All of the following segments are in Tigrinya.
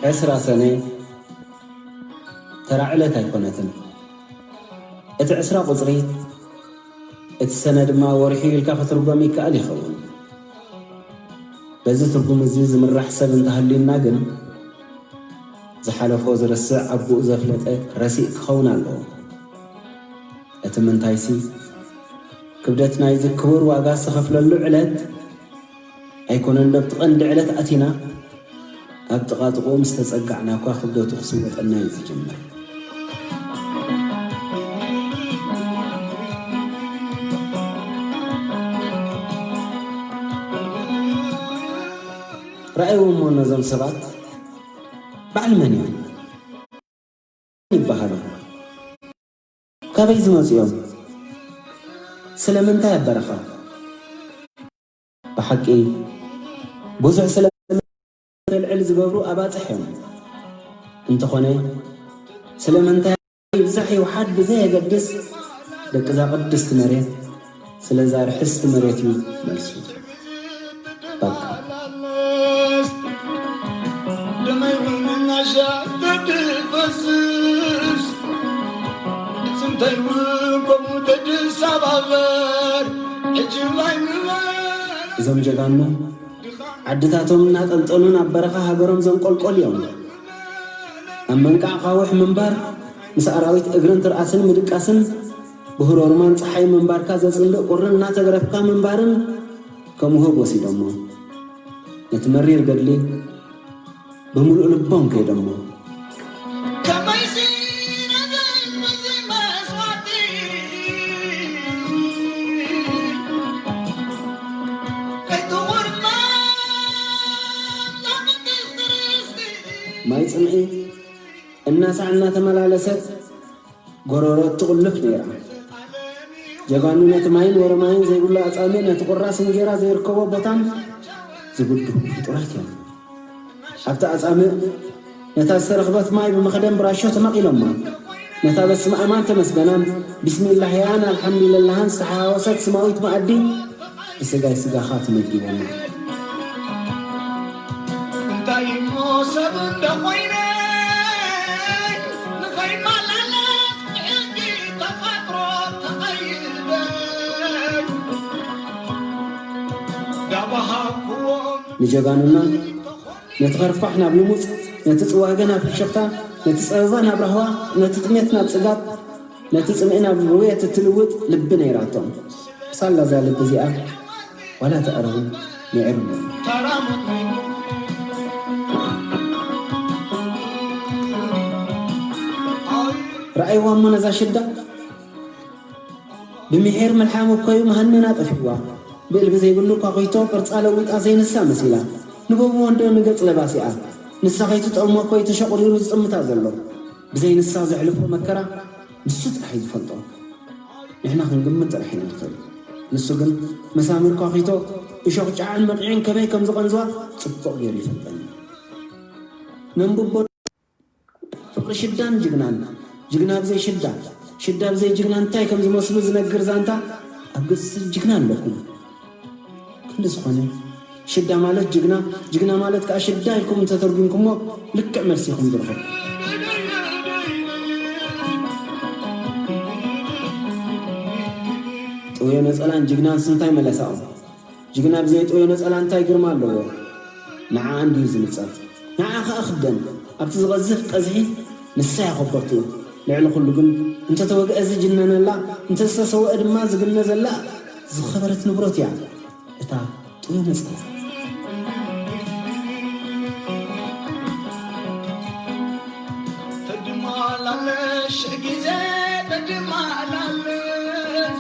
ዕስራ ሰነ ተራ ዕለት ኣይኮነትን። እቲ ዕስራ ቁጽሪ፣ እቲ ሰነ ድማ ወርሒ ኢልካ ክትርጎም ይከኣል ይኸውን። በዚ ትርጉም እዚ ዝምራሕ ሰብ እንተሃልዩና ግን፣ ዝሓለፎ ዝረስዕ ኣቦኡ ዘፍለጠ ረሲእ ክኸውን ኣለዎ። እቲ ምንታይሲ፣ ክብደት ናይዚ ክቡር ዋጋ ዝተኸፍለሉ ዕለት ኣይኮነን። ዶ ኣብቲ ቀንዲ ዕለት ኣቲና፣ ኣብ ጥቓ ጥቕኡ ምስ ተጸጋዕና እኳ ክብደቱ ክስወጠና እዩ ዝጅምር። ረኣይዎም እሞ ነዞም ሰባት፣ በዓል መን እዮም? ይበሃሉ? ካበይ ዝመጹ እዮም? ስለምንታይ ኣብ በረኻ? ብሓቂ፣ ብዙሕ ስለ ተልዕል ዝገብሩ ኣባጽሕ እዮም። እንተኾነ፣ ስለምንታይ ይብዛሕ ይውሓድ ብዘየገድስ፣ ደቂ እዛ ቅድስቲ መሬት፣ ስለዛ ርሕስቲ መሬት እዩ መልሱ። በቃ። ደመይ እውን እናሻ ተድፈስስ፣ ጽንተይ እውን ከምኡ ተድሳባበር፣ ሕጂ ላይ ምበር። እዞም ጀጋኑ፣ ዓድታቶም እናጠንጠኑ ናብ በረኻ ሃገሮም ዘንቆልቆሉ እዮም። ኣብ መንቃዕ ኣኻውሕ ምንባር፣ ምስ ኣራዊት እግርን ትርኣስን ምድቃስን፣ ብህሮርማን ጸሓይ ምንባርካ ዘጽልእ ቁርን እናተገረፍካ ምንባርን፣ ከም ውህብ ወሲዶሞ፣ ነቲ መሪር ገድሊ ብምሉእ ልቦም ከይዶሞ። ከመይሲ ነዚ መስዋዕቲ ከይትቑርና ማይ ጽምኢ እናሳዕ እናተመላለሰት ጎረሮ ትቑልፍ ነይራ። ጀጋኑ ነቲ ማይን ወረ ማይን ዘይብሉ ኣጻምእ፣ ነቲ ቁራስ እንጌራ ዘይርከቦ ቦታን ዝብድሁ ፍጡራት እዮም። ኣብቲ ኣጻምእ ነታ ዝተረኽበት ማይ ብመኽደን ብራሾ ተመቒሎማ። ነታ በስመ ኣማን ተመስገናን ቢስሚላህያን ኣልሓምዱሊላህን ዝተሓዋወሰት ስማዊት መኣዲ ብስጋይ ስጋኻ ትመጊቦና። እንታይ እሞ ሰብ እንደ ኮይነ ንኸይመላለስ ብሕጊ ተፈጥሮ ተቐይደ ዳባሃብኩዎም። ንጀጋኑና ነቲ ኸርፋሕ ናብ ልሙጽ፣ ነቲ ጽዋገ ናብ ፍሽኽታ፣ ነቲ ጸበባ ናብ ራህዋ፣ ነቲ ጥሜት ናብ ጽጋብ፣ ነቲ ጽምኢ ናብ ርውየት እትልውጥ ልቢ ነይራቶም። ሳላ እዛ ልቢ እዚኣ ዋላ ተዕረቡ ነይሩ። ረኣይዋ እሞ ነዛ ሽዳ፣ ብምሒር ምልሓም እኮዩ መሃነና ጠፊእዋ። ብእልቢ ዘይብሉ ኳኺቶ ቅርጻ ለዊጣ ዘይንሳ መሲላ። ንበቡ ወንዶ ንገጽ ለባሲኣ። ንሳ ከይትጠልሞ እኮዩ ተሸቑሪሩ ዝጥምታ ዘሎ። ብዘይ ንሳ ዘሕልፎ መከራ ንሱ ጥራሕ እዩ ዝፈልጦ። ንሕና ክንግምት ጥራሕ ኢና ንኽእል። ንሱ ግን መሳምር ኳኺቶ እሾኽ ጫዕን መቂዕን ከመይ ከም ዝቐንዝዋ ጽቡቕ ገይሩ ይፈልጠኒ። ነንብቦ ፍቕሪ ሽዳን ጅግናን፣ ጅግና ብዘይ ሽዳ፣ ሽዳ ብዘይ ጅግና እንታይ ከም ዝመስሉ ዝነግር ዛንታ ኣብ ገጽ ጅግና ኣለኩም። ክንዲ ዝኾነ፣ ሽዳ ማለት ጅግና፣ ጅግና ማለት ከኣ ሽዳ ኢልኩም እንተተርጉምኩሞ ልክዕ መልሲ ኢኹም ዝረኸብኩም። ጥውዮ ነጸላን ጅግናንስ እንታይ መለሳኦም? ጅግና ብዘይ ጥውዮ ነጸላ እንታይ ግርማ ኣለዎ? ንዓኣ እንድዩ ዝንጸር። ንዓኣ ከኣ ክደን። ኣብቲ ዝቐዝፍ ቀዝሒ ንሳ እያ ኮበርትኡ። ልዕሊ ኩሉ ግን እንተተወግአ ዝጅነነላ፣ እንተዝተሰወአ ድማ ዝግነዘላ ዝኸበረት ንብረት እያ እታ ጥውዮ ነጸላ። ተድማላለሽ ግዜ ተድማላለሽ፣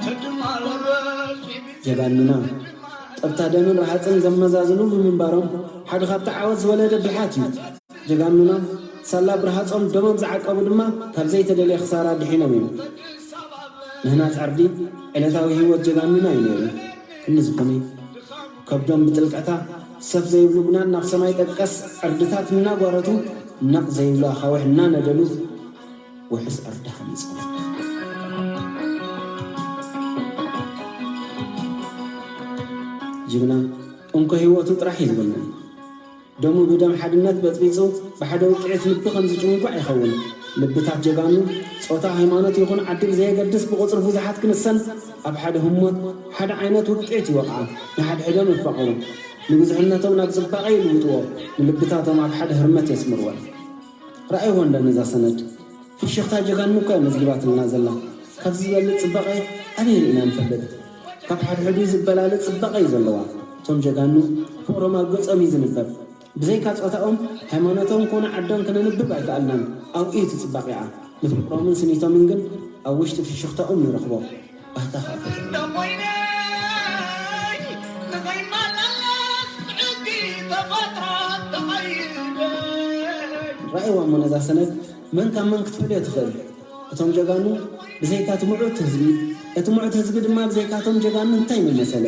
ተድማላለሽ ጀጋኑና፣ ጠብታ ደምን ረሃጽን ዘመዛዝኑ ብምንባሮም፣ ሓደ ካብቲ ዓወት ዝወለደ ብልሓት እዩ። ጀጋኑና፣ ሳላ ብረሃጾም ደሞም ዝዓቀቡ ድማ ካብ ዘይተደልየ ክሳራ ድሒኖም እዮም። ምህናጽ ዕርዲ ዕለታዊ ህይወት ጀጋኑና እዩ ነይሩ። ክንዲ ዝኾነ፣ ከብዶም ብጥልቀታ ሰፍ ዘይብሉ ጉናን ናብ ሰማይ ጠቀስ ዕርድታት እናጓረቱ፣ ነቕ ዘይብሉ ኣኻውሕ እናነደሉ፣ ውሑስ ዕርዲ ሃኒጾም። ጅግና እንኮ ህይወቱ ጥራሕ እዩ ዝውንን። ደሙ ብደም ሓድነት በጽቢጹ ብሓደ ውቅዒት ልቢ ከም ዝጭውንጓዕ ይኸውን። ልብታት ጀጋኑ ጾታ፣ ሃይማኖት ይኹን ዓዲ ብዘየገድስ ብቑጽሪ ብዙሓት ክንሰን ኣብ ሓደ ህሞት ሓደ ዓይነት ውቅዒት ይወቕዓ። ንሓድሕዶም ይፋቐሩ። ንብዙሕነቶም ናብ ጽባቐ ይልውጥዎ። ንልብታቶም ኣብ ሓደ ህርመት የስምርወን። ረኣይዎ እንደ ነዛ ሰነድ። ፍሽኽታ ጀጋኑ እኳ እያ መዝጊባትልና ዘላ። ካብዚ ዝበልጽ ጽባቐ ኣበይ ርኢና ንፈልጥ? ካብ ሓድሕዱ ዝበላለጽ ጽባቐ እዩ ዘለዋ። እቶም ጀጋኑ ፍቕሮም ኣብ ገጾም እዩ ዝንበብ። ብዘይካ ጾታኦም፣ ሃይማኖቶም ኮነ ዓዶም ከነንብብ ኣይከኣልናን። ኣብኡ እዩ እቲ ጽባቐኣ። ንፍቕሮምን ስኒቶምን ግን ኣብ ውሽጢ ፍሽኽታኦም ንረኽቦ። ባህታ ከኣ ፈጢርና። ረኣይዋ እሞ ነዛ ሰነድ መን ካብ መን ክትፈልዮ ትኽእል? እቶም ጀጋኑ ብዘይካ እቲ ምዑት ህዝቢ፣ እቲ ምዑት ህዝቢ ድማ ብዘይካቶም ጀጋኑ እንታይ ምመሰለ?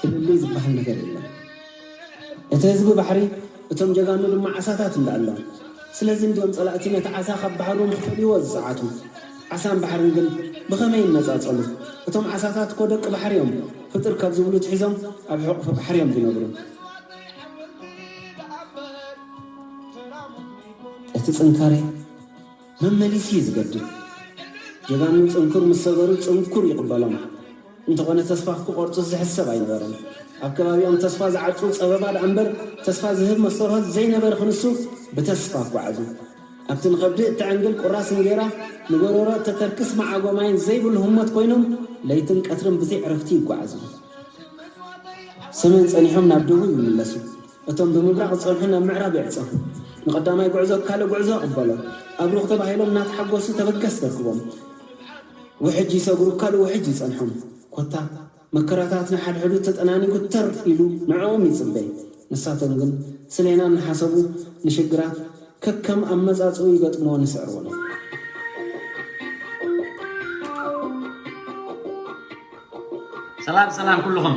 ፍልልይ ዝበሃል ነገር የለን። እቲ ህዝቢ ባሕሪ፣ እቶም ጀጋኑ ድማ ዓሳታት እንዳኣሎም። ስለዚ እንድዮም ጸላእቲ ነቲ ዓሳ ካብ ባሕሮም ክፈልይዎ ዝጸዓቱ። ዓሳን ባሕርን ግን ብኸመይ ይነጻጸሉ? እቶም ዓሳታት እኮ ደቂ ባሕሪ እዮም። ፍጥር ካብ ዝብሉ ትሒዞም ኣብ ሕቑፊ ባሕሪ እዮም ዝነብሩ። እቲ ጽንካሬ መመሊሱ እዩ ዝገድድ። ጀጋኑ ጽንኩር ምስ ሰገሩ ጽንኩር ይቕበሎም። እንተኾነ ተስፋ ክቖርጹ ዝሕሰብ ኣይነበረን። ኣብ ከባቢኦም ተስፋ ዝዓጹ ጸበባ ደኣ እምበር ተስፋ ዝህብ መስተርሆት ዘይነበረ ክንሱ ብተስፋ ኣጓዓዙ። ኣብቲ ንኸብዲ እተዐንግል ቁራስ እንጌራ ንጎረሮ እተተርክስ መዓጎ ማይን ዘይብሉ ህሞት ኮይኖም ለይትን ቀትርን ብዘይ ዕረፍቲ ይጓዓዙ። ሰሜን ጸኒሖም ናብ ደቡብ ይምለሱ። እቶም ብምብራቕ ዝጸንሑ ናብ ምዕራብ ይዕጸፉ። ንቐዳማይ ጉዕዞ ካልእ ጉዕዞ ይቕበሎ። ኣብሩኽ ተባሂሎም እናተሓጎሱ ተበገስ ተርክቦም። ውሕጅ ይሰግሩ፣ ካልእ ውሕጅ ይጸንሖም። ኮታ መከራታት ንሓድሕዱ ተጠናኒጉ ተር ኢሉ ንዕኦም ይጽበይ። ንሳቶም ግን ስሌና እናሓሰቡ ንሽግራት ከከም ኣመጻጽኡ ይገጥምዎን ይስዕርዎን። ሰላም ሰላም ኩልኹም።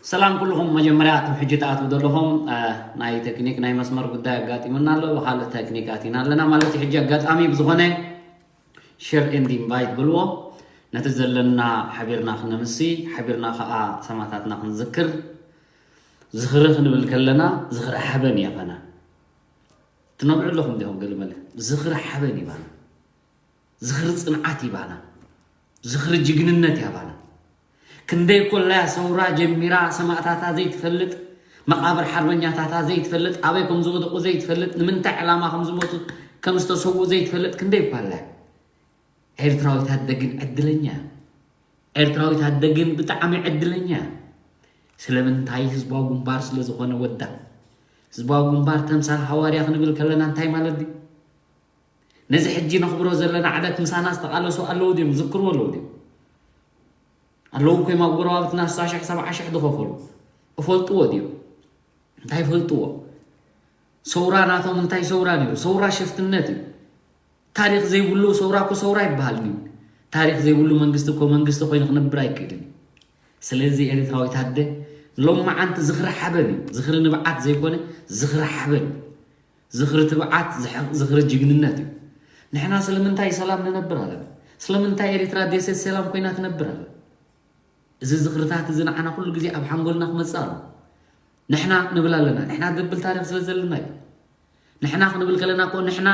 ሰላም ኩልኹም። መጀመርያ እቶም ሕጂ ትኣትዉ ዘለኹም፣ እ፣ ናይ ቴክኒክ ናይ መስመር ጉዳይ ኣጋጢሙና ኣሎ። ብኻልእ ቴክኒክ ኣቲና ኣለና ማለት እዩ። ሕጂ ኣጋጣሚ ብዝኾነ ሼር ኤንድ ኢንቫይት በልዎ። ነቲ ዘለና ሓቢርና ክነምሲ፣ ሓቢርና ኸኣ ሰማእታትና ክንዝክር። ዝኽሪ ክንብል ከለና ዝኽሪ ሓበን እያ ባና። ትነብዑ ኣለኹም ዲኹም? ገለ መለ ዝኽሪ ሓበን እዩ ባና። ዝኽሪ ጽንዓት እዩ ባና። ዝኽሪ ጅግንነት እያ ባና። ክንደይ ኮላያ ሰውራ ጀሚራ ሰማእታታ ዘይትፈልጥ፣ መቓብር ሓርበኛታታ ዘይትፈልጥ፣ ኣበይ ከም ዝወደቑ ዘይትፈልጥ፣ ንምንታይ ዕላማ ከም ዝሞቱ ከም ዝተሰውኡ ዘይትፈልጥ ክንደይ ኮላያ። ኤርትራዊት ኣደ ግን ዕድለኛ እያ። ኤርትራዊት ኣደ ግን ብጣዕሚ ዕድለኛ እያ። ስለምንታይ? ህዝባዊ ግንባር ስለ ዝኾነ ወዳ። ህዝባዊ ግንባር ተምሳል ሃዋርያ ክንብል ከለና እንታይ ማለት ድዩ? ነዚ ሕጂ ነኽብሮ ዘለና ዕለት ምሳና ዝተቓለሱ ኣለዉ ድዮም? ዝክርዎ ኣለዉ ድዮም? ኣለዉ እኮ እዮም ኣብ ጎረባብትና ስሳ ሽሕ ሰብዓ ሽሕ ዝኸፈሉ። እፈልጥዎ ድዮም? እንታይ ይፈልጥዎ? ሰውራ ናቶም እንታይ ሰውራ ነይሩ? ሰውራ ሽፍትነት እዩ። ታሪኽ ዘይብሉ ሰውራ እኮ ሰውራ ይበሃል እዩ። ታሪኽ ዘይብሉ መንግስቲ እኮ መንግስቲ ኮይኑ ክነብር ኣይክእልን እዩ። ስለዚ ኤርትራዊት ኣደ ሎማዓንቲ ዝኽሪ ሓበን እዩ። ዝኽሪ ንብዓት ዘይኮነ ዝኽሪ ሓበን እዩ። ዝኽሪ ትብዓት፣ ዝሕ-፣ ዝኽሪ ጅግንነት እዩ። ንሕና ስለምንታይ ሰላም ንነብር ኣለና? ስለምንታይ ኤርትራ ደሴት ሰላም ኮይና ትነብር ኣላ? እዚ ዝኽርታት እዚ ንዓና ኩሉ ግዜ ኣብ ሓንጎልና ክመጽእ ኣሎ። ንሕና ንብል ኣለና፣ ንሕና ዘብል ታሪኽ ስለ ዘለና እዩ። ንሕና ክንብል ከለና እኮ ንሕና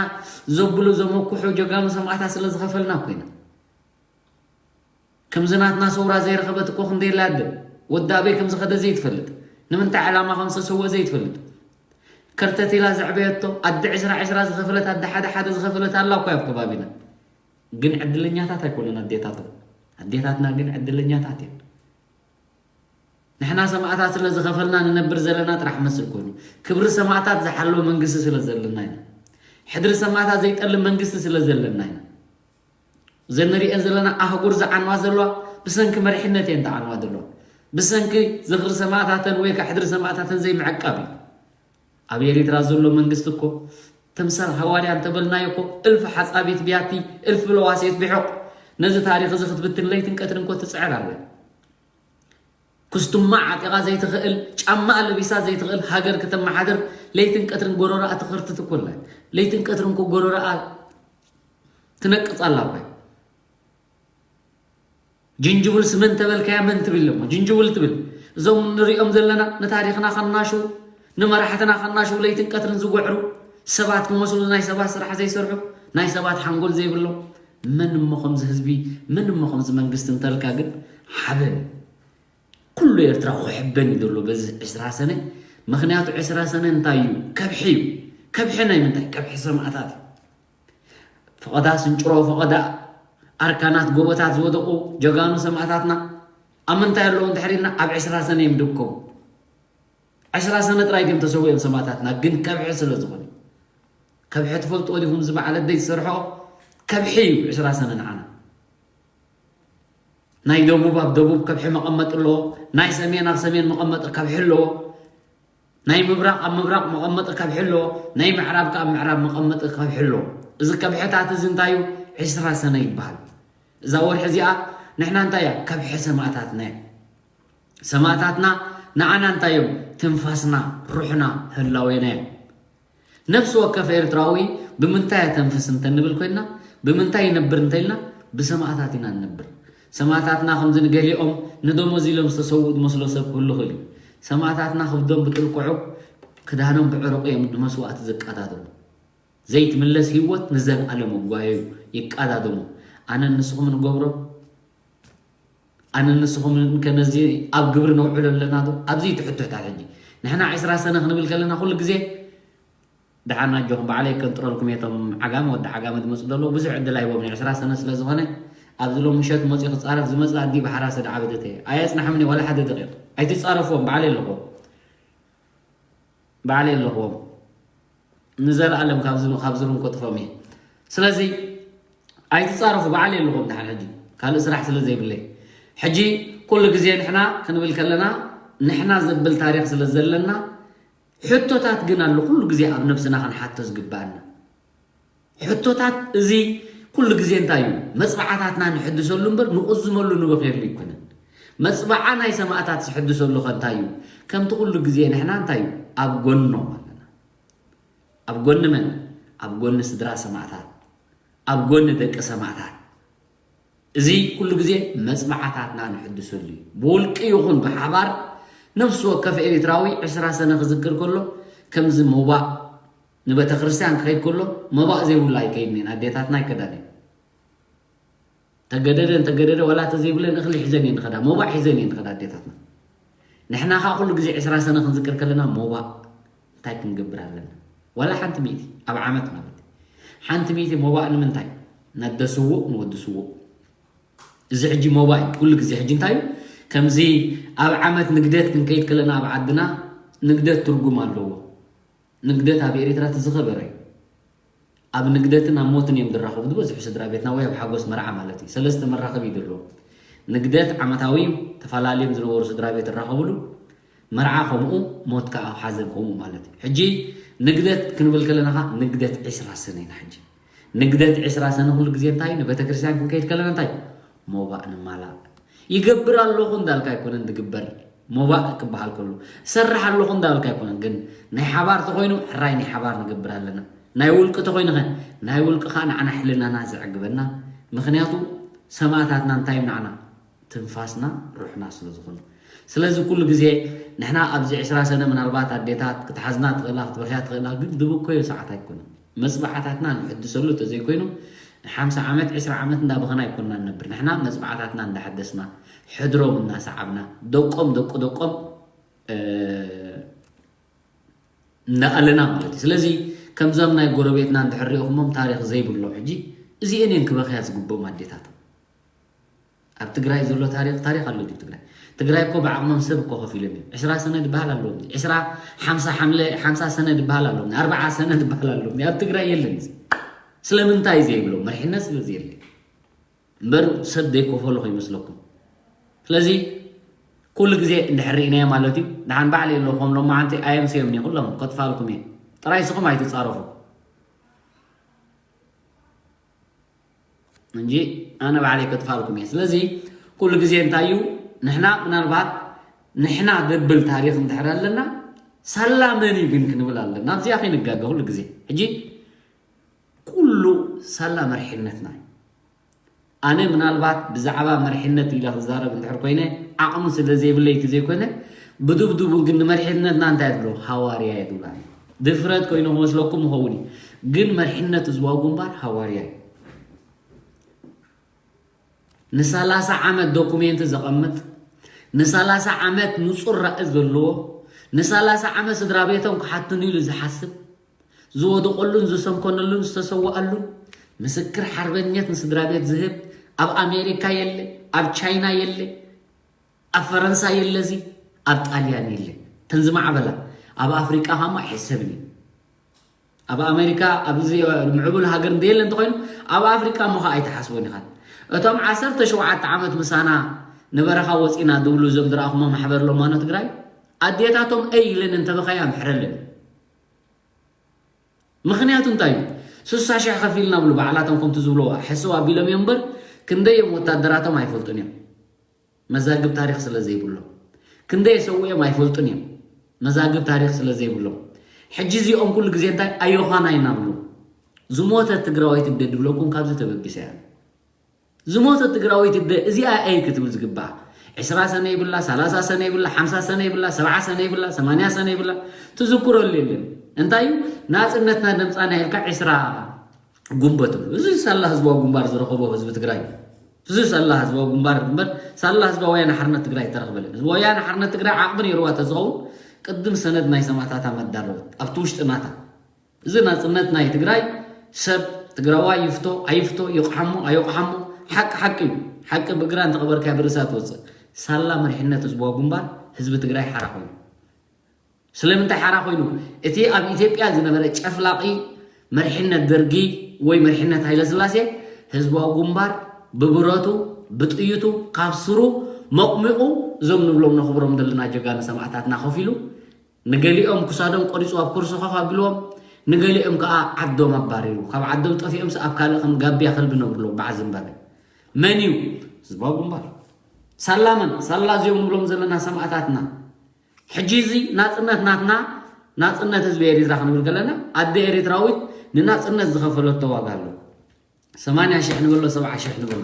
ዘብሉ ዘመኩሑ ጀጋኑ ሰማእታት ስለ ዝኸፈልና እኮ ኢና። ከምዚ ናትና ሰውራ ዘይረኸበት እኮ ክንደይ ኣላ ኣደ። ወዲ ኣበይ ከም ዝኸደ ዘይትፈልጥ፣ ንምንታይ ዕላማ ከም ዝተሰወ ዘይትፈልጥ፣ ከርተት ኢላ ዘዕበየቶ ኣደ ዕስራ ዕስራ ዝኸፈለት፣ ኣደ ሓደ ሓደ ዝኸፈለት ኣላ እኮ ኣብ ከባቢና። ግን ዕድለኛታት ኣይኮኑን ኣዴታቶም። ኣዴታትና ግን ዕድለኛታት እየን። ንሕና ሰማእታት ስለ ዝኸፈልና ንነብር ዘለና ጥራሕ መስል ኮይኑ፣ ክብሪ ሰማእታት ዝሓልዎ መንግስቲ ስለ ዘለና ኢና። ሕድሪ ሰማእታት ዘይጠልም መንግስቲ ስለ ዘለና ኢና። እዘን ንሪኤን ዘለና ኣህጉር ዝዓንዋ ዘለዋ ብሰንኪ መሪሕነት እየን ዝዓንዋ ዘለዋ። ብሰንኪ ዝኽሪ ሰማእታተን ወይ ከዓ ሕድሪ ሰማእታተን ዘይምዕቃብ እዩ። ኣብ ኤሪትራ ዘሎ መንግስቲ እኮ ተምሳል ሃዋርያ እንተበልናዮ እኮ እልፊ ሓጻቢት ብያቲ፣ እልፊ ለዋሴት ብሑቕ ነዚ ታሪኽ እዚ ክትብትን ለይትን ቀትርን እኮ ትጽዕር ኣላ። ኩስትማ ዓጢቓ ዘይትኽእል፣ ጫማኣ ለቢሳ ዘይትኽእል ሃገር ከተመሓድር ለይትን ቀትርን ጎረሮኣ ትኸርትት እኮ ኣላ። ለይትን ቀትርን እኮ ጎረሮኣ ትነቅጽ ኣላ እኮ። ጅንጅብል ስመን ተበልካያ መን ትብል እሞ ጅንጅብል ትብል። እዞም ንሪኦም ዘለና ንታሪኽና ከናሽው፣ ንመራሕትና ከናሽው ለይትን ቀትርን ዝጎዕሩ ሰባት ክመስሉ ናይ ሰባት ስራሕ ዘይሰርሑ፣ ናይ ሰባት ሓንጎል ዘይብሎም፣ መን እሞ ከምዚ ህዝቢ፣ መን እሞ ከምዚ መንግስቲ እንተልካ ግን ሓበን ኩሉ ኤርትራ ክሕበን እዩ ዘሎ በዚ ዕስራ ሰነ። ምክንያቱ ዕስራ ሰነ እንታይ እዩ? ከብሒ እዩ። ከብሒ ናይ ምንታይ? ከብሒ ሰማእታት እዩ። ፈቐዳ ስንጭሮ፣ ፈቐዳ ኣርካናት ጎቦታት ዝወደቑ ጀጋኑ ሰማእታትና ኣብ ምንታይ ኣለዉ እንድሕር ኢልና ኣብ ዕስራ ሰነ እዮም ድከሙ። ዕስራ ሰነ ጥራይ ድዮም ተሰዊኦም ሰማእታትና፣ ግን ከብሒ ስለ ዝኾነ። ከብሒ ትፈልጥዎ ዲኹም? እዚ በዓል ኣደይ ዝሰርሖ ከብሒ እዩ ዕስራ ሰነ ንዓና። ናይ ደቡብ ኣብ ደቡብ ከብሒ መቐመጢ ኣለዎ። ናይ ሰሜን ኣብ ሰሜን መቐመጢ ከብሒ ኣለዎ። ናይ ምብራቕ ኣብ ምብራቕ መቐመጢ ከብሒ ኣለዎ። ናይ ምዕራብ ከኣ ኣብ ምዕራብ መቐመጢ ከብሒ ኣለዎ። እዚ ከብሕታት እዚ እንታይ እዩ? ዕስራ ሰነ ይበሃል። እዛ ወርሒ እዚኣ ንሕና እንታይ እያ? ከብሒ ሰማእታትና እያ። ሰማእታትና ንዓና እንታይ እዮም? ትንፋስና፣ ሩሕና፣ ህላዌና እዮም። ነፍሲ ወከፍ ኤርትራዊ ብምንታይ የተንፍስ እንተንብል ኮይንና፣ ብምንታይ ይነብር እንተኢልና፣ ብሰማእታት ኢና ንነብር። ሰማእታትና ከምዚ ንገሊኦም ንደሞዝ ኢሎም ዝተሰውኡ ዝመስሎ ሰብ ክህሉ ይኽእል እዩ። ሰማእታትና ክብዶም ብጥልቅዑ፣ ክዳኖም ብዕሩቕ እዮም ንመስዋእቲ ዝቀዳደሙ። ዘይትምለስ ህይወት ንዘለኣለም መጓየዩ ይቀዳደሙ። ኣነን ንስኹም ንገብሮ፣ ኣነን ንስኹም ከነዚ ኣብ ግብሪ ነውዕሎ ኣለና ዶ? ኣብዚ እዩ እቲ ሕቶታት ሕጂ። ንሕና ዕስራ ሰነ ክንብል ከለና ኩሉ ግዜ ደሓን ኣጆኹም፣ ባዕለይ ከንጥረልኩም እየ። እቶም ዓጋመ፣ ወዲ ዓጋመ ዝመፁ ዘለዉ ብዙሕ ዕድል ኣይቦም። ዕስራ ሰነ ስለ ዝኾነ ኣብዚ ሎም ምሸት መፂኡ ክፃረፍ ዝመፅእ ኣዲ ብሓራሰ ደዓበደተ እየ። ኣየፅናሕምን እየ ዋላ ሓደ ደቂቕ። ኣይትፃረፍዎም፣ ባዕለይ ኣለኹዎም። ባዕለይ ኣለኹዎም። ንዘለኣለም ካብዚ ካብዚ ሩም ከጥፎም እየ። ስለዚ ኣይትፃረፉ፣ ባዕለይ ኣለኹዎም። ደሓን ሕጂ ካልእ ስራሕ ስለ ዘይብለይ፣ ሕጂ ኩሉ ግዜ ንሕና ክንብል ከለና፣ ንሕና ዘብል ታሪኽ ስለ ዘለና፣ ሕቶታት ግን ኣሎ ኩሉ ግዜ ኣብ ነብስና ክንሓቶ ዝግባኣና። ሕቶታት እዚ ኩሉ ግዜ እንታይ እዩ? መጽብዓታትና ንሕድሰሉ እምበር ንቑዝመሉ ንበኽየሉ ኣይኮነን። መጽብዓ ናይ ሰማእታት ዝሕድሰሉ ኸ እንታይ እዩ? ከምቲ ኩሉ ግዜ ንሕና እንታይ እዩ? ኣብ ጎኖም ኣለና። ኣብ ጎኒ መን? ኣብ ጎኒ ስድራ ሰማእታት፣ ኣብ ጎኒ ደቂ ሰማእታት። እዚ ኩሉ ግዜ መጽብዓታትና ንሕድሰሉ እዩ። ብውልቂ ይኹን ብሓባር ነፍሲ ወከፍ ኤሪትራዊ ዕስራ ሰነ ክዝክር ከሎ ከምዚ ሞባእ ንቤተ ክርስቲያን ክኸይድ ከሎ ሞባእ ዘይብሉ ኣይከይድን እየን። ኣዴታትና ኣይከዳን እየን። ተገደደ እንተገደደ ዋላ ተዘይብለን እኽሊ ሒዘን እየን ዝኸዳ፣ ሞባእ ሒዘን እየን ዝኸዳ ኣዴታትና። ንሕና ኸዓ ኩሉ ግዜ ዕስራ ሰነ ክንዝክር ከለና ሞባእ እንታይ ክንገብር ኣለና? ዋላ ሓንቲ ሚእቲ ኣብ ዓመት ማለት እዩ። ሓንቲ ሚእቲ ሞባእ ንምንታይ? ነደ ስዉእ ንወዲ ስዉእ። እዚ ሕጂ ሞባእ እዩ። ኩሉ ግዜ ሕጂ እንታይ እዩ? ከምዚ ኣብ ዓመት ንግደት ክንከይድ ከለና ኣብ ዓድና ንግደት ትርጉም ኣለዎ። ንግደት ኣብ ኤሪትራ እቲ ዝኸበረ እዩ። ኣብ ንግደትን ኣብ ሞትን እዮም ዝራኸቡ ዝበዝሑ ስድራ ቤትና፣ ወይ ኣብ ሓጎስ መርዓ ማለት እዩ። ሰለስተ መራኸቢ እዩ ዘለዎ። ንግደት ዓመታዊ እዩ፣ ተፈላለዮም ዝነበሩ ስድራ ቤት ይራኸብሉ። መርዓ ከምኡ፣ ሞት ከዓ ሓዘን ከምኡ ማለት እዩ። ሕጂ ንግደት ክንብል ከለና ኸዓ ንግደት ዕስራ ሰነ ኢና። ሕጂ ንግደት ዕስራ ሰነ ኩሉ ግዜ እንታይ ንቤተክርስትያን ክንከይድ ከለና እንታይ ሞባእ ንማላእ። ይገብር ኣለኹ እንዳልካ ኣይኮነን ዝግበር። ሞባእ ክበሃል ከሎ ሰርሕ ኣለኹ እንዳልካ ኣይኮነን። ግን ናይ ሓባር ተኾይኑ ሕራይ ናይ ሓባር ንገብር ኣለና። ናይ ውልቂ ተኾይኑ ኸ ናይ ውልቂ ኸዓ ንዓና ሕልናና ዘዕግበና። ምኽንያቱ ሰማእታትና እንታይ እዮም ንዓና? ትንፋስና ሩሕና ስለ ዝኾኑ። ስለዚ ኩሉ ግዜ ንሕና ኣብዚ ዕስራ ሰነ ምናልባት ኣዴታት ክትሓዝና ትኽእላ፣ ክትበኽያ ትኽእላ፣ ግን ዝበኮዮ ሰዓት ኣይኮነን። መጽብዓታትና ንሕድሰሉ እንተዘይኮይኑ ሓምሳ ዓመት፣ ዕስራ ዓመት እንዳበኸና ኣይኮንና ንነብር። ንሕና መጽብዓታትና እንዳሐደስና፣ ሕድሮም እናሰዓብና፣ ደቆም ደቂ ደቆም፣ እ፣ እናኣለና ማለት እዩ። ስለዚ ከምዞም ናይ ጎረቤትና እንድሕር ሪእኹሞም ታሪኽ ዘይብሎም ሕጂ እዚአን እየን ክበኽያ ዝግብኦም ኣዴታት። ኣብ ትግራይ ዘሎ ታሪኽ፣ ታሪኽ ኣሎ ድዩ ትግራይ? ትግራይ እኮ ብዓቕሞም ሰብ እኮ ከፊሎም እዮም። ዕስራ ሰነ ዝበሃል ኣለዎም። ዕስራ፣ ሓምሳ ሓምለ፣ ሓምሳ ሰነ ዝበሃል ኣለዎም። ኣርብዓ ሰነ ዝበሃል ኣለዎም። ኣብ ትግራይ የለን እዚ። ስለምንታይ ዘይብሎም? መሪሕነት ስለ ዘየለ። እምበር ሰብ ዘይከፈሎ ከይመስለኩም። ስለዚ ኩሉ ግዜ እንድሕር ርኢናዮ ማለት እዩ። ደሓን ባዕለይ ኣለኹም ሎማዓንቲ ኣየምስዮም እየ ኩሎም ከጥፋልኩም እየ። ጥራይ ስኹም ኣይትጻረፉ። እንጂ ኣነ ባዕለይ ከጥፋልኩም እየ። ስለዚ ኩሉ ግዜ እንታይ እዩ ንሕና ምናልባት ንሕና ዘብል ታሪኽ እንድሕር ኣለና ሳላ መን እዩ ግን ክንብል ኣለና። ኣብዚኣ ከይንጋገ ኩሉ ግዜ። ሕጂ ኩሉ ሳላ መሪሕነትና እዩ። ኣነ ምናልባት ብዛዕባ መርሕነት ኢለ ክዛረብ እንድሕር ኮይነ ዓቕሚ ስለ ዘይብለይ እቲ ዘይኮነ፣ ብድብድቡ ግን ንመርሕነትና እንታይ ትብሎ? ሃዋርያ እየ ትብላ። ድፍረት ኮይኑ ክመስለኩም ይኸውን እዩ፣ ግን መርሕነት ህዝባዊ ግንባር ሃዋርያ እዩ። ንሰላሳ ዓመት ዶኩሜንት ዘቐምጥ፣ ንሰላሳ ዓመት ንጹር ራእይ ዘለዎ፣ ንሰላሳ ዓመት ስድራ ቤቶም ክሓትኑ ኢሉ ዝሓስብ፣ ዝወደቐሉን ዝሰንከነሉን ዝተሰወኣሉን ምስክር ሓርበኝነት ንስድራ ቤት ዝህብ ኣብ ኣሜሪካ የለ፣ ኣብ ቻይና የለ፣ ኣብ ፈረንሳ የለ፣ እዚ ኣብ ጣልያን የለ። ተን ዝማዕበላ ኣብ ኣፍሪቃ ኸማ ኣይሕሰብን እዩ። ኣብ ኣሜሪካ ኣብዚ ምዕቡል ሃገር እንተየለ እንተኾይኑ ኣብ ኣፍሪቃ እሞ ኸዓ ኣይተሓስቦን ኢኻ። እቶም ዓሰርተ ሸውዓተ ዓመት ምሳና ንበረኻ ወፂና ዝብሉ እዞም ዝረኣኹሞ ማሕበር ሎማኖ ትግራይ ኣዴታቶም እይ ኢለን እንተበኸያ ምሕረለን። ምኽንያቱ እንታይ እዩ? ስሳ ሽሕ ከፊልና ብሉ ባዕላቶም ከምቲ ዝብልዋ ሕስው ኣቢሎም እዮም እምበር ክንደይ እዮም ወታደራቶም ኣይፈልጡን እዮም። መዛግብ ታሪኽ ስለ ዘይብሎም ክንደይ የሰውኡ እዮም ኣይፈልጡን እዮም። መዛግብ ታሪኽ ስለ ዘይብሎም ሕጂ እዚኦም ኩሉ ግዜ እንታይ ኣዮኻና ኢና ብሉ። ዝሞተ ትግራዋይት እደ ድብለኩም ካብዚ ተበጊሰ እያ። ዝሞተ ትግራወይቲ እደ እዚኣ እይ ክትብል ዝግባእ። ዕስራ ሰነ ይብላ፣ ሰላሳ ሰነ ይብላ፣ ሓምሳ ሰነ ይብላ፣ ሰብዓ ሰነ ይብላ፣ ሰማንያ ሰነ ይብላ፣ ትዝክረሉ የለን። እንታይ እዩ ናፅነትና ደምፃና ኢልካ ዕስራ ጉንበት ብሉ። እዚ ሳላ ህዝባዊ ግንባር ዝረኸቦ ህዝቢ ትግራይ እዩ። እዚ ሳላ ህዝባዊ ግንባር እምበር ሳላ ህዝባዊ ወያነ ሓርነት ትግራይ ተረኽበለን። ህዝባዊ ወያነ ሓርነት ትግራይ ዓቕሚ ነይርዋ ተዝኸውን ቅድም ሰነድ ናይ ሰማእታታ መዳለወት ኣብቲ ውሽጢ ናታ እዚ ናጽነት ናይ ትግራይ ሰብ ትግራዋይ ይፍቶ ኣይፍቶ ይቕሓሞ ኣይቕሓሞ ሓቂ ሓቂ እዩ። ሓቂ ብግራ እንተቐበርካያ ብርእሳ ትወፅእ። ሳላ መሪሕነት ህዝባዊ ግንባር ህዝቢ ትግራይ ሓራ ኮይኑ። ስለምንታይ ሓራ ኮይኑ? እቲ ኣብ ኢትዮጵያ ዝነበረ ጨፍላቒ መሪሕነት ደርጊ ወይ መሪሕነት ሃይለስላሴ ህዝባዊ ግንባር ብብረቱ ብጥይቱ ካብ ስሩ መቕሚቑ እዞም ንብሎም ነኽብሮም ዘለና ጀጋኑ ሰማእታትና ከፊሉ ንገሊኦም ክሳዶም ቆሪፁ ኣብ ኩርሲ ኮፍ ኣቢልዎም፣ ንገሊኦም ከዓ ዓዶም ኣባሪሩ። ካብ ዓዶም ጠፊኦምስ ኣብ ካልእ ከም ጋብያ ከልቢ ነብርሎ በዓል ዝንባለ። መን እዩ? ህዝባዊ ግንባር። ሳላ መን? ሳላ እዚኦም ንብሎም ዘለና ሰማእታትና። ሕጂ እዚ ናፅነት ናትና፣ ናፅነት ህዝቢ ኤሪትራ ክንብል ከለና ኣደ ኤሪትራዊት ንናፅነት ዝኸፈለቶ ዋጋ ኣሎ። ሰማንያ ሽሕ ንበሎ፣ ሰብዓ ሽሕ ንበሎ።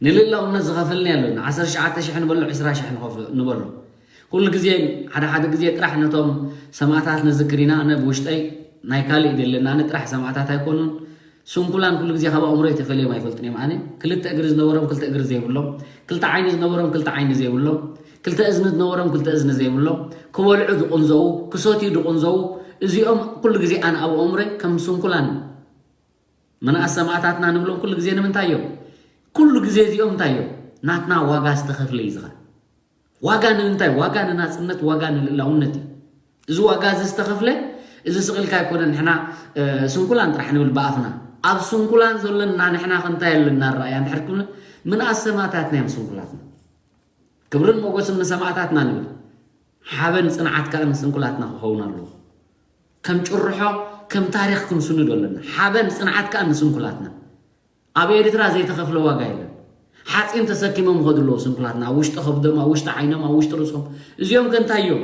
ንልእላውነት ዝኸፈልኒ ኣሎ። ዓሰርተ ትሽዓተ ሽሕ ንበሎ፣ ዕስራ ሽሕ ንኸፍ-፣ ንበሎ። ኩሉ ግዜ፣ ሓደ ሓደ ግዜ ጥራሕ ነቶም ሰማእታት ንዝክር ኢና። ኣነ ብውሽጠይ ናይ ካልእ ይደለና። ኣነ ጥራሕ ሰማእታት ኣይኮኑን። ስንኩላን ኩሉ ግዜ ካብ ኣእምሮይ ተፈልዮም ኣይፈልጡን እዮም። ኣነ ክልተ እግሪ ዝነበሮም ክልተ እግሪ ዘይብሎም፣ ክልተ ዓይኒ ዝነበሮም ክልተ ዓይኒ ዘይብሎም፣ ክልተ እዝኒ ዝነበሮም ክልተ እዝኒ ዘይብሎም፣ ክበልዑ ዝቕንዘዉ፣ ክሰትዩ ዝቕንዘዉ፣ እዚኦም ኩሉ ግዜ ኣነ ኣብ ኣእምሮይ ከም ስንኩላን ምንኣስ ሰማእታትና ንብሎም ኩሉ ግዜ ንምንታይ እዮም? ኩሉ ግዜ እዚኦም እንታይ እዮም? ናትና ዋጋ ዝተኸፍለ እዩ ዝኻ። ዋጋ ንምንታይ? ዋጋ ንናጽነት፣ ዋጋ ንልእላውነት እዩ። እዚ ዋጋ እዚ ዝተኸፍለ፣ እዚ ስቕ ኢልካ ኣይኮነን ንሕና፣ እ፣ ስንኩላን ጥራሕ ንብል ብኣፍና። ኣብ ስንኩላን ዘለና ንሕና ከ እንታይ ኣለና ኣረኣእያ እንድሕር ክብለ፣ ምንኣስ ሰማእታትና እዮም ስንኩላትና። ክብርን ሞገስን ንሰማእታትና ንብል። ሓበን ጽንዓት ከኣ ንስንኩላትና ክኸውን ኣለዎ። ከም ጭርሖ፣ ከም ታሪኽ ክንስንዶ ኣለና። ሓበን ጽንዓት ከኣ ንስንኩላትና። ኣብ ኤርትራ ዘይተኸፍለ ዋጋ የለን። ሓጺን ተሰኪሞም ይኸዱ ኣለዉ ስንኩላትና። ኣብ ውሽጢ ከብዶም፣ ኣብ ውሽጢ ዓይኖም፣ ኣብ ውሽጢ ርእሶም። እዚኦም ከ እንታይ እዮም?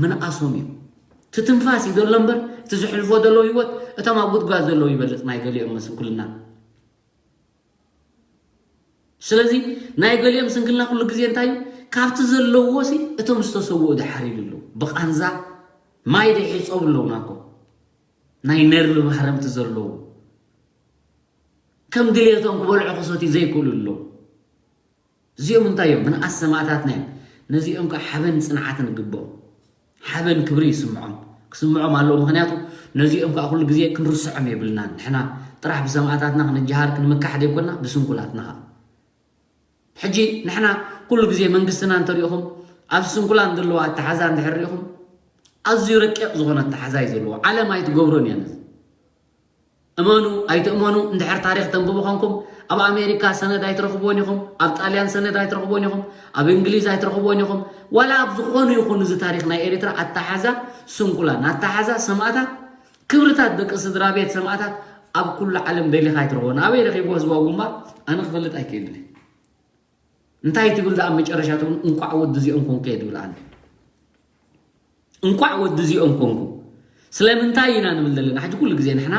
ምንኣሶም እዮም። እቲ ትንፋስ እዩ ዘሎ እምበር፣ እቲ ዘሕልፎ ዘሎ ህይወት፣ እቶም ኣብ ጉድጓድ ዘለዉ ይበልጽ ናይ ገሊኦም ስንኩልና። ስለዚ ናይ ገሊኦም ስንክልና ኩሉ ግዜ እንታይ እዩ? ካብቲ ዘለዎሲ እቶም ዝተሰውኡ ድሓር ኢሉ ኣለዉ። ብቃንዛ ማይ ደይሕጸቡ ኣለዉ ናኮ። ናይ ነርቭ ማህረምቲ ዘለዉ። ከም ድሌቶም ክበልዑ ክሰትዩ ዘይክእሉ ኣለዉ። እዚኦም እንታይ እዮም? ምንኣስ ሰማእታትና እዮም። ነዚኦም ከኣ ሓበን ጽንዓትን ይግብኦም። ሓበን ክብሪ ይስምዖም። ክስምዖም ኣለዎ። ምኽንያቱ ነዚኦም ከኣ ኩሉ ግዜ ክንርስዖም የብልናን። ንሕና ጥራሕ ብሰማእታትና ክንጀሃር ክንምካሕ ዘይኮና፣ ብስንኩላትና ከኣ። ሕጂ ንሕና ኩሉ ግዜ መንግስትና እንተሪኢኹም፣ ኣብ ስንኩላን ዘለዋ ኣተሓዛ እንድሕር ሪኢኹም፣ ኣዝዩ ረቂቕ ዝኾነ ኣተሓዛ እዩ ዘለዎ። ዓለም ኣይትገብሮን እያ ነዚ። እመኑ ኣይትእመኑ፣ እንድሕር ታሪኽ ተንብቡ ኾንኩም፣ ኣብ ኣሜሪካ ሰነድ ኣይትረኽብዎን ኢኹም፣ ኣብ ጣልያን ሰነድ ኣይትረኽብዎን ኢኹም፣ ኣብ እንግሊዝ ኣይትረኽብዎን ኢኹም። ዋላ ኣብ ዝኾኑ ይኹን እዚ ታሪኽ ናይ ኤርትራ ኣተሓዛ ስንኩላን፣ ኣተሓዛ ሰማእታት፣ ክብርታት ደቂ ስድራ ቤት ሰማእታት ኣብ ኩሉ ዓለም ደሊኻ ኣይትረኽቦን። ኣበይ ረኺብዎ ህዝባዊ ግንባር? ኣነ ክፈልጥ ኣይክእልን እየ። እንታይ ትብል ደኣ ኣብ መጨረሻ ትብል፣ እንቋዕ ወዲ እዚኦም ኮንኩ እየ ትብል ኣነ። እንቋዕ ወዲ እዚኦም ኮንኩ። ስለምንታይ ኢና ንብል ዘለና? ሕጂ ኩሉ ግዜ ንሕና፣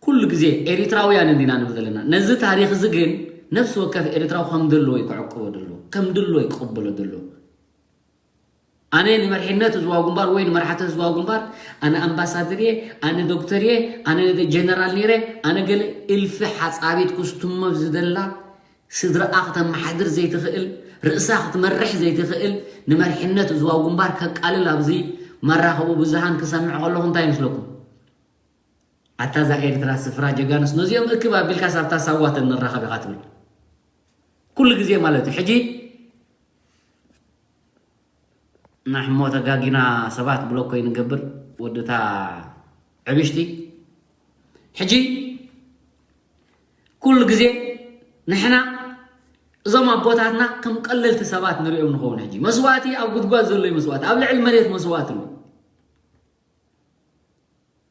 ኩሉ ግዜ ኤሪትራውያን እንዲና ንብል ዘለና። ነዚ ታሪኽ እዚ ግን ነፍሲ ወከፍ ኤርትራዊ ከም ድልዎ እዩ ክዕቅቦ ድልዎ፣ ከም ድልዎ እዩ ክቕበሎ ድልዎ። ኣነ ንመርሒነት ህዝባዊ ግንባር ወይ ንመራሕቲ ህዝባዊ ግንባር፣ ኣነ ኣምባሳደር እየ፣ ኣነ ዶክተር እየ፣ ኣነ ጀነራል ነይረ፣ ኣነ ገለ፣ እልፊ ሓጻቢት ኩስትሞ ዝደላ፣ ስድራኣ ክተመሓድር ዘይትኽእል፣ ርእሳ ክትመርሕ ዘይትኽእል፣ ንመርሒነት ህዝባዊ ግንባር ከቃልል ኣብዚ መራኸቢ ብዙሃን ክሰምዕ ከለኹ እንታይ ይመስለኩም? ኣታ እዛ ኤርትራ ስፍራ ጀጋኑስ፣ ነዚኦም እክብ ኣቢልካስ ኣብታ ሳዋ ተንራኸብ ኢኻ ትብል። ኩሉ ግዜ ማለት እዩ። ሕጂ ናሕሞ ተጋጊና ሰባት ብሎክ ኮይንገብር ወድታ ዕብሽቲ። ሕጂ ኩሉ ግዜ ንሕና እዞም ኣቦታትና ከም ቀለልቲ ሰባት ንሪኦም ንኸውን። ሕጂ መስዋእቲ ኣብ ጉድጓድ ዘሎ እዩ መስዋእቲ፣ ኣብ ልዕሊ መሬት መስዋእቲ ኣሎ።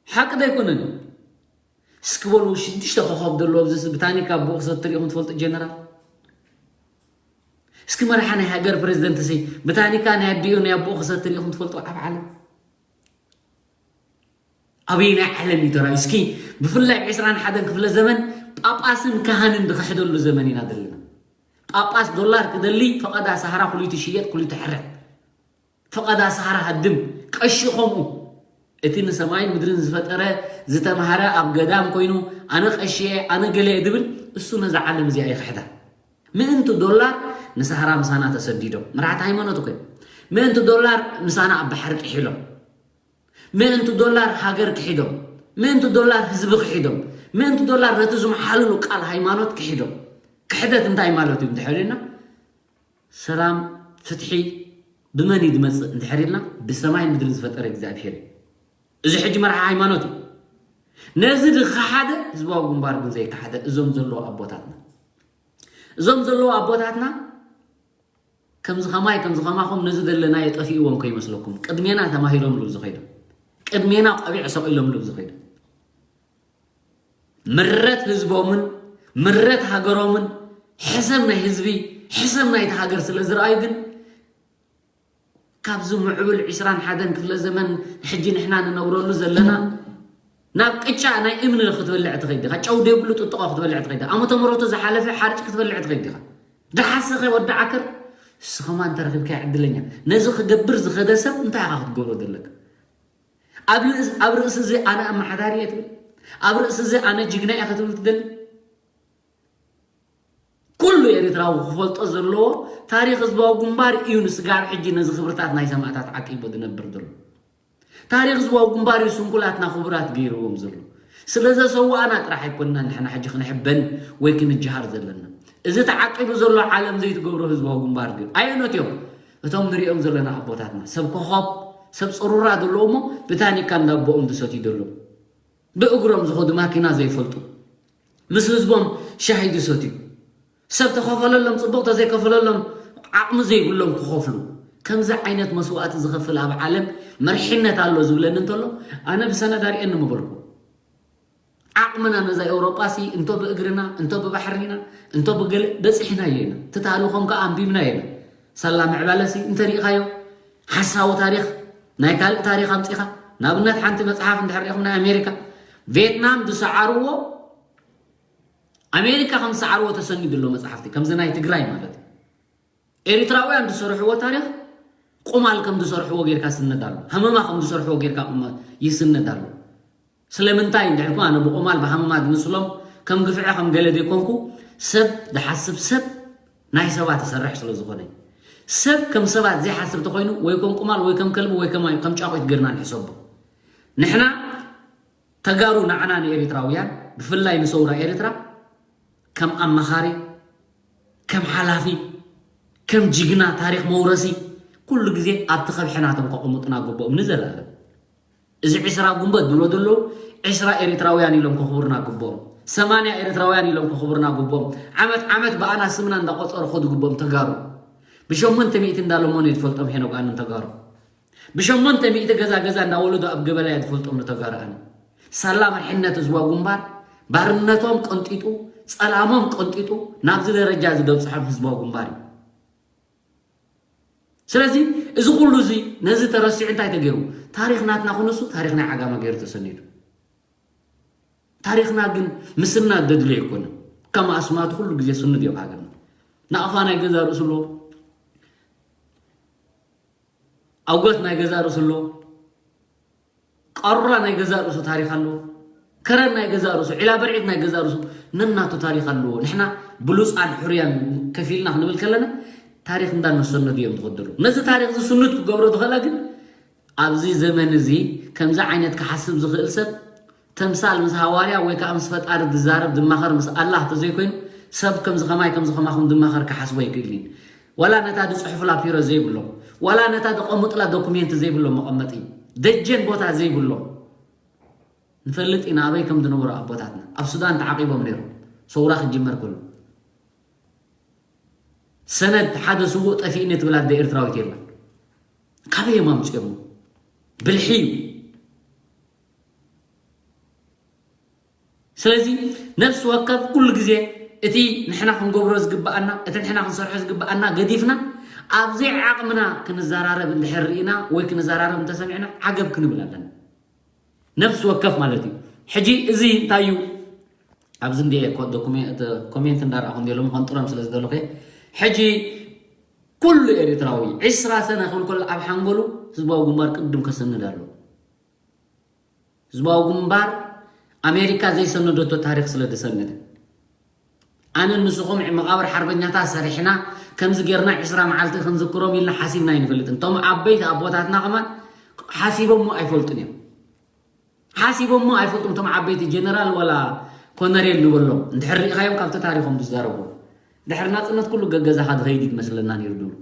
ሓቂ ዶ ኣይኮነን? እስኪ በሉ ሽዱሽተ ኮኸብ ዘለዎ ኣብዚ ብታኒካ ኣቦኡ ክሰትር ኢኹም ትፈልጡ ጀነራል? እስኪ መርሓ ናይ ሃገር ፕሬዝደንት ሲ ብታኒካ ናይ ኣዲኡ ናይ ኣቦኡ ክሰትር ኢኹም ትፈልጡ ኣብ ዓለም? ኣበየናይ ዓለም እዩ ተራእዩ? እስኪ ብፍላይ ዕስራን ሓደን ክፍለ ዘመን ጳጳስን ካህንን ዝኽሕደሉ ዘመን ኢና ዘለና። ጳጳስ ዶላር ክደሊ ፈቐዳ ሰሃራ ኩሊቱ ሽየጥ ኩሊቱ ሕረድ። ፈቐዳ ሰሃራ ሃድም ቀሺ ከምኡ። እቲ ንሰማይን ምድርን ዝፈጠረ ዝተምሃረ ኣብ ገዳም ኮይኑ ኣነ ቀሺ እየ ኣነ ገለ እየ ዝብል እሱ ነዛ ዓለም እዚኣ ይኽሕዳ። ምእንቲ ዶላር ንሰሃራ ምሳና ተሰዲዶም መራሕቲ ሃይማኖት እኮ እዮም። ምእንቲ ዶላር ምሳና ኣብ ባሕሪ ጥሒሎም ምእንቲ ዶላር ሃገር ክሒዶም ምእንቲ ዶላር ህዝቢ ክሒዶም ምእንቲ ዶላር ነቲ ዝመሓልሉ ቃል ሃይማኖት ክሒዶም። ክሕደት እንታይ ማለት እዩ እንድሕር ኢልና ሰላም ፍትሒ ብመን እዩ ዝመፅእ እንድሕር ኢልና ብሰማይ ምድሪ ዝፈጠረ እግዚኣብሔር እዩ። እዚ ሕጂ መርሓ ሃይማኖት እዩ። ነዚ ዝኸሓደ ህዝባዊ ግንባር ግን ዘይከሓደ እዞም ዘለዉ ኣቦታትና እዞም ዘለዉ ኣቦታትና ከምዚ ከማይ ከምዚ ከማኹም ነዚ ዘለናዮ ጠፊእዎም ከይመስለኩም ቅድሜና ተማሂሮምሉ ዝኸይዶም ቅድሜና ቆቢዕ ሰቒሎምሉ ዝኸይዶም ምረት ህዝቦምን ምረት ሃገሮምን ሕሰም ናይ ህዝቢ ሕሰም ናይቲ ሃገር ስለ ዝረኣዩ ግን ካብዚ ምዕብል ዕስራን ሓደን ክፍለ ዘመን ሕጂ ንሕና ንነብረሉ ዘለና ናብ ቅጫ ናይ እምኒ ክትበልዕ ትኸይድ ዲኻ? ጨው ዘይብሉ ጥጥቖ ክትበልዕ ትኸይድ ዲኻ? ኣመተ ምሕረቱ ዝሓለፈ ሓርጭ ክትበልዕ ትኸይድ ዲኻ? ደሓሰኸ ወዲ ዓከር እስኸማ እንተረኺብካ ዕድለኛ ነዚ ክገብር ዝኸደ ሰብ እንታይ ኢኻ ክትገብሮ ዘለካ? ኣብ ርእስ- ኣብ ርእሲ እዚ ኣነ ኣመሓዳሪ እየ ትብል ኣብ ርእሲ እዚ ኣነ ጅግና እየ ክትብል ትደሊ ኩሉ ኤርትራዊ ክፈልጦ ዘለዎ ታሪኽ ህዝባዊ ግንባር እዩ ንስጋብ ሕጂ ነዚ ክብርታት ናይ ሰማእታት ዓቂቡ ዝነብር ዘሎ ታሪኽ ህዝባዊ ግንባር እዩ ስንኩላትና ክቡራት ገይርዎም ዘሎ ስለ ዘሰዋእና ጥራሕ ኣይኮንና ንሕና ሕጂ ክንሕበን ወይ ክንጀሃር ዘለና እዚ ተዓቂቡ ዘሎ ዓለም ዘይትገብሮ ህዝባዊ ግንባር ግን ኣየኖት እዮም እቶም ንሪኦም ዘለና ኣቦታትና ሰብ ኮኾብ ሰብ ፅሩራ ዘለዎ እሞ ብታኒካ እንዳቦኦም ዝሰትዩ ዘለዉ ብእግሮም ዝኸዱ ማኪና ዘይፈልጡ ምስ ህዝቦም ሻሂ ዝሰትዩ ሰብ ተኸፈለሎም ፅቡቕ ተዘይከፈለሎም ዓቕሚ ዘይብሎም ክኸፍሉ ከምዚ ዓይነት መስዋእቲ ዝኸፍል ኣብ ዓለም መርሒነት ኣሎ ዝብለኒ እንተሎ ኣነ ብሰነድ ኣርእየኒ ምበልኩ ዓቕምና ነዛ ኤውሮጳ ሲ እንቶ ብእግርና እንቶ ብባሕሪና እንቶ ብገለ በፂሕናዮ ኢና እቲ ታሪኾም ከዓ ኣንቢብናዮ ኢና ሳላ ምዕባለ ሲ እንተሪእኻዮ ሓሳዊ ታሪኽ ናይ ካልእ ታሪኽ ኣምፂኻ ንኣብነት ሓንቲ መፅሓፍ እንድሕር ሪኢኹም ናይ ኣሜሪካ ቬትናም ዝሰዓርዎ ኣሜሪካ ከም ዝሰዓርዎ ተሰኒዱ ኣሎ መፅሓፍቲ ከምዚ ናይ ትግራይ ማለት እዩ ኤሪትራውያን ዝሰርሕዎ ታሪኽ ቁማል ከም ዝሰርሕዎ ጌርካ ስነድ ኣሎ ሃመማ ከም ዝሰርሕዎ ጌርካ ይስነድ ኣሎ ስለምንታይ እንድሕር ኣነ ብቁማል ብሃመማ ዝምስሎም ከም ግፍዐ ከም ገለ ዘይኮንኩ ሰብ ዝሓስብ ሰብ ናይ ሰባት ዝሰርሕ ስለ ዝኾነ ሰብ ከም ሰባት ዘይሓስብ ተኮይኑ ወይ ከም ቁማል ወይ ከም ከልቢ ወይ ከም ከም ጫቑት ገርና ንሕሰቦ ንሕና ተጋሩ ንዓና ንኤሪትራውያን ብፍላይ ንሰውራ ኤሪትራ ከም ኣማኻሪ ከም ሓላፊ ከም ጅግና ታሪኽ መውረሲ ኩሉ ግዜ ኣብቲ ከብሒ ናቶም ከቕምጡና ግብኦም ንዘላለም እዚ ዕስራ ጉንበት ዝብሎ ዘለዉ ዕስራ ኤሪትራውያን ኢሎም ከኽብሩና ግብኦም ሰማንያ ኤሪትራውያን ኢሎም ከኽብሩና ግብኦም ዓመት ዓመት ብኣና ስምና እንዳቆፀሩ ከዱ ግብኦም ተጋሩ ብሸሞንተ ሚእቲ እንዳለመኑ እየ ዝፈልጦም ሄኖግ ኣንን ተጋሩ ብሸሞንተ ሚእቲ ገዛ ገዛ እንዳወለዱ ኣብ ገበላ እየ ዝፈልጦም ንተጋሩ ኣነ ሳላ መርሕነት ህዝባዊ ግንባር ባርነቶም ቀንጢጡ ጸላሞም ቀንጢጡ ናብዚ ደረጃ እዚ ዘብጽሖም ህዝባዊ ግንባር እዩ። ስለዚ እዚ ኩሉ እዚ ነዚ ተረሲዑ እንታይ ተገይሩ? ታሪኽ ናትና ክንሱ ታሪኽ ናይ ዓጋመ ገይሩ ተሰኒዱ። ታሪኽና ግን ምስናድ ዘድልዮ ኣይኮነን። ከም ኣስማት ኩሉ ግዜ ስኑድ እዮም ሃገርና። ናቕፋ ናይ ገዛ ርእሱ ኣሎ፣ ኣውገት ናይ ገዛ ርእሱ ኣሎ፣ ቀሩራ ናይ ገዛ ርእሱ ታሪኽ ኣለዎ፣ ከረን ናይ ገዛ ርእሱ፣ ዒላ በርዒት ናይ ገዛ ርእሱ ነናቱ ታሪኽ ኣለዎ። ንሕና ብሉፃን ሕሩያን ከፊልና ክንብል ከለና ታሪኽ እንዳነሰነዱ እዮም ዝቕድሩ። ነዚ ታሪኽ እዚ ስኑድ ክገብሮ ዝኽእላ ግን ኣብዚ ዘመን እዚ ከምዚ ዓይነት ክሓስብ ዝኽእል ሰብ ተምሳል ምስ ሃዋርያ ወይ ከዓ ምስ ፈጣሪ ዝዛረብ ዝማኸር ምስ ኣላህ ተዘይኮይኑ ሰብ ከምዚ ከማይ ከምዚ ከማኹም ዝማኸር ክሓስቦ ኣይክእልን እዩ። ዋላ ነታ ዝፅሕፉላ ፒሮ ዘይብሎም፣ ዋላ ነታ ዝቐምጡላ ዶኩሜንት ዘይብሎም መቐመጢ ደጀን ቦታ ዘይብሎም ንፈልጥ ኢና ኣበይ ከም ዝነበሩ ኣቦታትና ኣብ ሱዳን ተዓቂቦም ነይሮም ሰውራ ክጅመር ከሎ ሰነድ ሓደ ስዉእ ጠፊእኒ ትብል ኣደ ኤርትራዊት የላ። ካበይ እዮም ኣምፅኦሞ? ብልሒ እዩ። ስለዚ ነፍሲ ወከፍ ኩሉ ግዜ እቲ ንሕና ክንገብሮ ዝግብኣና እቲ ንሕና ክንሰርሖ ዝግብኣና ገዲፍና ኣብ ዘይዓቕምና ክንዘራረብ እንድሕር ርኢና ወይ ክንዘራረብ እንተሰሚዕና ዓገብ ክንብል ኣለና። ነፍሲ ወከፍ ማለት እዩ። ሕጂ እዚ እንታይ እዩ? ኣብዚ እንደ ኮሜንት እንዳረኣኹ እንደ ሎሚ ከንጥሮም ስለ ዝደለኹ ሕጂ ኩሉ ኤርትራዊ ዕስራ ሰነ ክብል ከሎ ኣብ ሓንጎሉ ህዝባዊ ግንባር ቅድም ከሰንድ ኣለዎ። ህዝባዊ ግንባር ኣሜሪካ ዘይሰነደቶ ታሪኽ ስለ ዝሰነደ ኣነ ንስኹም መቓብር ሓርበኛታት ሰሪሕና ከምዚ ጌርና ዕስራ መዓልቲ ክንዝክሮም ኢልና ሓሲብና ኣይንፈልጥን። እቶም ዓበይቲ ኣቦታትና ከማን ሓሲቦሞ ኣይፈልጡን እዮም። ሓሲቦሞ ኣይፈልጡን። እቶም ዓበይቲ ጀነራል ወላ ኮነሬል ንበሎም እንድሕር ርኢኻዮም ካብቲ ታሪኾም ዝዛረቡ ድሕሪ ናፅነት ኩሉ ገገዛኻ ዝኸይድ ይመስለና ነይሩ ድብሉ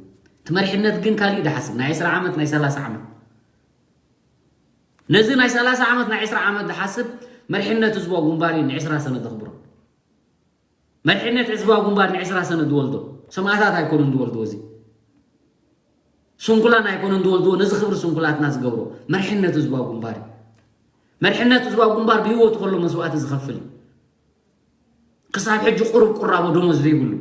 እቲ መሪሕነት ግን ካሊእ ድሓስብ ናይ ዕስራ ዓመት ናይ ሰላሳ ዓመት ነዚ ናይ ሰላሳ ዓመት ናይ ዕስራ ዓመት ዝሓስብ መሪሕነት ህዝባዊ ግንባር እዩ ንዕስራ ሰነ ዘኽብሮ። መሪሕነት ህዝባዊ ግንባር ንዕስራ ሰነ ዝወልዶ ሰማእታት ኣይኮኑን ዝወልድዎ። እዚ ስንኩላን ኣይኮኑን ዝወልድዎ። ነዚ ክብሪ ስንኩላትና ዝገብሮ መሪሕነት ህዝባዊ ግንባር እዩ። መሪሕነት ህዝባዊ ግንባር ብህይወቱ ከሎ መስዋእቲ ዝኸፍል እዩ። ክሳብ ሕጂ ቁሩብ ቁራቦ ደሞዝ ዘይብሉ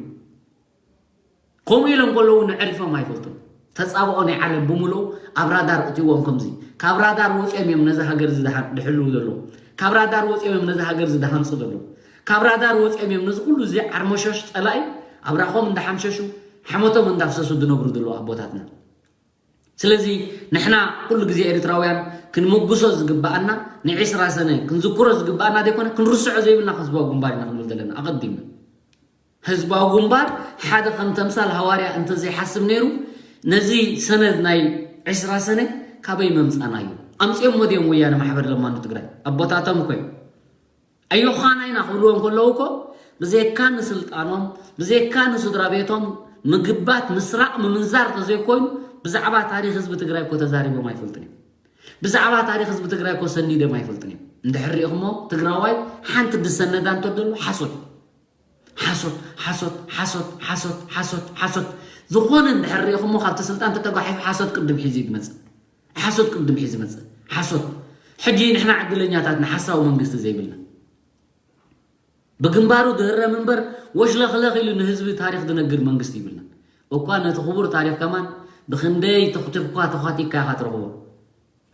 ከምኡ ኢሎም ከለዉ ንዕሪፎም ኣይፈልጡን። ተፃብኦ ናይ ዓለም ብምልኡ ኣብ ራዳር እትዎም ከምዚ ካብ ራዳር ወፂኦም እዮም ነዚ ሃገር እዚ ድሕልው ዘለዉ። ካብ ራዳር ወፂኦም እዮም ነዚ ሃገር እዚ ድሃንፁ ዘለዉ። ካብ ራዳር ወፂኦም እዮም ነዚ ኩሉ እዚ ዓርመሾሽ ፀላኢ ኣብራኾም እንዳሓምሸሹ ሓመቶም እንዳፍሰሱ ዝነብሩ ዘለዉ ኣቦታትና። ስለዚ ንሕና ኩሉ ግዜ ኤርትራውያን ክንምጉሶ ዝግብኣና ንዒስራ ሰነ ክንዝክሮ ዝግብኣና ዘይኮነ ክንርስዖ ዘይብልና ህዝባዊ ግንባር ኢና ክንብል ዘለና ኣቐዲምና። ህዝባዊ ግንባር ሓደ ከም ተምሳል ሃዋርያ እንተዘይሓስብ ነይሩ ነዚ ሰነድ ናይ ዕስራ ሰነ ካበይ መምፃናዮ? ኣምፅኦሞ ድዮም ወያነ ማሕበር ለማኑ ትግራይ ኣቦታቶም እኮ እዮም። ኣዮኻና ኢና ክብልዎ እንከለዉ እኮ ብዘይካ ንስልጣኖም ብዘይካ ንስድራ ቤቶም ምግባት ምስራቕ ምምንዛር ተዘይኮይኑ ብዛዕባ ታሪክ ህዝቢ ትግራይ እኮ ተዛሪቦም ኣይፈልጡን እዮም። ብዛዕባ ታሪክ ህዝቢ ትግራይ እኮ ሰኒዶም ኣይፈልጡን እዮም። እንድሕር ሪኢኹሞ ትግራዋይ ሓንቲ ዝሰነዳ እንተደሎ ሓሶት ሓሶት ሓሶት ሓሶት ሓሶት ሓሶት ሓሶት ዝኾነ እንድሕር ሪኢኹሞ ካብቲ ስልጣን ተተጓሒፉ ሓሶት ቅድም ሒዙ እዩ ዝመፅእ። ሓሶት ቅድም ሒዙ ይመፅእ። ሓሶት። ሕጂ ንሕና ዕድለኛታት ንሓሳዊ መንግስቲ ዘይብልና ብግንባሩ ድህረም እምበር ወሽለኽለኽ ኢሉ ንህዝቢ ታሪክ ዝነግር መንግስቲ ይብልና። እኳ ነቲ ክቡር ታሪክ ከማን ብክንደይ ተኽቲኽኳ ተዃቲካ ኢኻ ትረኽቦ።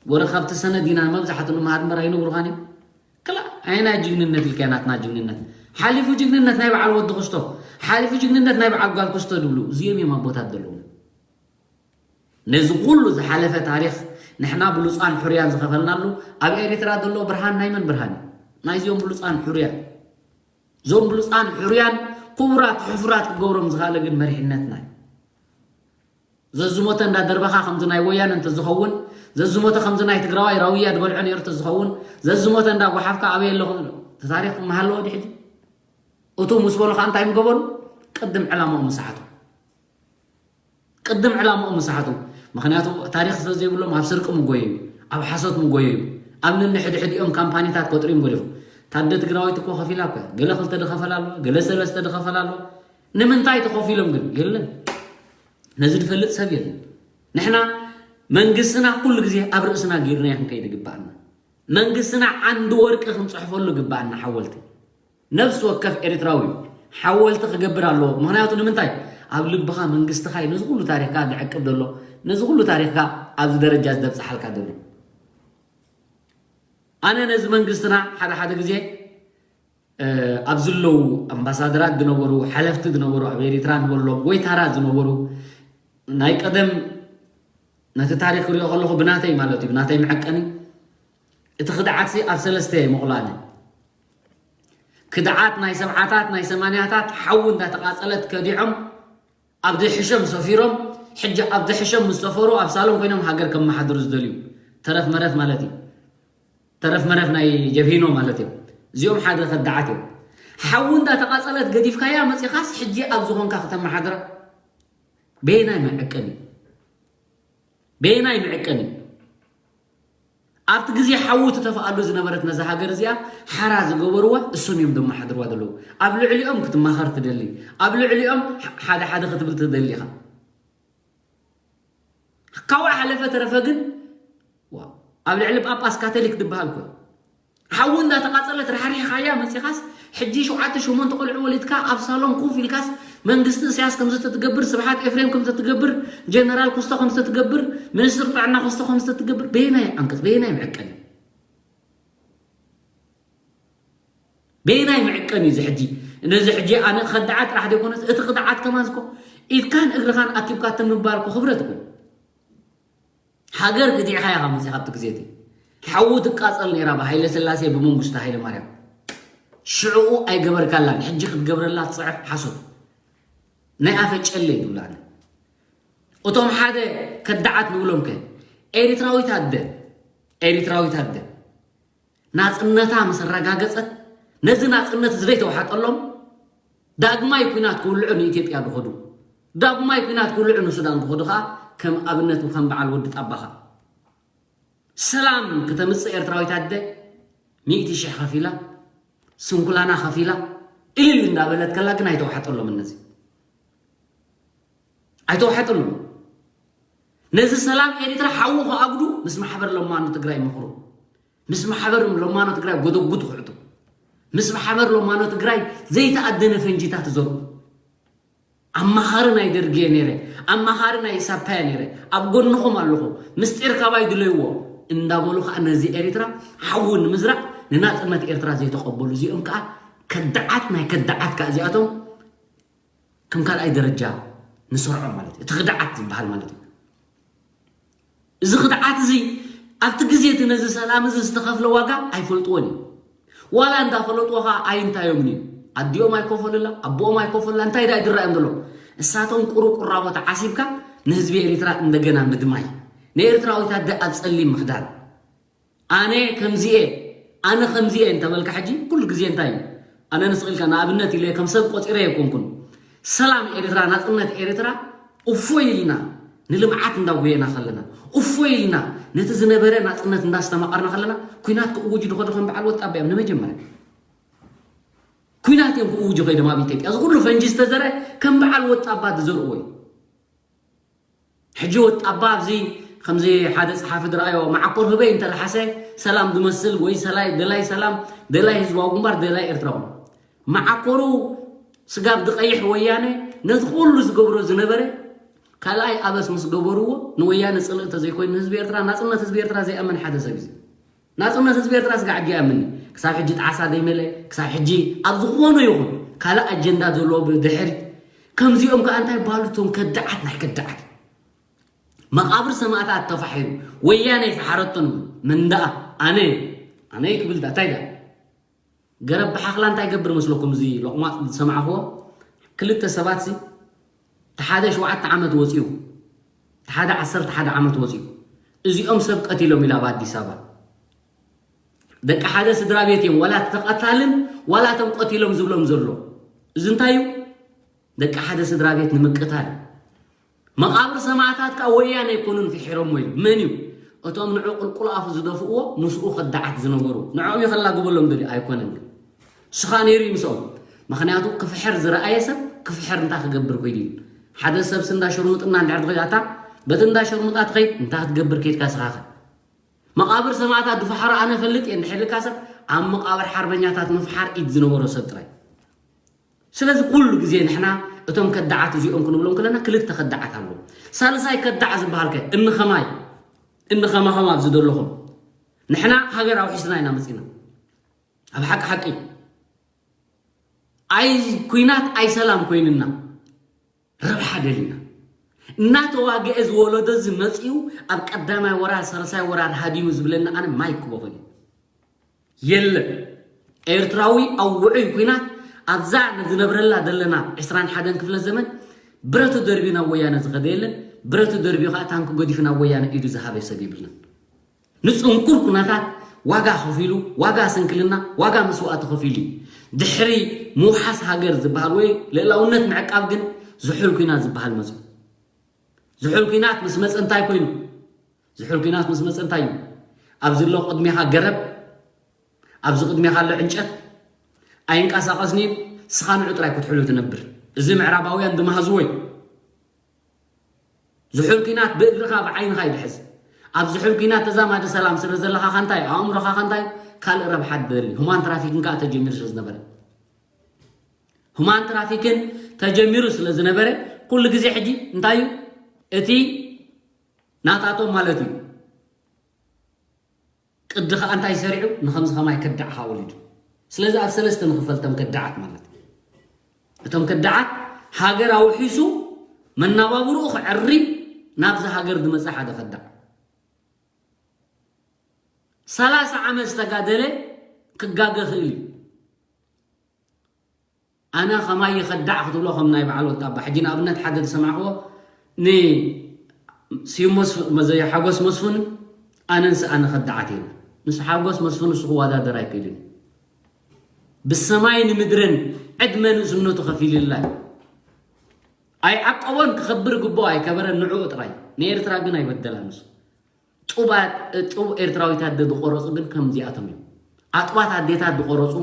ወረ ካብቲ ሰነድ ኢና መብዛሕቱ ንምሃር እምበር ኣይነግሩኻን እዮም። ክላ ኣይና ጅግንነት ኢልካ ናትና ጅግንነት ሓሊፉ ጅግንነት ናይ በዓል ወዲ ክስቶ ሓሊፉ ጅግንነት ናይ በዓል ጓል ክስቶ ዝብሉ እዚኦም እዮም ኣቦታት ዘለዎም። ነዚ ኩሉ ዝሓለፈ ታሪኽ ንሕና ብሉፃን ሕሩያን ዝኸፈልናሉ ኣብ ኤሪትራ ዘሎ ብርሃን ናይ መን ብርሃን እዩ? ናይዚኦም ብሉፃን ሕሩያን። እዞም ብሉፃን ሕሩያን ክቡራት ሕፉራት ክገብሮም ዝኽኣለ ግን መሪሕነትና እዩ። ዘዝሞተ እንዳደርበኻ ከምዚ ናይ ወያነ እንተዝኸውን ዘዝሞተ ከምዚ ናይ ትግራዋይ ራውያ ዝበልዖ ነይሩ እንተዝኸውን ዘዝሞተ እንዳጓሓፍካ ኣበይ ኣለኹ ታሪኽ ምሃለዎ ድሕጂ እቱ ምስ በሉ ከዓ እንታይ ምገበሩ ቅድም ዕላማኦም ምሳሓቱ ቅድም ዕላምኦም ምሳሓቱ። ምኽንያቱ ታሪኽ ስለ ዘይብሎም ኣብ ስርቂ ምጎዩ እዩ፣ ኣብ ሓሶት ምጎዩ እዩ። ኣብ ነንሕድሕዲኦም ካምፓኒታት ከጥርዮም ገዲፎም። ታደ ትግራወይቲ እኮ ከፊላ እኮ እያ። ገለ ክልተ ዝኸፈላ ኣለዋ፣ ገለ ሰለስተ ዝኸፈላ ኣለዋ። ንምንታይ ተኸፊሎም ግን የለን። ነዚ ዝፈልጥ ሰብ የለን። ንሕና መንግስትና ኩሉ ግዜ ኣብ ርእስና ገይርናዮ ክንከይድ ይግባኣና። መንግስትና ዓንዲ ወርቂ ክንፅሕፈሉ ይግባኣና ሓወልቲ። ነፍሲ ወከፍ ኤርትራዊ ሓወልቲ ክገብር ኣለዎ። ምኽንያቱ ንምንታይ ኣብ ልብኻ መንግስትኻ እዩ ነዚ ኩሉ ታሪኽካ ዝዕቅብ ዘሎ፣ ነዚ ኩሉ ታሪኽካ ኣብዚ ደረጃ እዚ ዘብፅሓልካ ዘሎ። ኣነ ነዚ መንግስትና ሓደ ሓደ ግዜ ኣብዚ ዘለዉ ኣምባሳደራት ዝነበሩ፣ ሓለፍቲ ዝነበሩ፣ ኣብ ኤሪትራ ንበሎም ጎይታራት ዝነበሩ ናይ ቀደም፣ ነቲ ታሪክ ክሪኦ ከለኹ ብናተይ ማለት እዩ፣ ብናተይ መዐቀኒ፣ እቲ ክድዓትሲ ኣብ ሰለስተ ይምቕሎ። ኣነ ክድዓት ናይ ሰብዓታት ናይ ሰማንያታት ሓዊ እንዳተቃጸለት ከዲዖም ኣብ ዝሕሸም ሰፊሮም፣ ሕጂ ኣብ ዝሕሸም ምስ ሰፈሩ ኣብ ሳሎን ኮይኖም ሃገር ከመሓድሩ ዝደልዩ ተረፍ መረፍ ማለት እዩ። ተረፍ መረፍ ናይ ጀብሂኖ ማለት እዮም። እዚኦም ሓደ ከዳዓት እዮም። ሓዊ እንዳተቃጸለት ገዲፍካያ መጺኻስ ሕጂ ኣብ ዝኾንካ ከተመሓድራ በየናይ መዐቀኒ? በየናይ መዐቀኒ? ኣብቲ ግዜ ሓዊ ትተፍኣሉ ዝነበረት ነዛ ሃገር እዚኣ ሓራ ዝገበርዋ እሶም እዮም ዘመሓድርዋ ዘለዉ። ኣብ ልዕሊኦም ክትማኸር ትደሊ፣ ኣብ ልዕሊኦም ሓደ ሓደ ክትብል ትደሊ ኢኻ። ካብኡ ሓለፈ ተረፈ ግን ኣብ ልዕሊ ጳጳስ ካቶሊክ ዝበሃል ኮ ሓዊ እንዳተቃጸለት ራሕሪሕኻያ መጺኻስ፣ ሕጂ ሸውዓተ ሸሞንተ ቆልዑ ወሊድካ ኣብ ሳሎን ኮፍ ኢልካስ፣ መንግስቲ እስያስ ከምዚ ተትገብር፣ ስብሓት ኤፍሬም ከምዚ ተትገብር፣ ጀነራል ኩስቶ ከምዚ ተትገብር፣ ሚኒስትር ጥዕና ኩስቶ ከምዚ ተትገብር፣ በየናይ ዓንቀጽ በየናይ መዐቀኒ? በየናይ መዐቀኒ እዚ ሕጂ? ነዚ ሕጂ ኣነ ከዳዓት ጥራሕ ዘይኮነስ እቲ ክዳዓት ከማን ዝኮ ኢድካን እግርኻን ኣኪብካ ትምባል እኮ ክብረት እኮ። ሃገር ክዲዕኻ ኢኻ መፂኻ ኣብቲ ግዜ እቲ ሓዊ ትቃፀል ነይራ ብሃይለ ስላሴ ብመንግስቱ ሃይለ ማርያም። ሽዕኡ ኣይገበርካላን፣ ሕጂ ክትገብረላ ትፅዕፍ ሓሶት ናይ ኣፈጨለ ይብላን። እቶም ሓደ ከዳዓት ንብሎም ከ ኤሪትራዊት ኣደ ኤሪትራዊት ኣደ ናጽነታ ምስ ኣረጋገጸት፣ ነዚ ናጽነት እዚ ዘይተዋሓጠሎም ዳግማይ ኲናት ክውልዑ ንኢትዮጵያ ዝኸዱ፣ ዳግማይ ኲናት ክውልዑ ንሱዳን ዝኸዱ ኸኣ ከም ኣብነት ከም በዓል ወዲ ጣባኻ ሰላም ክተምጽእ ኤርትራዊት ኣደ ሚእቲ ሽሕ ከፊላ ስንኩላና ከፊላ እልል እንዳበለት ከላ ግን ኣይተዋሓጠሎም። እነዚ ኣይተዋሓጠሎም። ነዚ ሰላም ኤሪትራ ሓዊ ክኣግዱ ምስ ማሕበር ለማኖ ትግራይ ምኽሩ፣ ምስ ማሕበር ለማኖ ትግራይ ጎደጉት ክዕጡ፣ ምስ ማሕበር ለማኖ ትግራይ ዘይተኣደነ ፈንጂታት ዘርኡ። ኣማኻሪ ናይ ደርጊ እየ ነይረ፣ ኣማኻሪ ናይ ኢሳፓ እየ ነይረ፣ ኣብ ጎንኹም ኣለኹ፣ ምስጢር ካባይ ድለይዎ እንዳበሉ ከዓ ነዚ ኤሪትራ ሓዊ ንምዝራእ ንናፅነት ኤርትራ ዘይተቐበሉ እዚኦም ከዓ ከዳዓት ናይ ከዳዓት ከዓ እዚኣቶም ከም ካልኣይ ደረጃ ንሰርዖም ማለት እዩ። እቲ ክድዓት ዝበሃል ማለት እዩ። እዚ ክድዓት እዚ ኣብቲ ግዜ እቲ ነዚ ሰላም እዚ ዝተኸፍለ ዋጋ ኣይፈልጥዎን እዩ። ዋላ እንዳፈለጥዎ ከዓ ኣይንታዮምን እዩ። ኣዲኦም ኣይኮፈሉላ፣ ኣቦኦም ኣይኮፈሉላ፣ እንታይ ዳ ይድረአዮም ዘሎ? እሳቶም ቁሩብ ቁራቦ ተዓሲብካ ንህዝቢ ኤሪትራ እንደገና ምድማይ፣ ንኤርትራዊት ኣደ ኣብ ጸሊም ምኽዳን። ኣነ ከምዚኤ ኣነ ከምዚኤ እንተበልካ ሕጂ ኩሉ ግዜ እንታይ እዩ? ኣነ ንስቕ ኢልካ ንኣብነት ኢለ ከም ሰብ ቆጺረ ኣይኮንኩን። ሰላም ኤርትራ፣ ናጽነት ኤርትራ እፎይ ኢልና ንልምዓት እንዳጉየና ከለና፣ እፎይ ኢልና ነቲ ዝነበረ ናጽነት እንዳስተማቐርና ከለና፣ ኲናት ክእውጁ ዝኸዱ ከም በዓል ወጣባ እዮም ንመጀመርያ። ኲናት እዮም ክእውጁ ከይዶም ኣብ ኢትዮጵያ። እዚ ኩሉ ፈንጂ ዝተዘረ ከም በዓል ወጣባ ዝዘርዎ እዩ። ሕጂ ወጣባ ኣብዚ ከምዚ ሓደ ጸሓፊ ዝረኣዮ መዓኮር ህበይ እንተለሓሰ ሰላም ዝመስል ወይ ሰላይ ደላይ ሰላም ደላይ ህዝባዊ ግንባር ደላይ ኤርትራዊ መዓኮሩ ስጋብ ዝቐይሕ ወያነ ነቲ ኩሉ ዝገብሮ ዝነበረ ካልኣይ ኣበስ ምስ ገበርዎ ንወያነ ጽልእ እንተዘይኮይኑ ንህዝቢ ኤርትራ ናጽነት ህዝቢ ኤርትራ ዘይኣምን ሓደ ሰብ እዩ። ናጽነት ህዝቢ ኤርትራ ስጋዕ ሕጂ ኣይኣምንን። ክሳብ ሕጂ ጣዕሳ ዘይመለ ክሳብ ሕጂ ኣብ ዝኾነ ይኹን ካልእ ኣጀንዳ ዘለዎ ብድሕሪት ከምዚኦም ከዓ እንታይ ባሉቶም ከዳዓት ናይ ከዳዓት መቓብር ሰማእታት ተፋሒሩ ወያነ ይፈሓረቶም። ምን ደኣ ኣነ ኣነ ክብል ዳ እንታይ ዳ ገረብ ብሓኽላ እንታይ ገብር መስለኩም? እዚ ሎቕማፅ ዝሰማዕኽዎ ክልተ ሰባት ሲ እቲ ሓደ ሸውዓተ ዓመት ወፂኡ እቲ ሓደ ዓሰርተ ሓደ ዓመት ወፂኡ እዚኦም ሰብ ቀቲሎም ኢላ ኣብ ኣዲስ ኣበባ ደቂ ሓደ ስድራ ቤት እዮም ዋላ ተቐታልን ዋላ ተም ቀቲሎም ዝብሎም ዘሎ እዚ እንታይ እዩ? ደቂ ሓደ ስድራ ቤት ንምቅታል መቓብር ሰማእታት ከዓ ወያነ ኣይኮኑን ፍሒሮሞ ኢሉ መን እዩ? እቶም ንዑ ቁልቁል ኣፉ ዝደፍእዎ ምስኡ ከዳዓት ዝነበሩ ንዕኦም ይኸላግበሎም ደልዩ ኣይኮነን ግን ስኻ ነይሩ እዩ ምስኦም ምኽንያቱ ክፍሕር ዝረኣየ ሰብ ክፍሕር እንታይ ክገብር ኮይዱ እዩ ሓደ ሰብ ስንዳ ሸርሙጥና እንድሕር ትኸይድ ኣታ በቲ እንዳ ሸርሙጣ ትኸይድ እንታይ ክትገብር ከይድካ ስኻኸ መቓብር ሰማእታት ዝፈሓሮ ኣነ ፈልጥ እየ እንድሕር ኢልካ ሰብ ኣብ መቓብር ሓርበኛታት ምፍሓር ኢድ ዝነበሮ ሰብ ጥራይ ስለዚ ኩሉ ግዜ ንሕና እቶም ከዳዓት እዚኦም ክንብሎም ከለና ክልተ ከዳዓት ኣለዉ። ሳልሳይ ከዳዕ ዝበሃል ከ እኒ ኸማይ እኒ ኸማኸም ኣብዚ ዘለኹም ንሕና ሃገር ኣውሒስና ኢና መፂና ኣብ ሓቂ ሓቂ ኣይ ኩናት ኣይ ሰላም ኮይንና፣ ረብሓ ደሊና። እናተዋግአ ዝወለዶ እዚ መፂኡ ኣብ ቀዳማይ ወራር፣ ሳልሳይ ወራር ሃዲሙ ዝብለና ኣነ ማይክ ክበኾ እዩ። የለን። ኤርትራዊ ኣብ ውዑይ ኩናት ኣብዛ ንዝነብረላ ዘለና ዕስራን ሓደን ክፍለ ዘመን ብረቱ ደርቢ ናብ ወያነ ዝኸደ የለን። ብረቱ ደርቢ ከዓ ታንኪ ገዲፉ ናብ ወያነ ኢዱ ዝሃበ ሰብ የብልናን። ንፅንኩር ኩነታት ዋጋ ከፊሉ፣ ዋጋ ስንክልና፣ ዋጋ መስዋእቲ ከፊሉ እዩ። ድሕሪ ምውሓስ ሃገር ዝበሃል ወይ ልእላውነት ምዕቃብ ግን ዝሑል ኩናት ዝበሃል መፅኡ። ዝሑል ኩናት ምስ መፀ እንታይ ኮይኑ? ዝሑል ኩናት ምስ መፀ እንታይ እዩ? ኣብዚ ኣሎ ቅድሜኻ ገረብ፣ ኣብዚ ቅድሜኻ ኣሎ ዕንጨት፣ ኣይንቀሳቐስን እዩ። ንስኻ ንዑ ጥራይ ክትሕሉ ትነብር። እዚ ምዕራባውያን ዝመሃዝዎ እዩ። ዝሑል ኩናት ብእግርኻ ብዓይንኻ ይድሕዝ። ኣብ ዝሑል ኩናት ተዛማዲ ሰላም ስለ ዘለኻ ኻንታይ ኣእምሮኻ ኻንታይ ካልእ ረብሓ ትደሊ። ሁማን ትራፊክን ከዓ ተጀሚሩ ስለ ዝነበረ፣ ሁማን ትራፊክን ተጀሚሩ ስለ ዝነበረ፣ ኩሉ ግዜ ሕጂ እንታይ እዩ እቲ ናታቶም ማለት እዩ፣ ቅዲ ከዓ እንታይ ሰሪዑ ንከምዚ ከማይ ከዳዕኻ ወሊዱ። ስለዚ ኣብ ሰለስተ ንኽፈል እቶም ከዳዓት ማለት እዩ። እቶም ከዳዓት ሃገር ኣውሒሱ መናባብርኡ ክዕሪ ናብዚ ሃገር ዝመፀ ሓደ ከዳዕ። ሰላሳ ዓመት ዝተጋደለ ክጋገ ክእል እዩ። ኣነ ከማይ ይኸዳዕ ክትብሎ ከም ናይ በዓል ወጣባ። ሕጂ ንኣብነት ሓደ ዝሰማዕክዎ ንስዩም መስፍ-፣ መዘ-፣ ሓጎስ መስፍን ኣነን ስኣነ ከዳዓት የለን። ምስ ሓጎስ መስፍን እሱ ክወዳደር ኣይክእልን። ብሰማይን ምድርን ዕድመ ንእስነቱ ከፊልላ እዩ። ኣይዓቀቦን ክኸብር ግቦ ኣይከበረን ንዕኡ ጥራይ። ንኤርትራ ግን ኣይበደላን እሱ። ጡባት፣ ጡብ ኤርትራዊት ኣደ ዝቆረጹ ግን ከምዚኣቶም እዮም። ኣጥባት ኣዴታት ዝቆረጹ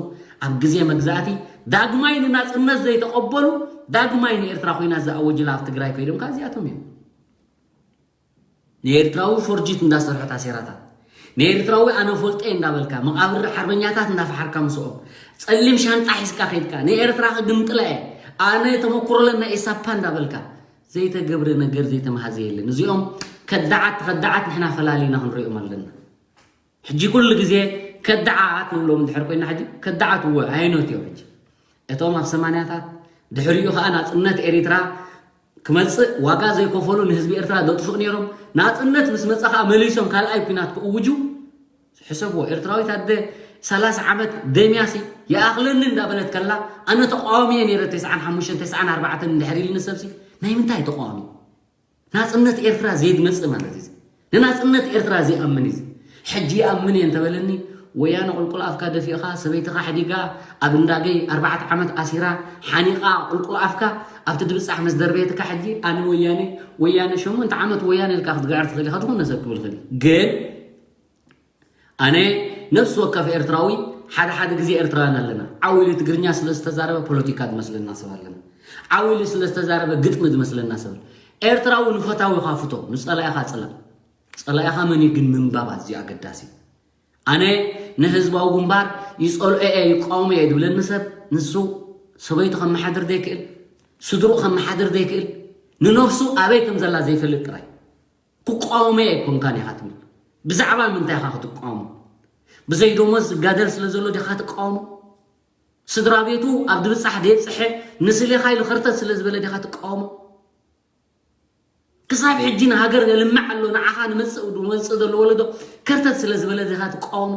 ኣብ ግዜ መግዛእቲ ዳግማይ ንናጽነት ዘይተቐበሉ ዳግማይ ንኤርትራ ኮይና ዝኣወጅላ ኣብ ትግራይ ከይዶም ከኣ እዚኣቶም እዮም። ንኤርትራዊ ፎርጂት እንዳሰርሑ ታሴራታት፣ ንኤርትራዊ ኣነ ፈልጦ እየ እንዳበልካ፣ መቓብር ሓርበኛታት እንዳፈሓርካ ምስኦም፣ ጸሊም ሻንጣ ሒዝካ ከይድካ፣ ንኤርትራ ክግምጥላ እየ፣ ኣነ ተመኩሮ ኣለና ኢሳፓ እንዳበልካ፣ ዘይተገብረ ነገር ዘይተመሃዘ የለን። እዚኦም ከዳዓት ከዳዓት ንሕና ፈላሊና ክንሪኦም ኣለና። ሕጂ ኩሉ ግዜ ከዳዓት ንብሎም እንድሕር ኮይና፣ ሕጂ ከዳዓት እወ፣ ኣይኖት እዮም። ሕጂ እቶም ኣብ ሰማንያታት፣ ድሕሪኡ ከኣ ናጽነት ኤሪትራ ክመጽእ ዋጋ ዘይከፈሉ ንህዝቢ ኤርትራ ዘጥፍኡ ነይሮም። ናጽነት ምስ መጸ ከኣ መሊሶም ካልኣይ ኲናት ክእውጁ። ሕሰብዎ፣ ኤርትራዊት ኣደ ሰላሳ ዓመት ደምያሲ ይኣኽለኒ እንዳበለት ከላ፣ ኣነ ተቃዋሚ እየ ነይረ፣ ተስዓን ሓሙሽተን ተስዓን ኣርባዕተን እንድሕር ኢልኒ ሰብሲ፣ ናይ ምንታይ ተቃዋሚ? ናጽነት ኤርትራ ዘይድመጽእ ማለት እዩ። ንናጽነት ኤርትራ ዘይኣምን እዩ። ሕጂ ይኣምን እየ እንተበለኒ፣ ወያነ ቁልቁል ኣፍካ ደፊእኻ፣ ሰበይትኻ ሕዲጋ፣ ኣብ እንዳገይ ኣርባዕተ ዓመት ኣሲራ፣ ሓኒቓ ቁልቁል ኣፍካ ኣብቲ ድብጻሕ ምስ ደርበየትካ፣ ሕጂ ኣነ ወያነ፣ ወያነ ሸሞንተ ዓመት ወያነ ኢልካ ክትግዕር ትኽእል ኢኻ፣ ዝኾነ ሰብ ክብል ይኽእል እዩ። ግን ኣነ ነፍሲ ወከፍ ኤርትራዊ፣ ሓደ ሓደ ግዜ ኤርትራውያን ኣለና። ዓው ኢሉ ትግርኛ ስለ ዝተዛረበ ፖለቲካ ዝመስለና ሰብ ኣለና። ዓው ኢሉ ስለ ዝተዛረበ ግጥሚ ዝመስለና ሰብ። ኤርትራዊ ንፈታዊኻ ፍቶ፣ ንጸላኢኻ ጽላእ። ጸላኢኻ መን እዩ ግን ምንባብ ኣዝዩ ኣገዳሲ። ኣነ ንህዝባዊ ግንባር ይጸልኦ እየ፣ ይቃወሞ እየ ዝብለኒ ሰብ፣ ንሱ ሰበይቱ ከመሓድር ዘይክእል፣ ስድርኡ ከመሓድር ዘይክእል፣ ንነብሱ ኣበይ ከም ዘላ ዘይፈልጥ ጥራይ። ክቃወሞ እየ ኣይኮንካን ኢኻ ትብል። ብዛዕባ ምንታይ ኢኻ ክትቃወሞ? ብዘይ ደሞዝ ዝጋደል ስለ ዘሎ ዲኻ ትቃወሞ? ስድራ ቤቱ ኣብ ድብጻሕ ደየብጽሐ ንስሌኻ ኢሉ ከርተት ስለ ዝበለ ዲኻ ትቃወሞ? ክሳብ ሕጂ ንሃገር የልምዕ ኣሎ፣ ንዓኻ ንመጽእ፣ ንመጽእ ዘሎ ወለዶ ከርተት ስለ ዝበለ ዲኻ ትቃወሞ?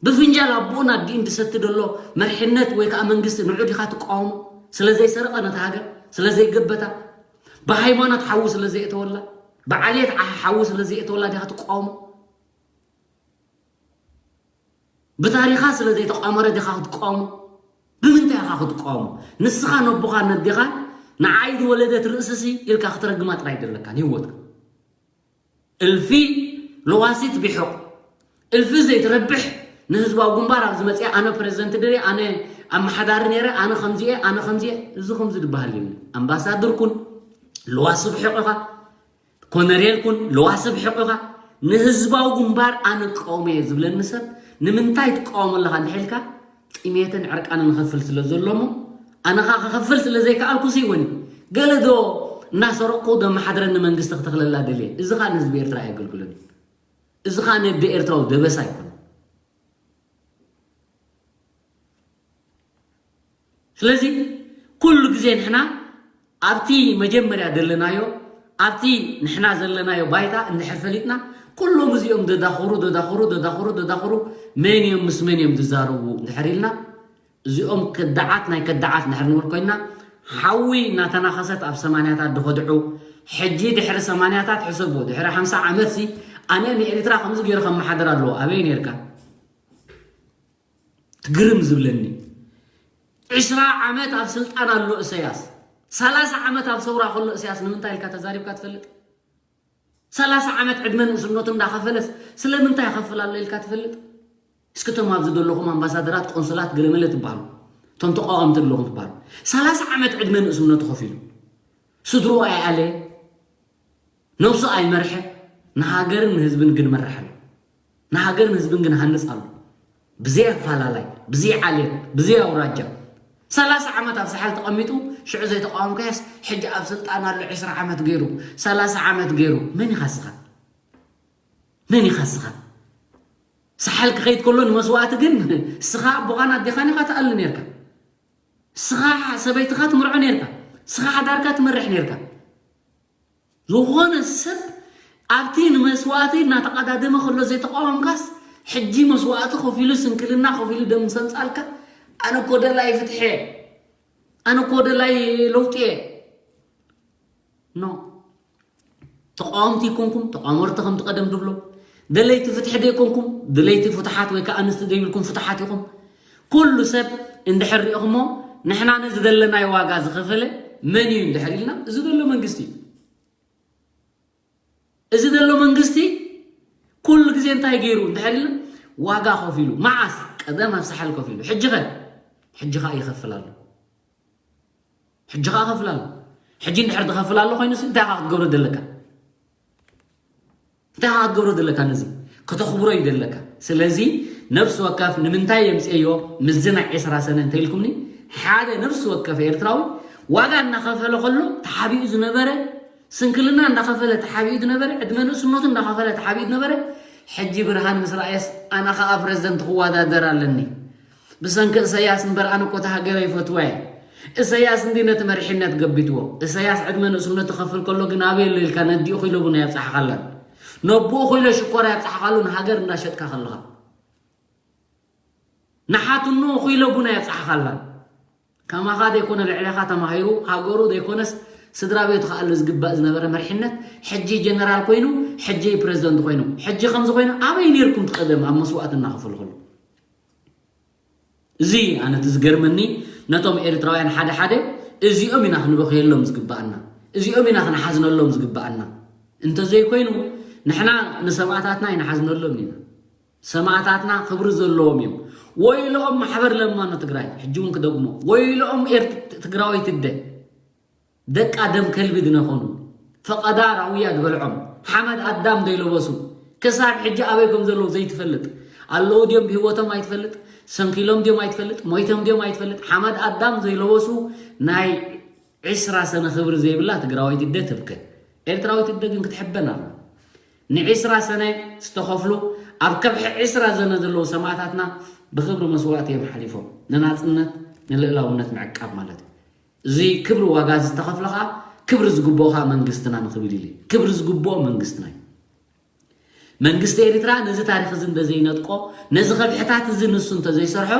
ብፍንጃል ኣቦኡን ኣዲኡን ዝሰቲ ዘሎ መሪሕነት ወይ ከዓ መንግስቲ ንዑ ዲኻ ትቃወሞ? ስለ ዘይሰረቐ ነታ ሃገር፣ ስለ ዘይገበታ፣ ብሃይማኖት ሓዊ ስለ ዘየእተወላ፣ ብዓሌት ሓ-፣ ሓዊ ስለ ዘየእተወላ ዲኻ ትቃወሞ? ብታሪኻ ስለ ዘይተቋመረ ዲኻ ክትቃወሞ? ብምንታይ ኢኻ ክትቃወሞ? ንስኻ ነቦኻ ነዴኻን ንዓይ ዝወለደት ርእስሲ ኢልካ ክትረግማ ጥራይ ደለካን ህይወትካ። እልፊ ለዋሲት ቢሑቕ፣ እልፊ ዘይትረብሕ ንህዝባዊ ግንባር ኣብዚ መፅኣ ኣነ ፕሬዝደንት ድሬ፣ ኣነ ኣመሓዳሪ ነይረ፣ ኣነ ከምዚኤ፣ ኣነ ከምዚኤ፣ እዚ ከምዚ ዝበሃል የለን። ኣምባሳድር ኩን፣ ለዋሲ ብሒቕ ኢኻ፣ ኮነሬል ኩን፣ ለዋሲ ብሒቕ ኢኻ። ንህዝባዊ ግንባር ኣነ እቃወሞ እየ ዝብለኒ ሰብ ንምንታይ ትቃወሞ ኣለኻ እንድሕር ኢልካ፣ ጥሜትን ዕርቃንን እኸፍል ስለ ዘሎ እሞ፣ ኣነ ኸዓ ክኸፍል ስለ ዘይከኣልኩ ሲወኒ፣ ገለ ዶ እናሰረቕኩ ዶ መሓድረኒ መንግስቲ ክተኽለላ ደልየ? እዚ ኸዓ ንህዝቢ ኤርትራ ኣየገልግሎን እዩ። እዚ ኸዓ ነደ ኤርትራዊ ደበሳ ኣይኮነን። ስለዚ ኩሉ ግዜ ንሕና ኣብቲ መጀመርያ ዘለናዮ ኣብቲ ንሕና ዘለናዮ ባይታ እንድሕር ፈሊጥና ኩሎም እዚኦም ደዳኽሩ ደዳኽሩ ደዳኽሩ ደዳኽሩ መን እዮም ምስ መን እዮም ዝዛረቡ እንድሕር ኢልና እዚኦም ከዳዓት ናይ ከዳዓት እንድሕር ንብል ኮይና ሓዊ እናተናኸሰት ኣብ ሰማንያታት ድኸድዑ ሕጂ ድሕሪ ሰማንያታት ሕሰቡ ድሕሪ ሓምሳ ዓመት ሲ ኣነ ንኤርትራ ከምዚ ገይሩ ከመሓደር ኣለዎ ኣበይ ነርካ ትግርም ዝብለኒ ዕስራ ዓመት ኣብ ስልጣን ኣሎ እሰያስ ሰላሳ ዓመት ኣብ ሰውራ ከሎ እሰያስ ንምንታይ ኢልካ ተዛሪብካ ትፈልጥ ሰላሳ ዓመት ዕድመ ንእስነቱ እንዳኸፈለስ ስለምንታይ ይኸፍል ኣሎ ኢልካ ትፈልጥ እስክቶም ኣብዚ ዘለኹም ኣምባሳደራት ቆንስላት ገለመለ ትበሃሉ እቶም ተቃወምቲ ኣለኹም ትበሃሉ ሰላሳ ዓመት ዕድመ ንእስነቱ ከፊሉ ስድርኡ ኣይኣለየ ነብሱ ኣይመርሐ ንሃገርን ንህዝብን ግን መርሕ ኣሎ ንሃገርን ህዝብን ግን ሃንጽ ኣሎ ብዘይ ኣፋላላይ ብዘይ ዓሌት ብዘይ ኣውራጃ ሰላሳ ዓመት ኣብ ሳሕል ተቐሚጡ ሽዑ ዘይተቃወምካዮስ ሕጂ ኣብ ስልጣን ኣሎ ዕስራ ዓመት ገይሩ ሰላሳ ዓመት ገይሩ መን ኢኻ ስኻ መን ኢኻ ስኻ ሳሕል ክኸይድ ከሎ ንመስዋእቲ ግን ስኻ ኣቦኻን ኣዴኻን ኢኻ ትኣሊ ነርካ ስኻ ሰበይትኻ ትምርዖ ነርካ ስኻ ሓዳርካ ትመርሕ ነርካ ዝኾነ ሰብ ኣብቲ ንመስዋእቲ እናተቐዳደመ ከሎ ዘይተቃወምካስ ሕጂ መስዋእቲ ከፊሉ ስንክልና ከፊሉ ደም ሰንፃልካ ኣነ እኮ ደላይ ፍትሐ ኣነ እኮ ደላይ ለውጢ ኖ ተቃወምቲ ይኮንኩም ተቃወምቲ ከምቲ ቀደም ድብሎ ደለይቲ ፍትሒ ደይኮንኩም ደለይቲ ፍትሓት ወይ ከዓ ኣንስቲ ደይብልኩም ፍትሓት ኢኹም ኩሉ ሰብ እንድሕር ሪእኹሞ ንሕና ነዚ ዘለናይ ዋጋ ዝኸፈለ መን እዩ እንድሕር ኢልና እዚ ዘሎ መንግስቲ እዩ እዚ ዘሎ መንግስቲ ኩሉ ግዜ እንታይ ገይሩ እንድሕር ኢልና ዋጋ ከፊሉ መዓስ ቀደም ኣብ ሳሕል ከፊሉ ሕጂ ኸ ሕጂ ከዓ ይኸፍል ኣሎ ሕጂ ከዓ ከፍል ኣሎ ሕጂ እንድሕር ትኸፍል ኣሎ ኮይኑስ እንታይ ከዓ ክትገብሮ ዘለካ እንታይ ከዓ ክትገብሮ ዘለካ ነዚ ከተኽብሮ እዩ ዘለካ ስለዚ ነብሲ ወከፍ ንምንታይ የምፅእዮ ምስዚ ናይ ዕስራ ሰነ እንተኢልኩምኒ ሓደ ነብሲ ወከፍ ኤርትራዊ ዋጋ እናኸፈለ ከሎ ተሓቢኡ ዝነበረ ስንክልና እንዳኸፈለ ተሓቢኡ ዝነበረ ዕድመ ንእስነቱ እንዳኸፈለ ተሓቢኡ ዝነበረ ሕጂ ብርሃን ምስ ረኣየስ ኣነ ከዓ ፕረዚደንት ክወዳደር ኣለኒ ብሰንኪ እሰያስ እምበር ኣነ እኮ እታ ሃገር ኣይፈትዋ እየ እሰያስ እንዲ ነቲ መሪሕነት ገቢትዎ እሰያስ ዕድመ ንእስነቱ ክኸፍል ከሎ ግን ኣበይ ኣሎ ኢልካ ነዲኡ ኪሎ ቡና የብፃሕካላን ነቦኡ ኪሎ ሽኮር የብፃሕካሉ ንሃገር እንዳሸጥካ ከለኻ ንሓትኖ ኪሎ ቡና የብፃሕካላን ከማኻ ዘይኮነ ልዕሌኻ ተማሂሩ ሃገሩ ዘይኮነስ ስድራ ቤቱ ክኣሉ ዝግባእ ዝነበረ መሪሕነት ሕጂ ጀነራል ኮይኑ ሕጂ ፕረዚደንት ኮይኑ ሕጂ ከምዚ ኮይኑ ኣበይ ነርኩም ትቀደም ኣብ መስዋእቲ እናኸፈልኩሉ እዚ ኣነ እቲ ዝገርመኒ ነቶም ኤርትራውያን ሓደ ሓደ እዚኦም ኢና ክንበኽየሎም ዝግባኣና እዚኦም ኢና ክንሓዝነሎም ዝግባኣና እንተዘይኮይኑ ንሕና ንሰማእታትና ኣይንሓዝነሎም ኢና ሰማእታትና ክብሪ ዘለዎም እዮም። ወይልኦም ማሕበር ለማኖ ትግራይ፣ ሕጂ እውን ክደግሞ፣ ወይልኦም ኤርት-፣ ትግራወይቲ ኣደ፣ ደቃ ደም ከልቢ ድነኾኑ፣ ፈቐዳ ራውያ ዝበልዖም፣ ሓመድ ኣዳም ዘይለበሱ፣ ክሳብ ሕጂ ኣበይ ከም ዘለዉ ዘይትፈልጥ፣ ኣለዉ ድዮም ብህይወቶም ኣይትፈልጥ፣ ሰንኪሎም ድዮም ኣይትፈልጥ፣ ሞይቶም ድዮም ኣይትፈልጥ፣ ሓመድ ኣዳም ዘይለበሱ ናይ ዒስራ ሰነ ክብሪ ዘይብላ ትግራወይቲ ኣደ ትብከ። ኤርትራዊት ኣደ ግን ክትሕበን ኣላ። ንዒስራ ሰነ ዝተኸፍሉ ኣብ ከብሒ ዒስራ ዘነ ዘለዉ ሰማእታትና ብክብሪ መስዋእቲ እዮም ሓሊፎም። ንናጽነት፣ ንልእላውነት ምዕቃብ ማለት እዩ። እዚ ክብሪ ዋጋ እዚ ዝተኸፍለ ኸዓ ክብሪ ዝግብኦ ኸዓ መንግስትና ንክብል ኢሉ እዩ። ክብሪ ዝግብኦ መንግስትና እዩ። መንግስቲ ኤርትራ ነዚ ታሪኽ እዚ እንተዘይነጥቆ፣ ነዚ ከብሕታት እዚ ንሱ እንተዘይሰርሖ፣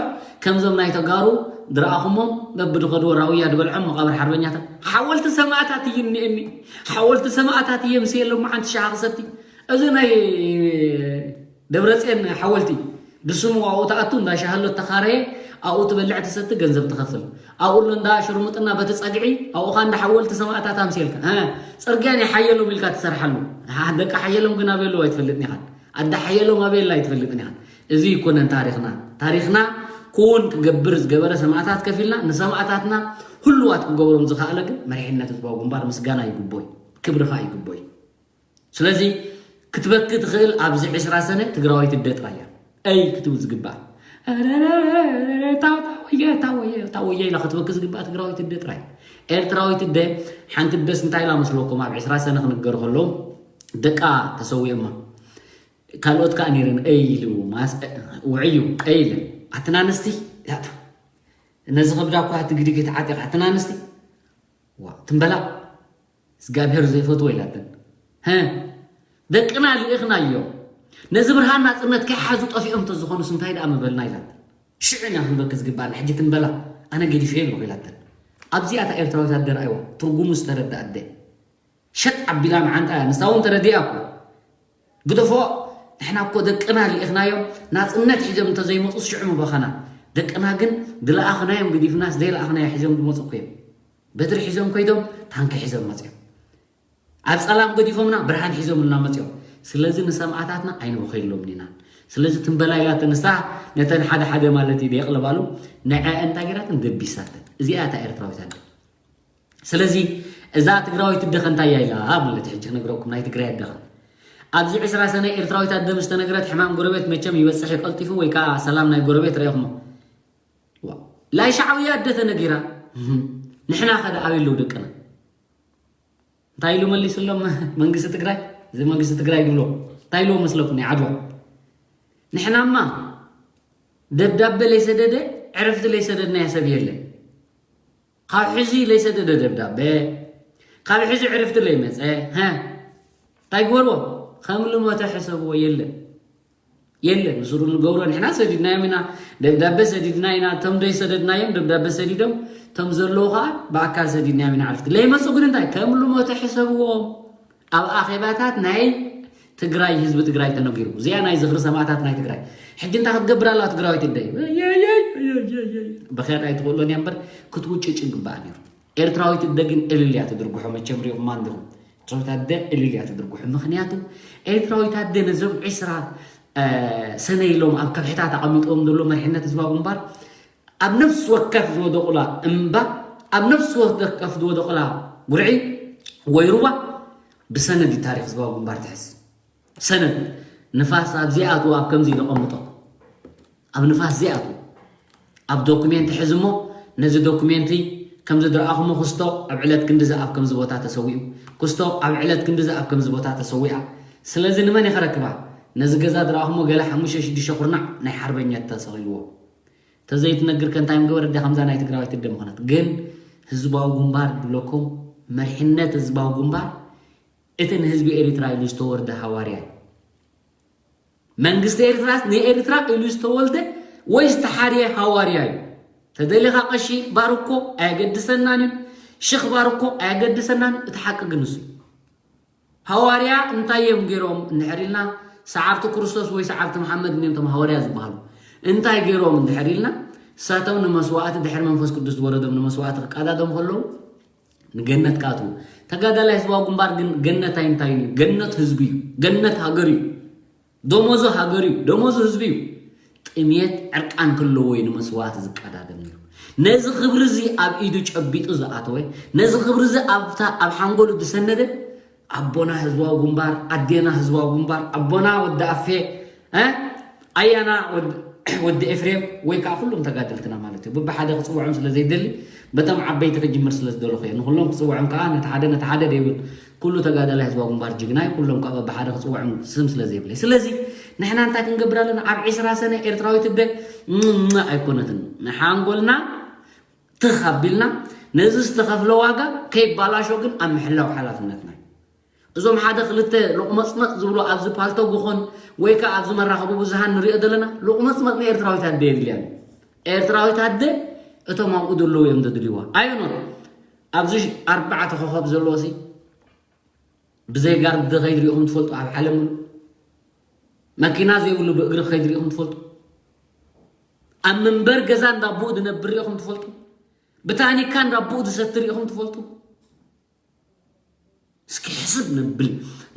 ከምዞም ናይ ተጋሩ ዝረኣኹሞም በብድኸድዎ ራውያ ዝበልዖም መቓብር ሓርበኛታት፣ ሓወልቲ ሰማእታት እዩ እኒኤኒ። ሓወልቲ ሰማእታት እየ ምስየሎም መዓንቲ ሻሂ ክሰቲ። እዚ ናይ ደብረፅዮን ሓወልቲ ብስሙ ኣብኡ ትኣቱ፣ እንዳ ሻሂ ኣሎ ተኻረየ፣ ኣብኡ ትበልዕ ትሰቲ፣ ገንዘብ ትኸፍል። ኣብኡ ኣሎ እንዳ ሽርሙጥና በቲ ጸግዒ፣ ኣብኡ ኸኣ እንዳ ሓወልቲ ሰማእታት ኣምሲልካ። እ፣ ጽርግያ ናይ ሓየሎም ኢልካ ትሰርሓሉ። ሓ-፣ ደቂ ሓየሎም ግን ኣበይ ኣለዉ ኣይትፈልጥን ኢኻ። ኣደ ሓየሎም ኣበይ ኣላ ኣይትፈልጥን ኢኻ። እዚ ኣይኮነን ታሪኽና። ታሪኽና ክውን ክገብር ዝገበረ ሰማእታት ከፊልና፣ ንሰማእታትና ህሉዋት ክገብሮም ዝኸኣለ ግን መሪሕነት ህዝባዊ ግንባር ምስጋና ይግቦ እዩ። ክብሪ ኸኣ ይግቦ እዩ። ስለዚ ክትበኪ ትኽእል ኣብዚ ዕስራ ሰነ ትግራወይቲ ኣደ ጥራይ እያ። እይ ክትብል ዝግባእ። እታ ወየ፣ እታ ወየ፣ እታ ወየ ኢላ ክትበኪ ዝግባእ ትግራወይቲ ኣደ ጥራይ። ኤርትራዊት ኣደ ሓንቲ ኣደስ እንታይ ኢላ መስለኩም ኣብ ዕስራ ሰነ ክንገር ከሎ ደቃ ተሰዊኦማ። ካልኦት ከኣ ነይረን እይ ኢሉ ማስ-፣ ውዕዩ እይ ኢለን። ኣተን ኣንስቲ ነዚ ከብዳ እኳ ትግዲግ ተዓጢቓ፣ እተን ኣንስቲ፣ ዋ፣ ትንበላ፣ እግዚኣብሔር ዘይፈትዎ ኢላተን። ሀ፣ ደቅና ልኢኽናዮ፣ ነዚ ብርሃን ናጽነት ከይሓዙ ጠፊኦም እንተዝኾኑስ እንታይ ደኣ ምበልና ኢላተን። ሽዕን እያ ክንበኪ ዝግባኣና፣ ሕጂ ትንበላ፣ ኣነ ገዲፈ ኣለኹ ኢላተን። ኣብዚኣ እታ ኤርትራዊት ኣደ ረኣይዋ፣ ትርጉሙ ዝተረድኣ ኣደ። ሸጥ ኣቢላ መዓንጣ እያ፣ ንሳ እውን ተረዲኣ እኮ። ግደፎ፣ ንሕና እኮ ደቅና ልኢኽናዮም፣ ናጽነት ሒዞም እንተዘይመጹስ ሽዑ ምበኸና። ደቅና ግን ድለኣኽናዮም ገዲፍናስ ዘይለኣኽናዮ ሒዞም ዝመጹ እኮ እዮም። በትሪ ሒዞም ከይዶም ታንኪ ሒዞም መጺኦም። ኣብ ጸላም ገዲፎምና ብርሃን ሒዞምልና መጺኦም። ስለዚ ንሰማእታትና ኣይንበኸየሎም ኢና። ስለዚ ትንበላ ኢላተን ንሳ ነተን ሓደ ሓደ ማለት እዩ ደየቕለባሉ፣ ንዐአን እንታይ ገይራተን? ደቢሳተን። እዚኣ እታ ኤርትራዊት ኣደ። ስለዚ እዛ ትግራዊት ኣደ ከ እንታይ እያ ኢላ ማለት እዩ? ሕጂ ክነግረኩም ናይ ትግራይ ኣደ ከ። ኣብዚ ዕስራ ሰነ ኤርትራዊት ኣደ ምስ ተነግረት ሕማም ጎረቤት መቸም ይበጽሕ እዩ ቀልጢፉ፣ ወይ ከዓ ሰላም ናይ ጎረቤት ረኢኹሞ። ዋ፣ ላይ ሻዕውያ ኣደ ተነጊራ። ንሕና ከ ደኣ ኣበይ ኣለዉ ደቅና? እንታይ ኢሉ መሊስሎም መንግስቲ ትግራይ? እዚ መንግስቲ ትግራይ ይብሎ እንታይ ኢልዎ መስለኩም? ናይ ዓድዋ ንሕናማ ደብዳበ ለይሰደደ ዕረፍቲ ለይሰደድናዮ ሰብ የለን። ካብ ሕዚ ለይሰደደ ደብዳበ፣ ካብ ሕዚ ዕረፍቲ ለይመጸ፣ ሀ፣ እንታይ ግበርዎ? ከም ልሞተ ሕሰብዎ። የለን፣ የለን፣ ንስሩ ንገብሮ ንሕና ሰዲድናዮም ኢና፣ ደብዳበ ሰዲድና ኢና። እቶም ዘይሰደድናዮም ደብዳበ ሰዲዶም፣ እቶም ዘለዉ ኸዓ ብኣካል ሰዲድናዮም ኢና። ዕረፍቲ ለይመጹ ግን እንታይ? ከም ልሞተ ሕሰብዎም። ኣብ ኣኼባታት ናይ ትግራይ፣ ህዝቢ ትግራይ ተነጊሩ። እዚኣ ናይ ዝኽሪ ሰማእታት ናይ ትግራይ። ሕጂ እንታይ ክትገብር ኣለዋ ትግራዊት ኣደይ? በኺያ ኣይትኽእሎን እያ እምበር ክትውጭጭ ይግባኣ ነይሩ። ኤርትራዊት ኣደ ግን እልል እያ ትድርግሖ። መቸም ሪኹማ እንዲኹም። ኤርትራዊት ኣደ እልል እያ ትድርግሖ። ምኽንያቱ ኤርትራዊት ኣደ ነዞም ዕስራ፣ እ፣ ሰነ ኢሎም ኣብ ከብሕታት ኣቐሚጥዎም ዘሎ መሪሕነት ህዝባዊ ግንባር ኣብ ነፍሲ ወከፍ ዝወደቑላ እምባ፣ ኣብ ነፍሲ ወከፍ ዝወደቑላ ጉርዒ ወይ ሩባ ብሰነድ እዩ ታሪኽ ህዝባዊ ግንባር ትሕዝ። ሰነድ ንፋስ ኣብ ዘይኣትዎ ኣብ ከምዚ ኢሉ ኣቐምጦ። ኣብ ንፋስ ዘይኣትዎ ኣብ ዶኩሜንት ሕዝ እሞ ነዚ ዶኩሜንት ከምዚ ዝረኣኹሞ ክስቶ ኣብ ዕለት ክንድዚ ኣብ ከምዚ ቦታ ተሰዊኡ፣ ክስቶ ኣብ ዕለት ክንድዚ ኣብ ከምዚ ቦታ ተሰዊኣ። ስለዚ ንመን እየ ከረክባ? ነዚ ገዛ ዝረኣኹሞ ገለ ሓሙሽተ ሽዱሽተ ኩርናዕ ናይ ሓርበኛ ተሰቒልዎ። ተዘይትነግር ከ እንታይ ምገበረ? እዳ ከምዛ ናይ ትግራዋይ ትደ ምኾነት። ግን ህዝባዊ ግንባር ድብለኩም፣ መሪሕነት ህዝባዊ ግንባር እቲ ንህዝቢ ኤሪትራ ኢሉ ዝተወርደ ሃዋርያ እዩ። መንግስቲ ኤሪትራስ ንኤሪትራ ኢሉ ዝተወልደ ወይ ዝተሓርየ ሃዋርያ እዩ። ተደሊኻ ቀሺ ባርኮ ኣየገድሰናን እዩ። ሽኽ ባርኮ ኣየገድሰናን እዩ። እቲ ሓቂ ግን እሱ እዩ። ሃዋርያ እንታይ እዮም ገይሮም እንድሕር ኢልና፣ ሰዓብቲ ክርስቶስ ወይ ሰዓብቲ መሓመድ እንዲዮም እቶም ሃዋርያ ዝበሃሉ። እንታይ ገይሮም እንድሕር ኢልና፣ እሳቶም ንመስዋእቲ ድሕሪ መንፈስ ቅዱስ ዝወረዶም ንመስዋእቲ ክቀዳደሙ ከለዉ ንገነት ክኣትዉ። ተጋዳላይ ህዝባዊ ግንባር ግን ገነት ኣይንታይን እዩ። ገነት ህዝቢ እዩ። ገነት ሃገር እዩ። ደሞዙ ሃገር እዩ። ደሞዙ ህዝቢ እዩ። ጥሜት ዕርቃን ክለዎ እዩ ንመስዋእቲ ዝቀዳደም ነይሩ። ነዚ ክብሪ እዚ ኣብ ኢዱ ጨቢጡ ዝኣተወ፣ ነዚ ክብሪ እዚ ኣብታ ኣብ ሓንጎሉ ዝሰነደ ኣቦና ህዝባዊ ግንባር፣ ኣዴና ህዝባዊ ግንባር፣ ኣቦና ወዲ ኣፌ፣ እ፣ ኣያና ወድ-፣ ወዲ ኤፍሬም ወይ ከዓ ኩሎም ተጋደልትና ማለት እዩ። በብሓደ ክፅውዖም ስለ ዘይደሊ በቶም ዓበይቲ ክጅምር ስለ ዝደለኹ እየ። ንኩሎም ክፅውዖም ከዓ ነቲ ሓደ ነቲ ሓደ ደይብል። ኩሉ ተጋዳላይ ህዝባዊ ግንባር ጅግና እዩ። ኩሎም ከዓ በብሓደ ክፅውዖም ስም ስለ ዘይብለይ። ስለዚ ንሕና እንታይ ክንገብር ኣለና? ኣብ ዕስራ ሰነ ኤርትራዊት ኣደ ም-፣ ም-፣ ኣይኮነትን። ንሓንጎልና ትኽ ኣቢልና ነዚ ዝተኸፍለ ዋጋ ከይባላሾ ግን ኣብ ምሕላው ሓላፍነትና እዩ። እዞም ሓደ ክልተ ሎቕመጽመጽ ዝብሉ ኣብዚ ፓልቶግ ይኹን ወይ ከዓ ኣብዚ መራኸቢ ብዙሃን ንሪኦ ዘለና ሎቕመጽመጽ ንኤርትራዊት ኣደ የድልያን። ኤርትራዊት ኣደ እቶም ኣብኡ ዘለዉ እዮም ዘድልይዋ። ኣየኖት ኣብዚ ኣርባዕተ ኮኸብ ዘለዎሲ ብዘይ ጋርዲ ከይድ ሪኢኹም ትፈልጡ? ኣብ ዓለም ምሉእ መኪና ዘይብሉ ብእግሪ ከይድ ሪኢኹም ትፈልጡ? ኣብ መንበር ገዛ እንዳቦኡ ዝነብር ሪኢኹም ትፈልጡ? ብታኒካ እንዳቦኡ ዝሰቲ ሪኢኹም ትፈልጡ? እስኪ ሕስብ ንብል።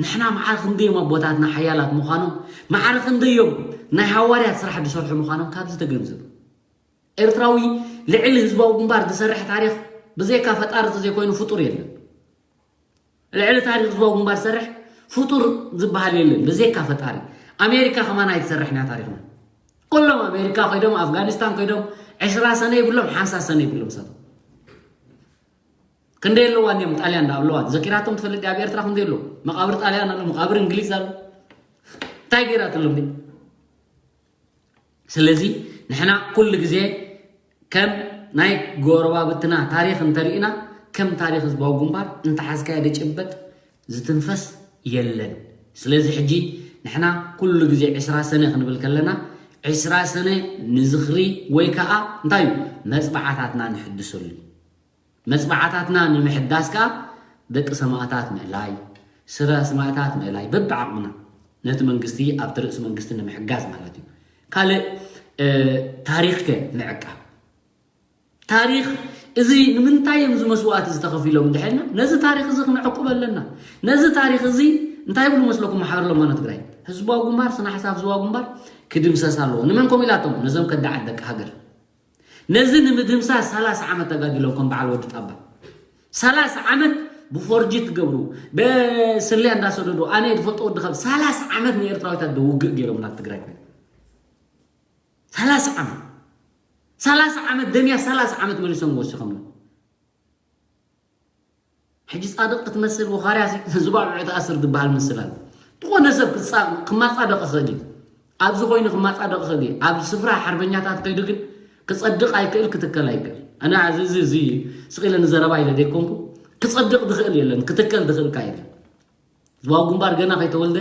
ንሕና መዓር ክንደዮም ኣቦታትና ሓያላት ምዃኖም፣ መዓር ክንደዮም ናይ ሃዋርያት ስራሕ ዝሰርሑ ምዃኖም ካብዚ ተገንዘቡ። ኤርትራዊ ልዕሊ ህዝባዊ ግንባር ዝሰርሕ ታሪኽ ብዘይካ ፈጣሪ ተዘይኮይኑ ፍጡር የለን። ልዕሊ ታሪኽ ህዝባዊ ግንባር ዝሰርሕ ፍጡር ዝበሃል የለን ብዘይካ ፈጣሪ። ኣሜሪካ ከማን ኣይትሰርሕን እያ ታሪኽና። ኩሎም ኣሜሪካ ከይዶም፣ ኣፍጋኒስታን ከይዶም፣ ዕስራ ሰነ ይብሎም፣ ሓምሳ ሰነ ይብሎም ሰብ። ክንደይ ኣለዋ እንዲዮም ጣልያን ዳ ኣለዋ። ዘኪራቶም ትፈልጥ ኣብ ኤርትራ ክንደይ ኣሎ? መቃብር ጣልያን ኣሎ፣ መቃብር እንግሊዝ ኣሎ። እንታይ ገይራትሎም ድዩ? ስለዚ ንሕና ኩሉ ግዜ ከም ናይ ጎረባብትና ታሪኽ እንተርኢና ከም ታሪኽ ህዝባዊ ግንባር እንተሓዝካዮ ደጭበጥ ዝትንፈስ የለን። ስለዚ ሕጂ ንሕና ኩሉ ግዜ ዕስራ ሰነ ክንብል ከለና ዕስራ ሰነ ንዝኽሪ ወይ ከዓ እንታይ እዩ መፅባዓታትና ንሕድሰሉ እዩ። መፅባዓታትና ንምሕዳስ ከዓ ደቂ ሰማእታት ምእላይ፣ ስረ ሰማእታት ምእላይ በብዓቕምና ነቲ መንግስቲ ኣብቲ ርእሲ መንግስቲ ንምሕጋዝ ማለት እዩ። ካልእ ታሪኽከ ምዕቃብ ታሪኽ እዚ ንምንታይ እዮም እዚ መስዋእቲ ዝተኸፊሎም እንድሕልና ነዚ ታሪኽ እዚ ክነዕቁብ ኣለና። ነዚ ታሪኽ እዚ እንታይ ይብሉ መስለኩም ማሕበር ለማኖ ትግራይ? ህዝባዊ ግንባር ስነ ሓሳብ ህዝባዊ ግንባር ክድምሰስ ኣለዎ። ንመን ኮም ኢላቶም? ነዞም ከዳዓት ደቂ ሃገር። ነዚ ንምድምሳስ ሰላሳ ዓመት ተጋዲሎም ከም በዓል ወዲ ጣባ ሰላሳ ዓመት ብፎርጂ ትገብሩ በስልያ እንዳሰደዱ ኣነ ዝፈልጦ ወዲ ካብ ሰላሳ ዓመት ንኤርትራዊታት ውግእ ገይሮም ናብ ትግራይ ኮይኑ ሰላሳ ዓመት ሰላሳ ዓመት ደምያ ሰላሳ ዓመት መሊሶም ወሲኾም ሕጂ ፃድቕ ክትመስል ወኻርያ ዝባልዑ ተኣስር ዝበሃል ምስል ኣሎ ዝኾነ ሰብ ክማፃደቕ ይኽእል እዩ ኣብዚ ኮይኑ ክማፃደቕ ይኽእል እዩ ኣብ ስፍራ ሓርበኛታት ከይዱ ግን ክፀድቕ ኣይክእል ክትከል ኣይክእል ኣነ እዚ እዚ ስቕ ኢለ ንዘረባ ኢለ ዘይኮንኩ ክፀድቕ ዝኽእል የለን ክትከል ዝኽእልካ የለን ህዝባዊ ግንባር ገና ከይተወልደ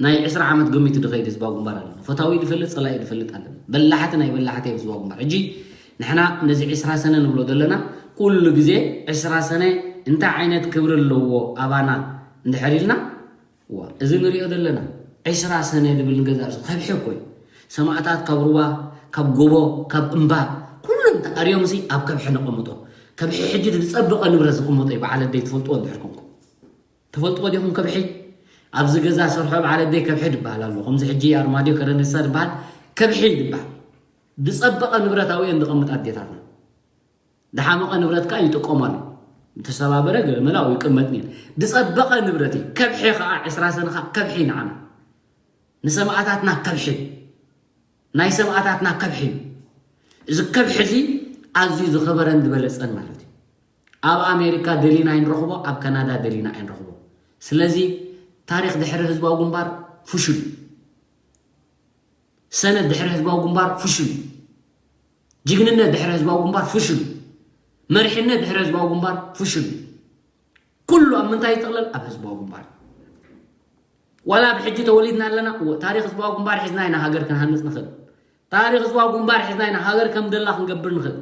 ናይ ዕስራ ዓመት ገሚቱ ዝኸይድ ህዝባዊ ግንባር ኣለና። ፈታዊ ዝፈልጥ ጸላኢ ዝፈልጥ ኣለና። በላሕቲ ናይ በላሕቲ እዮም ህዝባዊ ግንባር። ሕጂ ንሕና ነዚ ዕስራ ሰነ ንብሎ ዘለና ኩሉ ግዜ ዕስራ ሰነ እንታይ ዓይነት ክብሪ ኣለዎ ኣባና እንድሕር ኢልና ዋ እዚ ንሪኦ ዘለና ዕስራ ሰነ ዝብል ንገዛ ርእሱ ከብሒ እኮ እዩ። ሰማእታት ካብ ሩባ ካብ ጎቦ ካብ እምባ ኩሎም ተኣርዮም ሲ ኣብ ከብሒ ነቐምጦ። ከብሒ ሕጂ ዝጸበቐ ንብረት ዝቕመጦ እዩ። በዓል ኣደይ ትፈልጥዎ እንድሕር ኮንኩም ትፈልጥዎ ዲኹም ከብሒ? ኣብዚ ገዛ ሰርሖ በዓል ኣደይ ከብሒ ዝበሃል ኣሎ። ከምዚ ሕጂ ኣርማድዮ ከረኔሳ ዝበሃል ከብሒ እዩ ዝበሃል። ዝፀበቐ ንብረት ኣብኡ እየን ዝቐምጣ ኣዴታትና። ዝሓመቐ ንብረት ከዓ ይጥቀማሉ። ዝተሰባበረ ገለ መለ ኣብኡ ይቅመጥ ነይሩ። ዝፀበቐ ንብረት እዩ። ከብሒ ከዓ ዕስራ ሰነ ከዓ ከብሒ ንዓና። ንሰማእታትና ከብሒ ናይ ሰማእታትና ከብሒ እዩ። እዚ ከብሒ እዚ ኣዝዩ ዝኸበረን ዝበለፀን ማለት እዩ። ኣብ ኣሜሪካ ደሊና ኣይንረኽቦ፣ ኣብ ካናዳ ደሊና ኣይንረኽቦ። ስለዚ ታሪኽ ድሕሪ ህዝባዊ ግንባር ፍሹል እዩ። ሰነድ ድሕሪ ህዝባዊ ግንባር ፍሹል እዩ። ጅግንነት ድሕሪ ህዝባዊ ግንባር ፍሹል እዩ። መሪሕነት ድሕሪ ህዝባዊ ግንባር ፍሹል እዩ። ኩሉ ኣብ ምንታይ ይጥቕለል? ኣብ ህዝባዊ ግንባር። ዋላ ብሕጂ ተወሊድና ኣለና እወ ታሪኽ ህዝባዊ ግንባር ሒዝና ኢና ሃገር ክንሃንፅ ንኽእል። ታሪኽ ህዝባዊ ግንባር ሒዝና ኢና ሃገር ከም ደላ ክንገብር ንኽእል።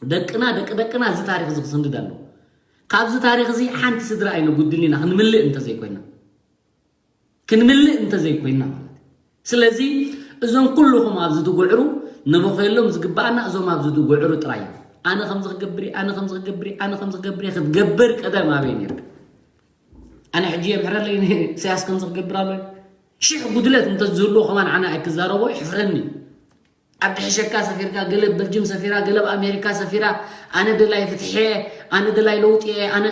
ደቅና ደቂ ደቅና እዚ ታሪኽ እዚ ክስንድ ኣለዎ። ካብዚ ታሪኽ እዚ ሓንቲ ስድራ ኣይነጉድልን ኢና ክንምልእ እንተዘይኮይና። ክንምልእ እንተዘይኮይና ማለት እዩ። ስለዚ እዞም ኩልኹም ኣብዚ ትጉዕሩ ንበኸየሎም ዝግባኣና እዞም ኣብዚ ትጉዕሩ ጥራይ እዮም። ኣነ ከምዚ ክገብር እየ፣ ኣነ ከምዚ ክገብር እየ፣ ኣነ ከምዚ ክገብር እየ ክትገብር ቀደም ኣበይ ነርካ? ኣነ ሕጂ የምሕረለይ ኢሳያስ ከምዚ ክገብር ኣሎ ሽሕ ጉድለት እንተዝህልዎ ከማን ኣነ ኣይክዛረቦ ይሕፍረኒ። ኣብ ድሕሸካ ሰፊርካ ገለ በልጅም ሰፊራ ገለ ኣብ ኣሜሪካ ሰፊራ ኣነ ደላይ ፍትሒ ኣነ ደላይ ለውጢ ኣነ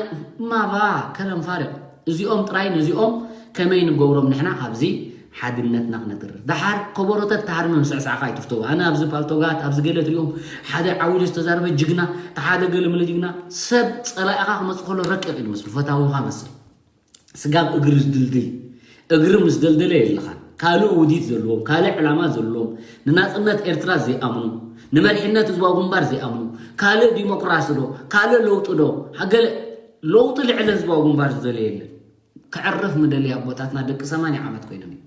ማባ ከለም ፋርቅ እዚኦም ጥራይ ነዚኦም ከመይ ንገብሮም ንሕና ኣብዚ ሓድነትና ክነትርር ደሓር ከበሮተት ተሃርመ ምስዕሳዕካ ኣይትፍተው ኣነ ኣብዚ ፓልቶጋት ኣብዚ ገለ ትሪኦም ሓደ ዓውሊ ዝተዛረበ ጅግና ሓደ ገለ ምለ ጅግና ሰብ ፀላኢኻ ክመፅ ከሎ ረቂቕ እዩ ዝመስሉ ፈታዊኻ መስል ስጋብ እግሪ ዝድልድል እግሪ ምስ ደልደለ የለኻን ካልእ ውዲት ዘለዎም ካልእ ዕላማ ዘለዎም ንናፅነት ኤርትራ ዘይኣምኑ ንመሪሕነት ህዝባዊ ግንባር ዘይኣምኑ ካልእ ዲሞክራሲ ዶ ካልእ ለውጢ ዶ ሃገለ ለውጢ ልዕሊ ህዝባዊ ግንባር ዝደለየ የለን ክዕርፍ ምደለየ ኣቦታትና ደቂ ሰማንያ ዓመት ኮይኖም እዮም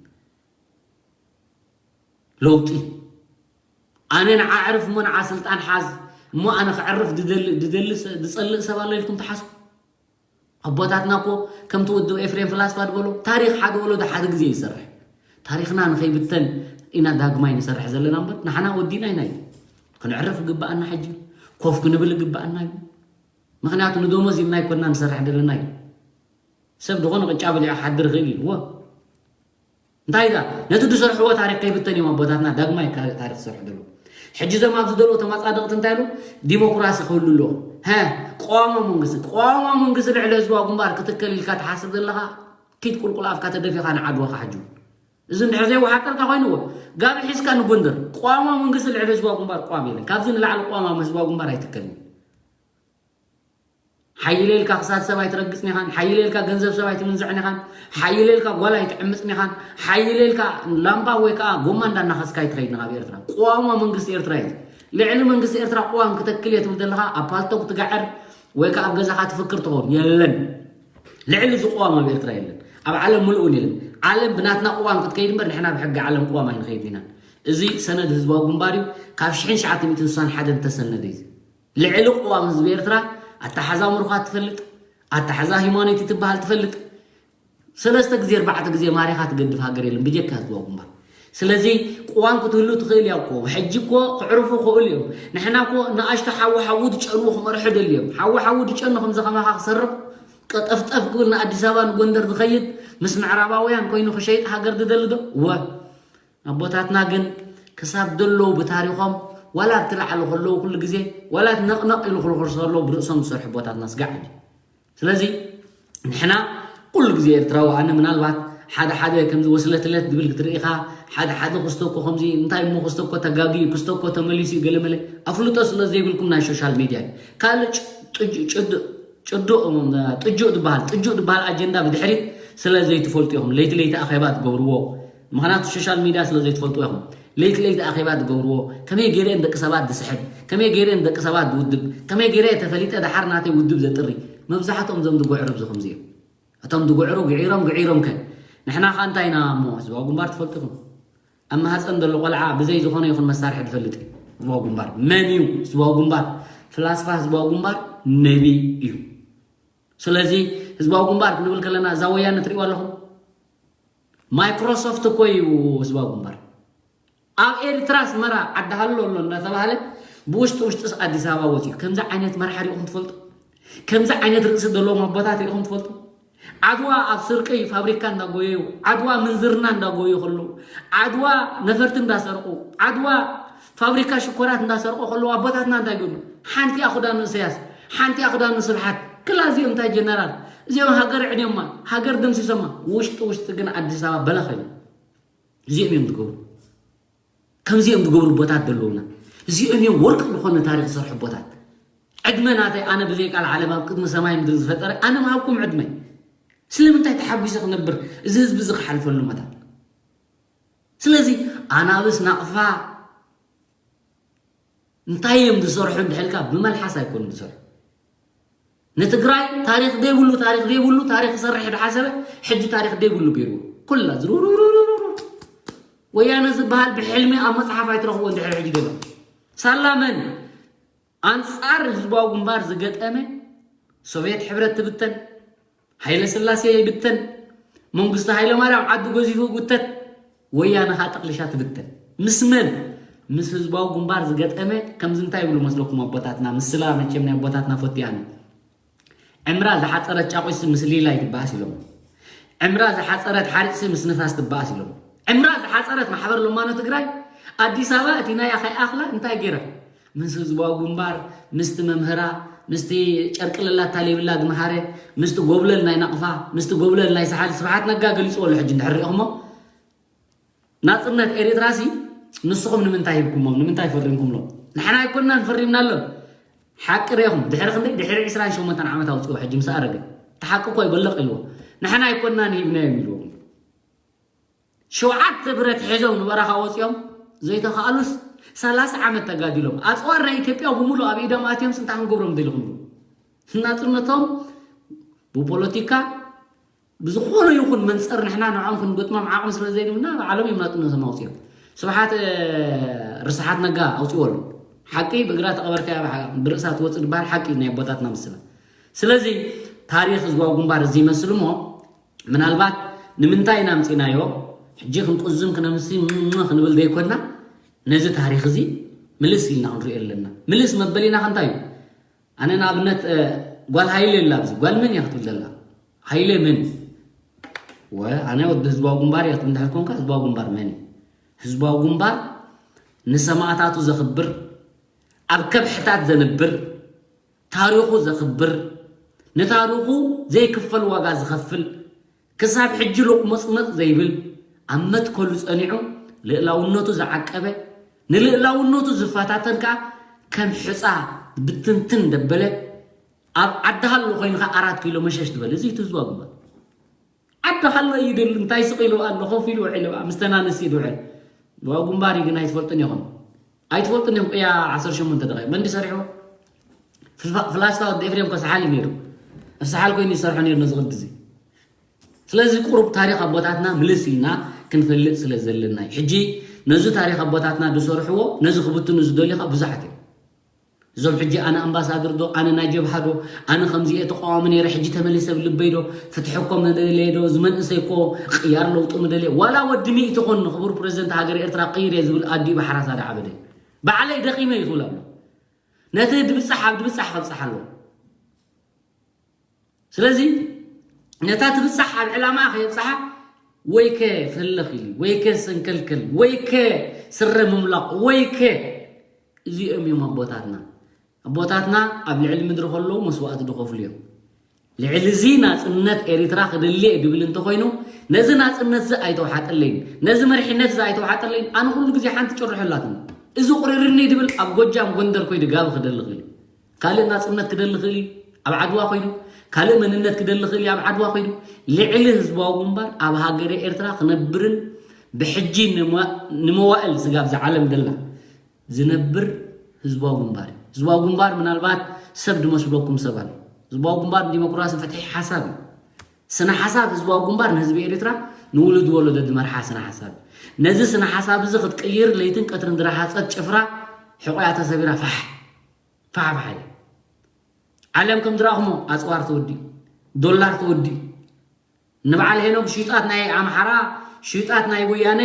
ለውጢ ኣነ ንዓ ዕርፍ እሞ ንዓ ስልጣን ሓዝ እሞ ኣነ ክዕርፍ ዝደሊ ዝደሊ ዝፀልእ ሰብ ኣሎ ኢልኩም ትሓስቡ ኣቦታትና እኮ ከምቲ ውድብ ኤፍሬም ፍላስፋ ዝበሎ ታሪኽ ሓደ ወለዶ ሓደ ግዜ ይሰርሕ። ታሪኽና ንኸይብተን ኢና ዳግማይ ንሰርሕ ዘለና እምበር ንሓና ወዲና ኢና እዩ። ክንዕርፍ ይግበኣና ሕጂ ኮፍ ክንብል ይግበኣና እዩ። ምኽንያቱ ንደሞዝ ኢልና ኣይኮንና ንሰርሕ ዘለና እዩ። ሰብ ዝኾነ ቅጫ በሊዑ ክሓድር ይኽእል እዩ። እንታይ ዳ ነቲ ዝሰርሕዎ ታሪክ ከይብተን እዮም ኣቦታትና ዳግማይ ካልእ ታሪክ ዝሰርሑ ዘለዉ ሕጂ እዞም ኣብዚ ዘለዉ ተመጻደቕቲ እንታይ ኢሉ ዲሞክራሲ ክህሉ ኣለዎ ሀ ቅዋማዊ መንግስቲ ቅዋማዊ መንግስቲ ልዕሊ ህዝባዊ ግንባር ክትከል ኢልካ ትሓስብ ዘለኻ ኪድ ቁልቁል ኣፍካ ተደፊኻ ንዓድዋ ክሓጁ እዚ እንድሕር ዘይወሓጠልካ ኮይንዎ ጋቢ ሒዝካ ንጎንደር ቅዋማዊ መንግስቲ ልዕሊ ህዝባዊ ግንባር ቅዋም የለን ካብዚ ንላዕሊ ቅዋማዊ ህዝባዊ ግንባር ኣይትከልን ሓይለ ኢልካ ክሳድ ሰብ ኣይትረግጽን ኢኻን፣ ሓይለ ኢልካ ገንዘብ ሰብ ኣይትምንዝዕን ኢኻን፣ ሓይለ ኢልካ ጓል ኣይትዕምጽን ኢኻን፣ ሓይለ ኢልካ ላምባ ወይ ከኣ ጎማ እንዳናኸስካ ኣይትኸይድን ኢኻ ኣብ ኤርትራ። ቅዋማ መንግስቲ ኤርትራ እዩ። ልዕሊ መንግስቲ ኤርትራ ቅዋም ክተክል እየ ትብል ዘለኻ ኣብ ፓልቶክ ትጋዕር ወይ ከዓ ኣብ ገዛኻ ትፍክር ትኸውን የለን። ልዕሊ እዚ ቅዋም ኣብ ኤርትራ የለን፣ ኣብ ዓለም ምልኡን የለን። ዓለም ብናትና ቅዋም ክትከይድ እምበር ንሕና ብሕጊ ዓለም ቅዋም ኣይንኸይድ ኢና። እዚ ሰነድ ህዝባዊ ግንባር እዩ፣ ካብ ሽሕን ትሽዓተ ሚእትን ስሳን ሓደን ዝተሰነደ እዩ። ልዕሊ ቅዋም ህዝቢ ኤርትራ ኣተሓዛ ምሩኻት ትፈልጥ፣ ኣተሓዛ ሂማኖት ትበሃል ትፈልጥ። ሰለስተ ግዜ ኣርባዕተ ግዜ ማሪኻ ትገድፍ ሃገር የለን ብጀካ ህዝባዊ ግንባር። ስለዚ ቅዋም ክትህሉ ትኽእል እያ እኮ። ሕጂ እኮ ክዕርፉ ክእሉ እዮም። ንሕና እኮ ንኣሽቶ ሓዊ ሓዊ ዝጨንዉ ክመርሑ ደልዮም። ሓዊ ሓዊ ዝጨኑ ከምዚ ከማኻ ክሰርቕ ቀጠፍጠፍ ክብል ንኣዲስ ኣበባ ንጎንደር ዝኸይድ ምስ ምዕራባውያን ኮይኑ ክሸይጥ ሃገር ዝደሊ ዶ? ወ ኣቦታትና ግን ክሳብ ዘለዉ ብታሪኾም ዋላ ኣብቲ ላዕሊ ከለዉ ኩሉ ግዜ ዋላ ነቕነቕ ኢሉ ክልኩርሱ ከለዉ ብርእሶም ዝሰርሑ ኣቦታትና ስጋዕ እዩ። ስለዚ ንሕና ኩሉ ግዜ ኤርትራዊ ኣነ ምናልባት ሓደ ሓደ ከምዚ ወስለትለት ዝብል ክትርኢ ኢኻ። ሓደ ሓደ ክስቶ እኮ ከምዚ እንታይ እሞ ክስቶ እኮ ተጋጊ እዩ፣ ክስቶ እኮ ተመሊሱ እዩ ገለመለ ኣፍልጦ ስለ ዘይብልኩም ናይ ሶሻል ሚድያ እዩ። ካልእ ጭ- ጥጁ- ጭዱ- ጭዱእ እም፣ ጥጁእ ዝበሃል ጥጁእ ዝበሃል ኣጀንዳ ብድሕሪት ስለ ዘይትፈልጡ ኢኹም ለይቲ ለይቲ ኣኼባ ትገብርዎ። ምኽንያቱ ሶሻል ሚድያ ስለ ዘይትፈልጡ ኢኹም ለይቲ ለይቲ ኣኼባ ትገብርዎ። ከመይ ገይረ ንደቂ ሰባት ዝስሕብ፣ ከመይ ገይረ ንደቂ ሰባት ዝውድብ፣ ከመይ ገይረ ተፈሊጠ ደሓር ናተይ ውድብ ዘጥሪ። መብዛሕትኦም እዞም ዝጉዕሩ ኣብዚ ከምዚ እዮም። እቶም ዝጉዕሩ ግዒሮም ግዒሮም ከ ንሕና ኸ እንታይ ኢና እሞ ህዝባዊ ግንባር ትፈልጡ ኢኹም። ኣብ ማህፀን ዘሎ ቆልዓ ብዘይ ዝኾነ ይኹን መሳርሒ ዝፈልጥ እዩ ህዝባዊ ግንባር። መን እዩ ህዝባዊ ግንባር? ፍላስፋ ህዝባዊ ግንባር ነቢ እዩ። ስለዚ ህዝባዊ ግንባር ክንብል ከለና እዛ ወያነ ትሪእዋ ኣለኹም። ማይክሮሶፍት እኮ እዩ ህዝባዊ ግንባር። ኣብ ኤርትራ ኣስመራ ዓዲ ሃሎ ኣሎ እናተባህለ ብውሽጢ ውሽጢስ ኣዲስ ኣበባ ወፂኡ። ከምዚ ዓይነት መርሓ ሪኢኹም ትፈልጡ? ከምዚ ዓይነት ርእሲ ዘለዎም ኣቦታት ሪኢኹም ትፈልጡ? ዓድዋ ኣብ ስርቂ ፋብሪካ እንዳጎየዩ፣ ዓድዋ ምንዝርና እንዳጎየዩ ከለዉ፣ ዓድዋ ነፈርቲ እንዳሰርቁ፣ ዓድዋ ፋብሪካ ሽኮራት እንዳሰርቁ ከለዉ ኣቦታትና እንታይ ይገብሩ? ሓንቲኣ ክዳኑ እሰያስ፣ ሓንቲኣ ክዳኑ ስብሓት። ክላ እዚኦም እንታይ ጀነራል? እዚኦም ሃገር ዕንዮማ፣ ሃገር ደምሲሶማ። ውሽጢ ውሽጢ ግን ኣዲስ ኣበባ በለኸ እዩ። እዚኦም እዮም ዝገብሩ። ከምዚኦም ዝገብሩ ኣቦታት ዘለዉና። እዚኦም እዮም ወርቂ ዝኾነ ታሪኽ ዝሰርሑ ኣቦታት። ዕድመ ናተይ ኣነ ብዘይ ቃል ዓለም ኣብ ቅድሚ ሰማይ ምድሪ ዝፈጠረ ኣነ ምሃብኩም ዕድመ። ስለምንታይ ተሓጒሰ ክነብር እዚ ህዝቢ እዚ ክሓልፈሉ መታን? ስለዚ ኣናብስ ናቕፋ እንታይ እዮም ዝሰርሑ እንድሕልካ ብመልሓስ ኣይኮኑን ዝሰርሑ። ንትግራይ ታሪኽ ዘይብሉ ታሪኽ ዘይብሉ ታሪኽ ክሰርሕ ድሓሰበ ሕጂ ታሪኽ ዘይብሉ ገይርዎ ኩላ ዝሩሩሩሩሩ። ወያነ ዝበሃል ብሕልሚ ኣብ መፅሓፍ ኣይትረኽቦ እንድሕር ሕጂ ገሎ ሳላ መን ኣንፃር ህዝባዊ ግንባር ዝገጠመ ሶቪየት ሕብረት ትብተን፣ ሃይለ ስላሴ ይብተን፣ መንግስቱ ሃይለ ማርያም ዓዱ ገዚፉ ይጉተት፣ ወያነ ኸዓ ጠቕሊሻ ትብተን። ምስ መን? ምስ ህዝባዊ ግንባር ዝገጠመ። ከምዚ እንታይ ይብሉ መስለኩም ኣቦታትና? ምስላ መቸም ናይ ኣቦታትና ፈትያኒ። ዕምራ ዝሓፀረት ጫቑሲ ምስ ሊላ ይትበኣስ ኢሎም። ዕምራ ዝሓፀረት ሓሪፅሲ ምስ ንፋስ ትበኣስ ኢሎም። ዕምራ ዝሓፀረት ማሕበር ለማኖ ትግራይ ኣዲስ ኣበባ እቲ ናይ ኣኸይ ኣኽላ እንታይ ገይራ? ምስ ህዝባዊ ግንባር፣ ምስቲ መምህራ፣ ምስቲ ጨርቂ ለላታ ሌብላ ዝመሃረ፣ ምስቲ ጎብለል ናይ ናቕፋ፣ ምስቲ ጎብለል ናይ ሰሓል ስብሓት ነጋ ገሊፅዎ ኣሎ። ሕጂ እንድሕር ሪኢኹሞ ናፅነት ኤርትራ ሲ ንስኹም ንምንታይ ሂብኩሞም? ንምንታይ ፈሪምኩምሎም? ንሕና ኣይኮንናን ፈሪምናሎም። ሓቂ ሪኢኹም ድሕሪ ክንደይ ድሕሪ ዕስራን ሸሞንተን ዓመት ኣውፅዎ። ሕጂ ምስ ኣረገ እቲ ሓቂ እኮ ይበለቕ ኢልዎ። ንሕና ኣይኮንናን ሂብናዮም ኢልዎም። ሸውዓተ ብረት ሒዞም ንበረኻ ወፂኦም ዘይተኻእሉስ ሰላሳ ዓመት ተጋዲሎም ኣፅዋር ናይ ኢትዮጵያ ብምሉእ ኣብ ኢዶም ኣትዮም ስንታ ክንገብሮም ደሊኹም? ናፅነቶም ብፖለቲካ ብዝኾነ ይኹን መንፀር ንሕና ንዖም ክንገጥሞም ዓቕሚ ስለ ዘይብልና ብዓለም እዮም ናፅነቶም ኣውፅኦም። ስብሓት ርስሓት ነጋ ኣውፅዎ ኣሎ። ሓቂ ብእግራ ተቐበርካያ ብርዕሳ ትወፅእ ዝበሃል ሓቂ ናይ ኣቦታትና ምስላ። ስለዚ ታሪኽ ህዝባዊ ግንባር እዚ ይመስል እሞ ምናልባት ንምንታይ ኢና ኣምፂናዮ ሕጂ ክንቁዝም ክነምሲ ክንብል ዘይኮና ነዚ ታሪኽ እዚ ምልስ ኢልና ክንሪኦ ኣለና። ምልስ መበሊና ከንታይ እዩ? ኣነ ንኣብነት ጓል ሃይለ የላ ኣብዚ ጓል መን እያ ክትብል ዘላ? ሃይለ መን? ወ ኣነ ወዲ ህዝባዊ ግንባር እያ ክትብል እንድሕር ኮንካ ህዝባዊ ግንባር መን እዩ? ህዝባዊ ግንባር ንሰማእታቱ ዘኽብር፣ ኣብ ከብሕታት ዘንብር፣ ታሪኹ ዘኽብር፣ ንታሪኹ ዘይክፈል ዋጋ ዝኸፍል፣ ክሳብ ሕጂ ሎቕመጽመጽ ዘይብል፣ ኣብ መትከሉ ጸኒዑ ልእላውነቱ ዝዓቀበ፣ ንልእላውነቱ ዝፈታተን ከኣ ከም ሕጻ ብትንትን ደበለ ኣብ ዓዲ ሃሎ ኮይኑ ከኣ ኣራት ኪሎ መሸሽ ዝበለ እዚ እቲ ህዝባዊ ግንባር። ዓዲ ሃሎ እዩ ደሉ እንታይ ስቕ ኢሉ ኣሎ ኮፍ ኢሉ ውዕል ምስ ተናነስ እዩ ዝውዕል። ህዝባዊ ግንባር እዩ ግን ኣይትፈልጡን ኢኹም። ኣይትፈልጥን እዮም። ቅያ ዓሰርተ ሸሞንተ ደቂቕ መን ድዩ ሰሪሕዎ? ፍላ- ፍላስታ ወዲ ኤፍሬም እኮ ሰሓል እዩ ነይሩ። ኣብ ሰሓል ኮይኑ ይሰርሖ ነይሩ ነዚ ቅዲ እዚ። ስለዚ ቁሩብ ታሪኽ ኣቦታትና ምልስ ኢልና ክንፈልጥ ስለ ዘለና እዩ። ሕጂ ነዚ ታሪኽ ኣቦታትና ዝሰርሕዎ ነዚ ክብትኑ ዝደልዩ ከዓ ብዙሓት እዮም። እዞም ሕጂ ኣነ ኣምባሳደር ዶ፣ ኣነ ናይ ጀብሃ ዶ፣ ኣነ ከምዚ እየ ተቃዋሚ ነይረ፣ ሕጂ ተመሊሰ ኣብ ልበይ ዶ፣ ፍትሒ እኮ ምደልየ ዶ፣ እዚ መንእሰይ እኮ ቅያር ለውጢ ምደልየ፣ ዋላ ወዲ ሚእቲ ኮን ንክቡር ፕሬዚደንት ሃገር ኤርትራ ቅይር እየ ዝብል ኣዲኡ ብሓራሳ ዳዓበደ። ባዕለይ ደኺመ እዩ ክብል ኣሎ። ነቲ ድብጻሕ ኣብ ድብጻሕ ከብጽሕ ኣለዎ። ስለዚ ነታ ትብጻሕ ኣብ ዕላማ ከየብጽሓ ወይከ ፈለኽ ኢሉ ወይከ ሰንከልከል ወይከ ስረ ምምላቕ ወይከ እዚኦም እዮም ኣቦታትና። ኣቦታትና ኣብ ልዕሊ ምድሪ ከለዉ መስዋእቲ ዝኸፍሉ እዮም። ልዕሊ እዚ ናጽነት ኤሪትራ ክደሊ እየ ድብል እንተኾይኑ ነዚ ናጽነት እዚ ኣይተውሓጠለይን፣ ነዚ መሪሕነት እዚ ኣይተውሓጠለይን ኣነ ኩሉ ግዜ ሓንቲ ጭርሖ ኣላትኒ። እዚ ቁሪርኒ ድብል ኣብ ጎጃም ጎንደር ኮይዱ ጋቢ ክደሊ ክእል እዩ። ካልእ ናጽነት ክደሊ ክእል እዩ ኣብ ዓድዋ ኮይኑ፣ ካልእ መንነት ክደሊ ክእል እዩ ኣብ ዓድዋ ኮይኑ። ልዕሊ ህዝባዊ ግንባር ኣብ ሃገረ ኤርትራ ክነብርን ብሕጂ ንመ- ንመዋእል ስጋብ ዝዓለም ደላ ዝነብር ህዝባዊ ግንባር እዩ። ህዝባዊ ግንባር ምናልባት ሰብ ድመስለኩም ሰብ ኣሎ። ህዝባዊ ግንባር ንዲሞክራሲ ፍትሒ ሓሳብ እዩ። ስነ ሓሳብ ህዝባዊ ግንባር ንህዝቢ ኤርትራ ንውሉድ ወለዶ ድመርሓ ስነ ሓሳብ እዩ። ነዚ ስነ ሓሳብ እዚ ክትቅይር ለይትን ቀትርን ድረሓፀት ጭፍራ ሕቆያ ተሰቢራ ፋሕ ፋሕ ፋሕ ኢላ። ዓለም ከም ድራኹሞ ኣፅዋር ተወዲኡ፣ ዶላር ተወዲኡ። ንበዓል ሄኖክ ሽዩጣት ናይ ኣምሓራ፣ ሽዩጣት ናይ ወያነ፣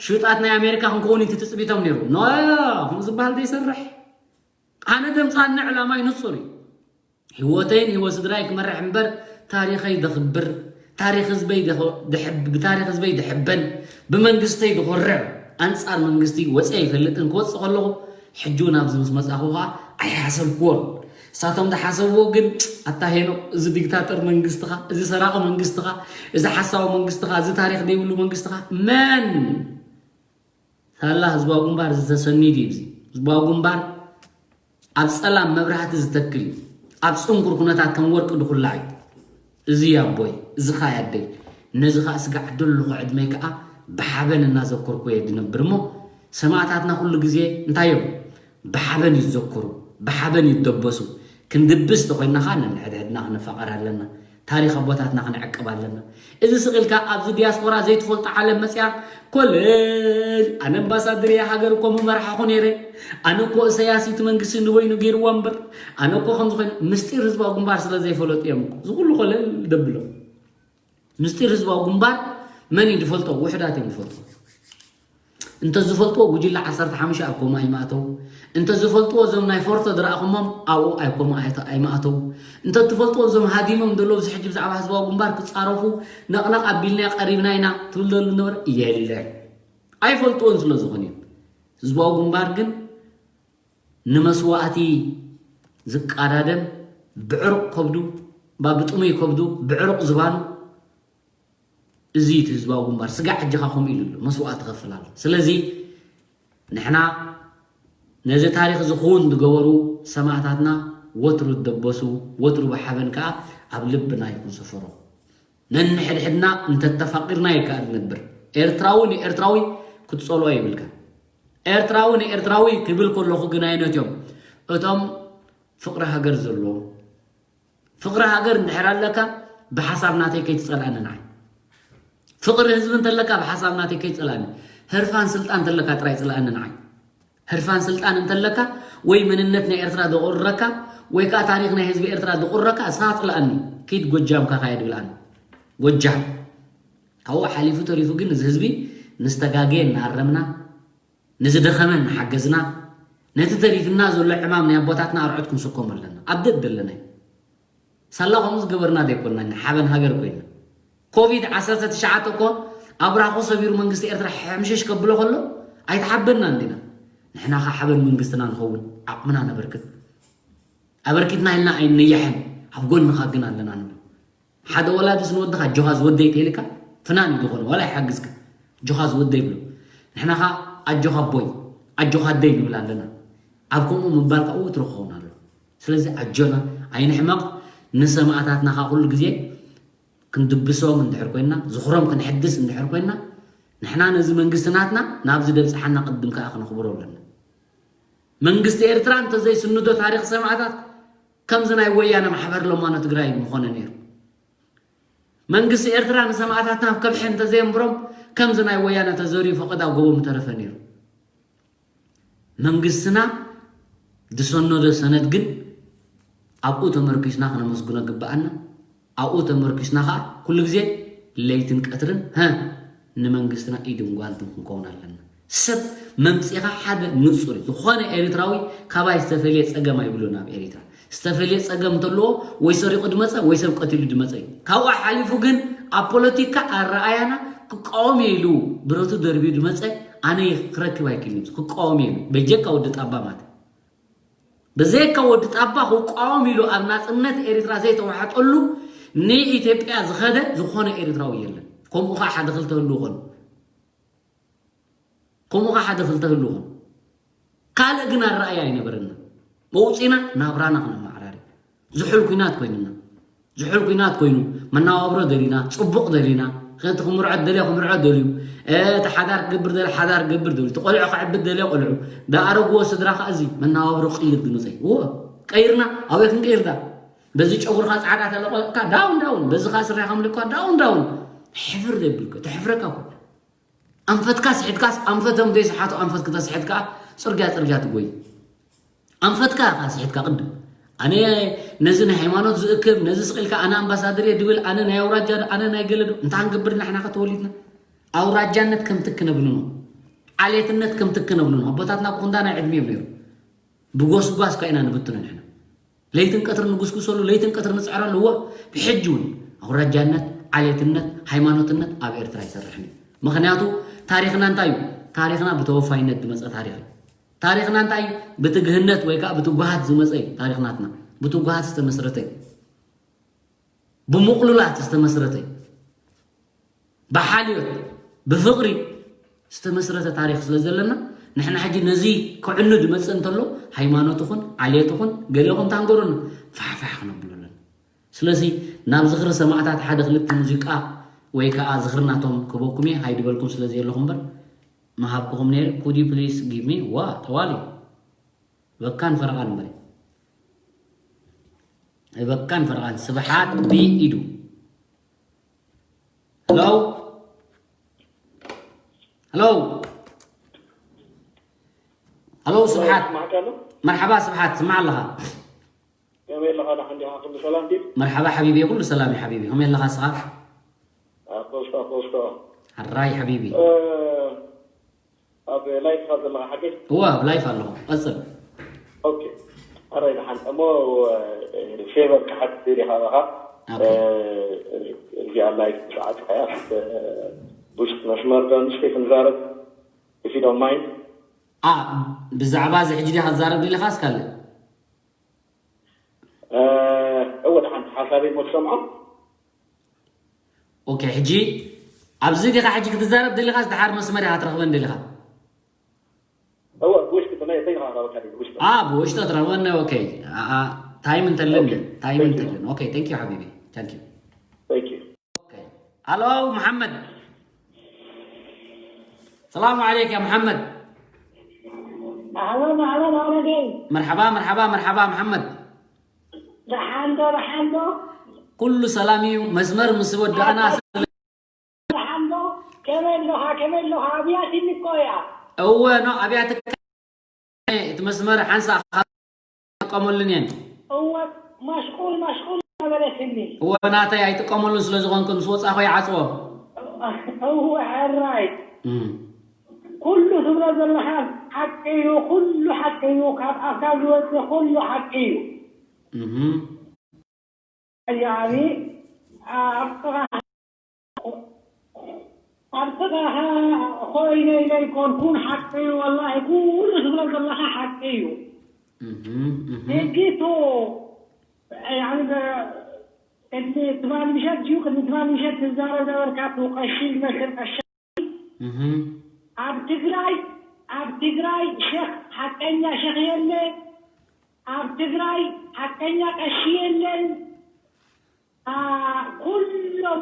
ሽዩጣት ናይ ኣሜሪካ ክንከውን እቲ ትፅቢቶም ነይሩ። ኖ፣ ከም ዝበሃል ዘይሰርሕ። ኣነ ደምፃኒ ዕላማይ ንፁር እዩ። ህይወተይን ህይወት ስድራይ ክመርሕ እምበር ታሪኸይ ደኽብር፣ ታሪኽ ህዝበይ ደኽ- ደሕብ- ብታሪኽ ህዝበይ ደሕበን፣ ብመንግስተይ ደኾርዕ፣ ኣንፃር መንግስቲ ወፀ ይፈልጥን ክወፅእ ከለኹ ሕጂ እውን ኣብዚ ምስ መፃኹ ከዓ ኣይሓሰብክዎን። እሳቶም ዝሓሰብዎ ግን ኣታ ሄኖ፣ እዚ ዲክታተር መንግስትኻ፣ እዚ ሰራቂ መንግስትኻ፣ እዚ ሓሳዊ መንግስትኻ፣ እዚ ታሪኽ ዘይብሉ መንግስትኻ መን ሳላ ህዝባዊ ግንባር ዝተሰንዩ ድዩ? እዚ ህዝባዊ ግንባር ኣብ ጸላም መብራህቲ ዝተክል እዩ። ኣብ ጽንኩር ኩነታት ከም ወርቂ ድኹላዕ እዩ። እዚ ኣቦይ፣ እዚ ኸኣ ኣደይ፣ ነዚ ኸኣ ስጋዕ ደለኹ ዕድመይ ከኣ ብሓበን እናዘከርኩ እየ ድነብር እሞ ሰማእታትና ኩሉ ግዜ እንታይ እዮም? ብሓበን ይዘከሩ፣ ብሓበን ይደበሱ። ክንድብስ ተኾይንና ኸኣ ነንሕድሕድና ክንፋቐር ኣለና። ታሪኽ ኣቦታትና ክንዕቅብ ኣለና። እዚ ስቕ ኢልካ ኣብዚ ዲያስፖራ ዘይትፈልጦ ዓለም መጽያ ኮለል ኣነ ኣምባሳደር እየ ሃገር እኮ ምመርሓኹ ነይረ ኣነ እኮ እሰያስ እቲ መንግስቲ ንበይኑ ገይርዋ እምበር ኣነ እኮ ከም ዝኾነ ምስጢር ህዝባዊ ግንባር ስለ ዘይፈለጡ እዮም እኮ እዚ ኩሉ ኮለል ደብሎም። ምስጢር ህዝባዊ ግንባር መን እዩ ዝፈልጦ? ውሕዳት እዮም ዝፈልጡ። እንተዝፈልጥዎ ጉጅለ ዓሰርተ ሓሙሽተ ኣብ ኮማ ኣይምኣተው። እንተዝፈልጥዎ እዞም ናይ ፎርቶ ዝረኣኹሞም ኣብኡ ኣይኮማ ኣይተ- ኣይምኣተው። እንተትፈልጥዎ እዞም ሃዲሞም ዘለዉ እዚ ሕጂ ብዛዕባ ህዝባዊ ግንባር ክፃረፉ ነቕነቕ ኣቢልና ቀሪብና ኢና ትብል ዘሎ ነበረ የለን። ኣይፈልጥዎን ስለ ዝኾነ እዩ። ህዝባዊ ግንባር ግን ንመስዋእቲ ዝቃዳደም ብዕሩቕ ከብዱ ባ ብጥሙይ ከብዱ ብዕሩቕ ዝባኑ እዚ እቲ ህዝባዊ ግንባር ስጋዕ እጅኻ ከምኡ ኢሉ ኣሎ መስዋእቲ ከፍል ኣሎ ስለዚ ንሕና ነዚ ታሪኽ ዝኽውን ዝገበሩ ሰማእታትና ወትሩ ደበሱ ወትሩ ብሓበን ከዓ ኣብ ልብና ይኹን ሰፈሮ ነንሕድሕድና እንተተፋቂርና እዩ ከዓ ዝነብር ኤርትራዊ ንኤርትራዊ ክትፀልኦ የብልካ ኤርትራዊ ንኤርትራዊ ክብል ከለኹ ግን ኣይነትዮም እቶም ፍቕሪ ሃገር ዘለዎም ፍቕሪ ሃገር እንድሕር ኣለካ ብሓሳብ ናተይ ከይትፀልኣኒ ንዓይ ፍቕሪ ህዝቢ እንተለካ ብሓሳብ ናተይ ከይትፀልኣኒ ህርፋን ስልጣን እንተለካ ጥራይ ፅልኣኒ ንዓይ ህርፋን ስልጣን እንተለካ ወይ መንነት ናይ ኤርትራ ዘቑርረካ ወይ ከዓ ታሪኽ ናይ ህዝቢ ኤርትራ ዘቑርረካ እስኻ ፅልኣኒ ኪድ ጎጃም ካኻየድ ብልኣኒ ጎጃም ካብኡ ሓሊፉ ተሪፉ ግን እዚ ህዝቢ ንዝተጋገየ እናኣረምና ንዝደኸመ እናሓገዝና ነቲ ተሪፍና ዘሎ ዕማም ናይ ኣቦታትና ኣርዑት ክንስከሞ ኣለና ኣብ ደድ ዘለና እዩ ሳላ ከምኡ ዝገበርና ዘይኮና ሓበን ሃገር ኮይና ኮቪድ ዓሰርተ ትሽዓተ እኮ ኣብራኹ ሰቢሩ መንግስቲ ኤርትራ ሕምሽሽ ከብሎ ከሎ ኣይተሓበንና እንዲና ንሕና ኸ ሓበን መንግስትና ንኸውን ዓቕምና ነበርክት ኣበርኪትና ኢልና ኣይንነያሕን ኣብ ጎንኻ ግን ኣለና ንብል ሓደ ወላዲስ ንወድኻ ኣጆኻ ዝወደይ ተይልካ ፍናን እዩ ዝኾነ ዋላ ይሓግዝካ ኣጆኻ ዝወደይ ብሎ ንሕና ኸ ኣጆኻ ኣቦይ ኣጆኻ ኣደይ ንብል ኣለና ኣብ ከምኡ ምባል ከዓ ወትሩ ክኸውን ኣሎ ስለዚ ኣጆና ኣይንሕመቕ ንሰማእታትና ከዓ ኩሉ ግዜ ክንድብሶም እንድሕር ኮይና ዝኽሮም ክንሕድስ እንድሕር ኮይና ንሕና ነዚ መንግስቲ ናትና ናብዚ ደብፅሓና ቅድም ከዓ ክነኽብሮ ኣለና መንግስቲ ኤርትራ እንተዘይስንዶ ታሪኽ ሰማዕታት ከምዚ ናይ ወያነ ማሕበር ለማኖ ትግራይ ምኾነ ነይሩ። መንግስቲ ኤርትራ ንሰማዕታትና ኣብ ከብሒ እንተዘየንብሮም ከምዚ ናይ ወያነ ተዘርዩ ፈቐዳ ጎቦ ምተረፈ ነይሩ። መንግስትና ዝሰነዶ ሰነድ ግን ኣብኡ ተመርኪስና ክነመስግኖ ግብኣና። ኣብኡ ተመርኪስና ከዓ ኩሉ ግዜ ለይትን ቀትርን ሀ ንመንግስትና ኢድን ጓንትን ክንከውን ኣለና። ሰብ መምፂኻ ሓደ ንፁር እዩ። ዝኾነ ኤርትራዊ ካባይ ዝተፈልየ ፀገም ኣይብሉን ኣብ ኤርትራ። ዝተፈልየ ጸገም እንተለዎ ወይ ሰሪቑ ድመጸ ወይ ሰብ ቀቲሉ ድመጸ እዩ። ካብኡ ሓሊፉ ግን ኣብ ፖለቲካ ኣረኣያና ክቃወም እየ ኢሉ ብረቱ ደርቢዩ ድመጸ ኣነ ክረክብ ኣይክእልን እዩ። ክቃወም እየ ኢሉ በጀካ ወዲ ጣባ ማለት በዘየካ ወዲ ጣባ ክቃወም ኢሉ ኣብ ናጽነት ኤርትራ ዘይተዋሕጠሉ ንኢትዮጵያ ዝኸደ ዝኾነ ኤርትራዊ የለን። ከምኡ ከዓ ሓደ ክልተ ህሉ ይኾኑ ከምኡ ከዓ ሓደ ክልተ ህሉ ይኾኑ። ካልእ ግን ኣረኣያ ኣይነበረና። መውፂና ናብራና ክነማዕራሪ ዝሑል ኩናት ኮይኑና ዝሑል ኩናት ኮይኑ መናዋብሮ ደሊና ፅቡቕ ደሊና ከቲ ክምርዖ ደልዮ ክምርዖ ደልዩ እቲ ሓዳር ክገብር ደልዮ ሓዳር ክገብር ደልዩ እቲ ቆልዑ ክዕብድ ደልዮ ቆልዑ ዳኣረግዎ ስድራ ከዓ እዚ መናዋብሮ ቅይር ድመፀ እዎ ቀይርና ኣበይ ክንቀይር ዳ በዚ ጨጉርካ ፃዕዳ ተለቆካ ዳውን ዳውን በዚ ከዓ ስራይ ከምልካ ዳውን ዳውን ሕፍር ደብል ተሕፍረካ ኮ ኣንፈትካ ስሒትካስ ኣንፈቶም ዘይሰሓቱ ኣንፈት ክተስሕት ከዓ ፅርግያ ፅርግያ ትጎይ ኣንፈትካ ኢኻ ስሒትካ ቅድም ኣነ ነዚ ናይ ሃይማኖት ዝእክብ ነዚ ስቕ ኢልካ ኣነ ኣምባሳደር እየ ድብል ኣነ ናይ ኣውራጃ ዶ ኣነ ናይ ገለ ዶ እንታይ ክንገብር ኢና ሕና ከተወሊድና ኣውራጃነት ከም ትክ ነብልኖ ዓሌትነት ከም ትክ ነብልኖ ኣቦታትና ቁንዳ ናይ ዕድመ እዮም ነይሩ ብጎስጓስ ካ ኢና ንብትኖ ንሕና ለይትን ቀትርን ንጉስጉሰሉ ለይትን ቀትርን ንፅዕረሉ እወ ብሕጂ እውን ኣውራጃነት ዓሌትነት ሃይማኖትነት ኣብ ኤርትራ ኣይሰርሕን እዩ ምክንያቱ ታሪክና እንታይ እዩ ታሪክና ብተወፋይነት ዝመፀ ታሪክ እዩ ታሪክና እንታይ ብትግህነት ወይ ከዓ ብትጓሃት ዝመፀ እዩ ታሪክናትና ብትጓሃት ዝተመስረተ እዩ ብምቕሉላት ዝተመስረተ እዩ ብሓልዮት ብፍቕሪ ዝተመስረተ ታሪክ ስለ ዘለና ንሕና ሕጂ ነዚ ክዕኑ ድመፅእ እንተሎ ሃይማኖት ኹን ዓሌት ኹን ገለ ኹን ታንገሩና ፋሕፋሕ ክነብሉ ኣለና ስለዚ ናብ ዝኽሪ ሰማዕታት ሓደ ክልተ ሙዚቃ ወይ ከዓ ዝኽሪ ናቶም ክበኩም እየ ሃይድበልኩም ስለ ዘየለኹ እምበር መሃብኩኹም ነይረ ኩዲ ፕሊስ ጊቭ ሚ ዋ ጠዋሊ በካን ፈረቓን እምበር በካን ፈረቓን ስብሓት ቢ ኢዱ Hello? Hello? Hello ስብሓት መርሓባ ስብሓት ስማዕ ኣለኻ ከመይ ኣለኻ ደሓን ዲኻ ኩሉ ሰላም ድዩ መርሓባ ሓቢቢ ኩሉ ሰላም እዩ ሓቢቢ ከመይ ኣለኻ ስኻ ኣፖስቶ ኣፖስቶ ሓራይ ሓቢቢ ኣብ ላይፍ ካ ዘለኻ ሓቂ እዋ ኣብ ላይፍ ኣለኹ ቀፅል ኦኬ ኣራይ ደሓን እሞ ፌቨር ክሓት ዲኻ ባኻ እዚኣ ላይፍ ብሰዓት ከያ ውሽጥ መስመር ዶ ንስቲ ክንዛረብ if you don't mind ብዛዕባ እዚ ሕጂ ዲኻ ትዛረብ ደሊኻ እስካልእ እወ ደሓን ሓሳበይ ሞ ትሰምዖ ኦኬ ሕጂ ኣብዚ ዲኻ ሕጂ ክትዛረብ ደሊኻስ ድሓር መስመር ኢኻ ትረኽበን ደሊኻ እወ ብውሽጢ ብመይ በይንኻ ክረኽበካ ድዩ ብውሽጢ አ ብውሽጢ ትረኽበኒ ኦኬ ታይም እንተልን ታይም እንተልን ኦኬ thank you ሓቢቢ thank you thank you ኣሎ መሓመድ ሰላሙ ዓለይክ ያ መሓመድ ኣህለን ኣህለን ኣረገይ መርሓባ መርሓባ መርሓባ መሓመድ ደሓንዶ ደሓንዶ ኩሉ ሰላም እዩ መስመር ምስ ወዳእና ደሓንዶ ከመይ ኣለኻ ከመይ ኣለኻ ኣብያት ይንቆያ እወ ኖ ኣብያት እቲ መስመር ሓንሳ ጥቀመሉን እየን እወ ማሽቁል ማሽቁል ነበረትኒ እወ ናተይ ኣይጥቀመሉን ስለ ዝኾንኩ ምስ ወፃኹ ይዓፅዎ እወ ሕራይ ኩሉ ትብሎ ዘለኻ ሓቂ እዩ ኩሉ ሓቂ እዩ ካብ ኣፍካ ዝወፅእ ኩሉ ሓቂ እዩ ያኒ ኣብ ጥቓኻ ኮይነ ኢለ ኣይኮንኩን ሓቂ እዩ ወላሂ ኩሉ ትብሎ ዘለኻ ሓቂ እዩ ሕጊቱ ያኒ ቅድሚ ትማሊ ምሸት ድዩ ቅድሚ ትማሊ ምሸት ትዛረብ ነበርካ እቲ ቀሺ ዝመስል ቀሻ ኣብ ትግራይ ኣብ ትግራይ ሸኽ ሓቀኛ ሸኽ የለ ኣብ ትግራይ ሓቀኛ ቀሺ የለን ኩሎም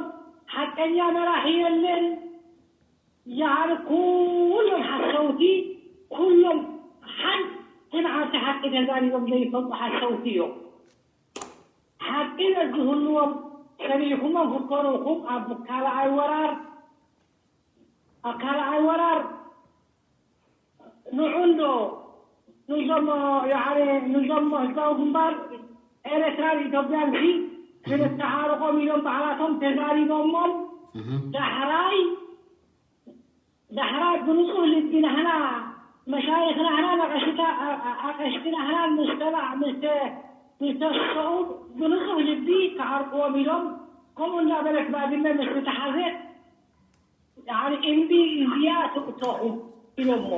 ሓቀኛ መራሒ የለን ያኒ ኩሎም ሓሰውቲ ኩሎም ሓንቲ ተዛሪቦም ዘይፈልጡ ሓሰውቲ እዮም። ሓቂ በዝህልዎም ሰሚዕኹሞም ክከሩኹም ኣብ ካልኣይ ወራር ኣብ ካልኣይ ወራር ንዑ እንዶ ንዞሞ ያዕኒ ንዞሞ ህዝባዊ ግንባር ኤረትራን ኢትዮጵያን ሲ ክንተዓረቆም ኢሎም ባዕላቶም ተዛሪቦሞም ዳሕራይ ዳሕራይ ብንጹህ ልቢ ናህና መሻይኽ ናህና ኣቐሽታ ኣቐሽቲ ናህና ምስ ተባዕ ምስ ምስ ተሰኡ ብንጹህ ልቢ ክዓርቅዎም ኢሎም ከምኡ እንዳበለት ባድመ ምስ ተሓዘት ያኒ እምቢ እዚኣ ትእተኹ ኢሎሞ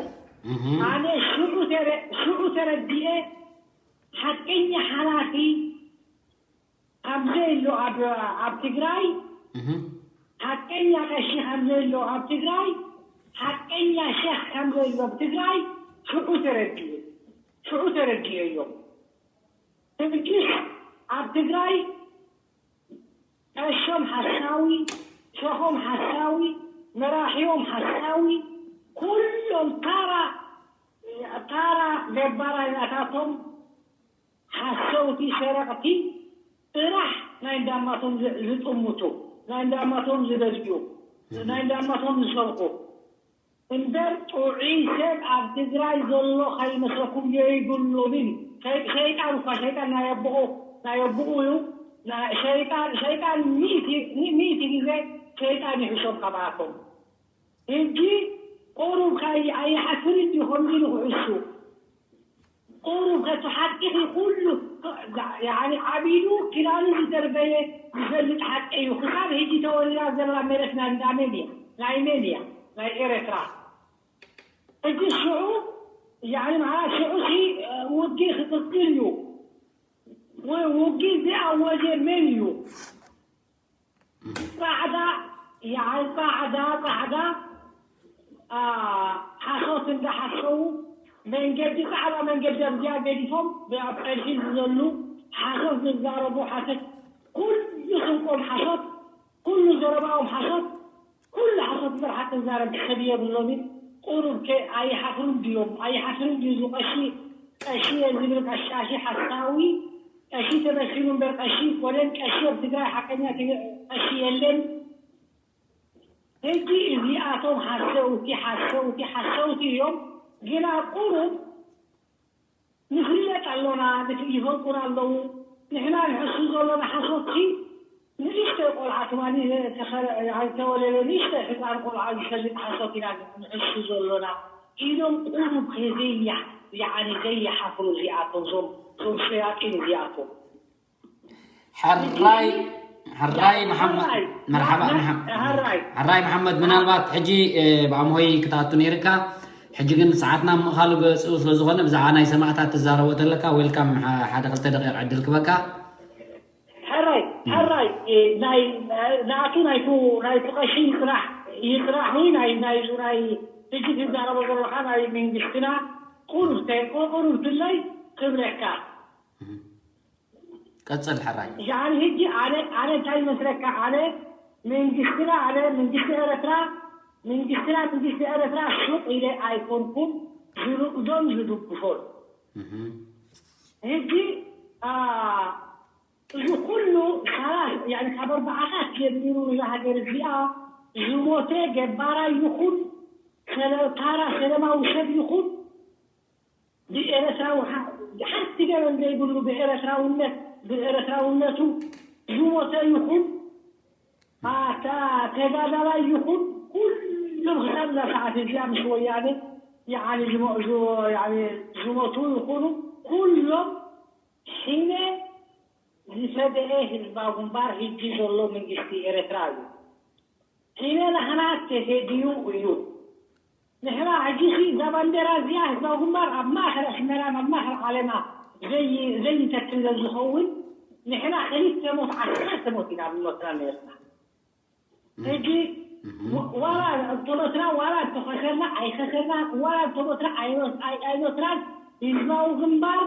ኣነ ሽዑ ተረ ሽዑ ተረዲኤ ሓቀኛ ሓላፊ ከም ዘሎ ኣብ ኣብ ትግራይ ሓቀኛ ቀሺ ከም ዘሎ ኣብ ትግራይ ሓቀኛ ሸኽ ከም ዘሎ ኣብ ትግራይ ሽዑ ተረዲኡ ሽዑ ተረዲኡ እዮም ሕጅስ ኣብ ትግራይ ቀሾም ሓሳዊ ሸኾም ሓሳዊ መራሒዎም ሓሳዊ ኩሎም ታራ ታራ ገባራይ ናታቶም ሓሰውቲ ሰረቕቲ ጥራሕ ናይ እንዳማቶም ዝጥምቱ ናይ እንዳማቶም ዝደልዩ ናይ እንዳማቶም ዝሰርቁ እምበር ጥዑይ ሰብ ኣብ ትግራይ ዘሎ ከይመስለኩም የይብሉምን ሸይጣን እኳ ሸይጣን ናይ ኣቦኡ ናይ ኣቦኡ እዩ ሸይጣን ሸይጣን ሚእቲ ግዜ ሸይጣን ይሕሾም ካብኣቶም ሕጂ ቁሩብ ካይ ኣይሓፍርን ድዩ ከምዚ ኢሉ ክሕሱ ቁሩብ ከቶ ሓቂኺ ኩሉ ያኒ ዓቢዱ ክዳኑ ዝደርበየ ዝፈልጥ ሓቂ እዩ ክሳብ ሕጂ ተወሪራ ዘላ መሬት ናይ እንዳመን እያ ናይ መን እያ ናይ ኤረትራ ሕጂ ሽዑ ያኒ መዓላ ሽዑ ሲ ውጊ ክቅጽል እዩ ውጊ ዝኣወጀ መን እዩ ጻዕዳ ይዓል ጻዕዳ ጻዕዳ ሓሶት እንዳሓሰዉ መንገዲ ጻዕዳ መንገዲ ኣብዚኣ ገዲፎም ኣብ ቀድሒ ዝዘሉ ሓሶት ዝዛረቡ ሓሶት ኩሉ ስንቆም ሓሶት ኩሉ ዘረባኦም ሓሶት ኩሉ ሓሶት እምበር ሓቂ ዝዛረብ ሰብ የብሎምን። ቁሩብ ከ ኣይሓፍሩን ድዮም? ኣይሓፍርን ድዩ እዚ ቀሺ ቀሺ እየ ዝብል ቀሻሺ ሓሳዊ ቀሺ ተመሲሉ እምበር ቀሺ ኣይኮነን። ቀሺ ኣብ ትግራይ ሓቀኛ ቀሺ የለን። ሕጂ እዚኣቶም ሓሰውቲ ሓሰውቲ ሓሰውቲ እዮም። ግና ቁሩብ ንፍለጥ ኣሎና፣ ይፈልጡና ኣለዉ። ንሕና ንሕሱ ዘሎና ሓሶትሲ ንእሽተይ ቆልዓ ትማሊ ዝተወለደ ንእሽተይ ሕፃን ቆልዓ ዝፈልጥ ሓሶት ኢና ንሕሱ ዘሎና ኢሎም ቁሩብ ከዘይያ ያዓኒ ዘይሓፍሩ እዚኣቶም ዞም ዞም ሸያጢን እዚኣቶም ሕራይ ሕራይ መሓመድ መርሓባ ሕራይ መሓመድ ምናልባት ሕጂ ብኣምሆይ ክትኣቱ ነይርካ ሕጂ ግን ሰዓትና ምኻሉ ገፅኡ ስለዝኾነ ብዛዕባ ናይ ሰማእታት ትዛረቦ ተለካ ዌልካም ሓደ ክልተ ደቂቕ ዕድል ክበካ ሕራይ ሕራይ ናይ ናቱ ናይቱ ናይቱ ቀሺ ይፅራሕ ይፅራሕ ወይ ናይ ናይዙ ናይ ሕጂ ትዛረቦ ዘለካ ናይ መንግስትና ቁሩብ ቁሩብ ድላይ ክብለካ ቀጽል ሕራይ። ጃን ህጂ ኣነ ኣነ እንታይ ይመስለካ ኣነ መንግስትና ኣነ መንግስቲ ኤረትራ መንግስትና መንግስቲ ኤረትራ ሱቅ ኢለ ኣይኮንኩም ዝርቅዶን ዝድግፎን ህጂ እዚ ኩሉ ሰላሳ ያኒ ካብ ኣርባዓታት ጀሚሩ እዛ ሃገር እዚኣ ዝሞተ ገባራይ ይኹን ታራ ሰለማዊ ሰብ ይኹን ብኤረትራዊ ሓንቲ ገበን ዘይብሉ ብኤረትራውነት ብኤረትራውነቱ ዝሞተ ይኹን ኣታ ተጋዳላይ ይኹን ኩሎም ክሳብ እዛ ሰዓት እዚኣ ምስ ወያነ ይዓኒ ዝሞቱ ይኹኑ ኩሎም ሕነ ዝሰደኤ ህዝባዊ ግንባር ህጂ ዘሎ መንግስቲ ኤረትራ እዩ። ሕነ ናህና ተሄድዩ እዩ። ንሕና ሕጂ ሲ እዛ ባንዴራ እዚኣ ህዝባዊ ግንባር ኣብ ማእኸል ኣስመራን ኣብ ማእኸል ዓለማ ዘይተክል ዝኸውን ንሕና ክልተ ሞት ዓሰርተ ሞት ኢና ብሞትና ነርና። ሕጂ ዋላ እቶም ኤርትራ ዋላ እተኸሰርና ኣይኸሰርና ዋላ እቶም ኤርትራ ኣይኖስራን ህዝባዊ ግንባር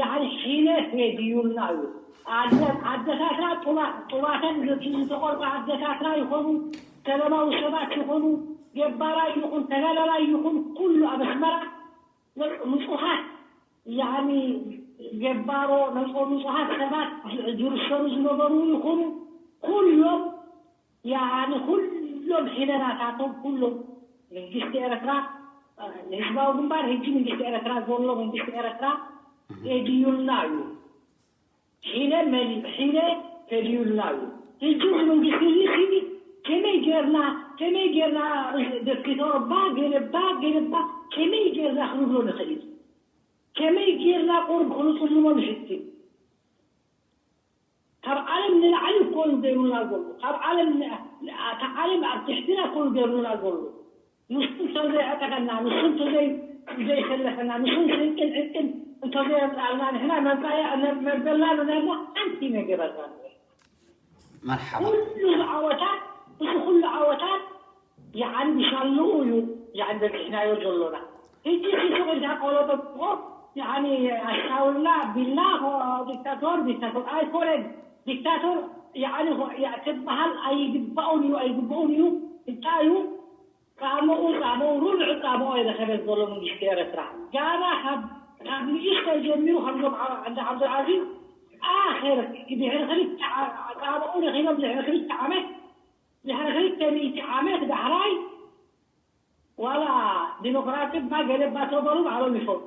ያኒ ሒነ ሄድዩልና እዩ። ኣደታትና ጡባተን ዝተቆርጠ ኣደታትና ይኾኑ ሰለማዊ ሰባት ይኾኑ ገባራይ ይኹን ተጋዳላይ ይኹን ኩሉ ኣብ ኣስመራ ንፁሃት ያኒ ገባሮ ነጾም ንጹሃት ሰባት ዝርሸኑ ዝነበሩ ይኹኑ ኩሎም ያኒ ኩሎም ሒደራታቶም ኩሎም መንግስቲ ኤርትራ ንህዝባዊ ግንባር ህጂ መንግስቲ ኤርትራ ዘሎ መንግስቲ ኤርትራ የድዩልና እዩ። ሒነ መሊእ ሒነ ከድዩልና እዩ። ህጂ እዚ መንግስቲ እዚ ሲ ከመይ ጌርና ከመይ ጌርና ደፊተሮ ባ ገለባ ገለባ ከመይ ጌርና ክንብሎ ንኽእል? ከመይ ጌርና ቁሩብ ክንጽልሞ ንፍትን? ካብ ዓለም ንላዕሊ እኮ እዩ ገይሩና ዘሎ። ካብ ዓለም ን- ን- እታ ዓለም ኣብ ትሕትና እኮ እዩ ገይሩና ዘሎ። ንሱ እንተዘይዕጠቐና፣ ንሱ እንተዘይ ዘይሰለፈና፣ ንሱ ስንቅን ዕጥቅን እንተዘየምፃልና ንሕና መምፃያ መበልና ነርና ሓንቲ ነገር ኣዛንበ መርሓባ ኩሉ ዓወታት እዚ ኩሉ ዓወታት ይዓን ብሻልኡ እዩ ይዓን በፂሕናዮ ዘሎና። ሕጂ እቲ ሱቕ ኢልካ ቆሎ ጠጥቆ ይዓኒ ኣሻውልና ቢልና ዲክታቶር ዲክታቶር ኣይኮነን። ዲክታቶር ይዓኒ ትበሃል ኣይግባኡን እዩ ኣይግባኡን እዩ። እንታይ እዩ ጻምኡ ጻምኡ ርብዒ ጻምኦ ኣይረኸበን ዘሎ መንግስቲ ኤረትራ። ጋና ካብ ካብ ንእሽተይ ጀሚሩ ከምዞም ዓንዲ ዓብዱልዓዚዝ ኣኽር ድሕሪ ክልተ ጻምኡ ረኺቦም ድሕሪ ክልተ ዓመት ድሕሪ ክልተ ሚእቲ ዓመት ዳሕራይ ዋላ ዲሞክራሲ እባ ገለ እባ ተበሉ ባዕሎም ይፈልጡ።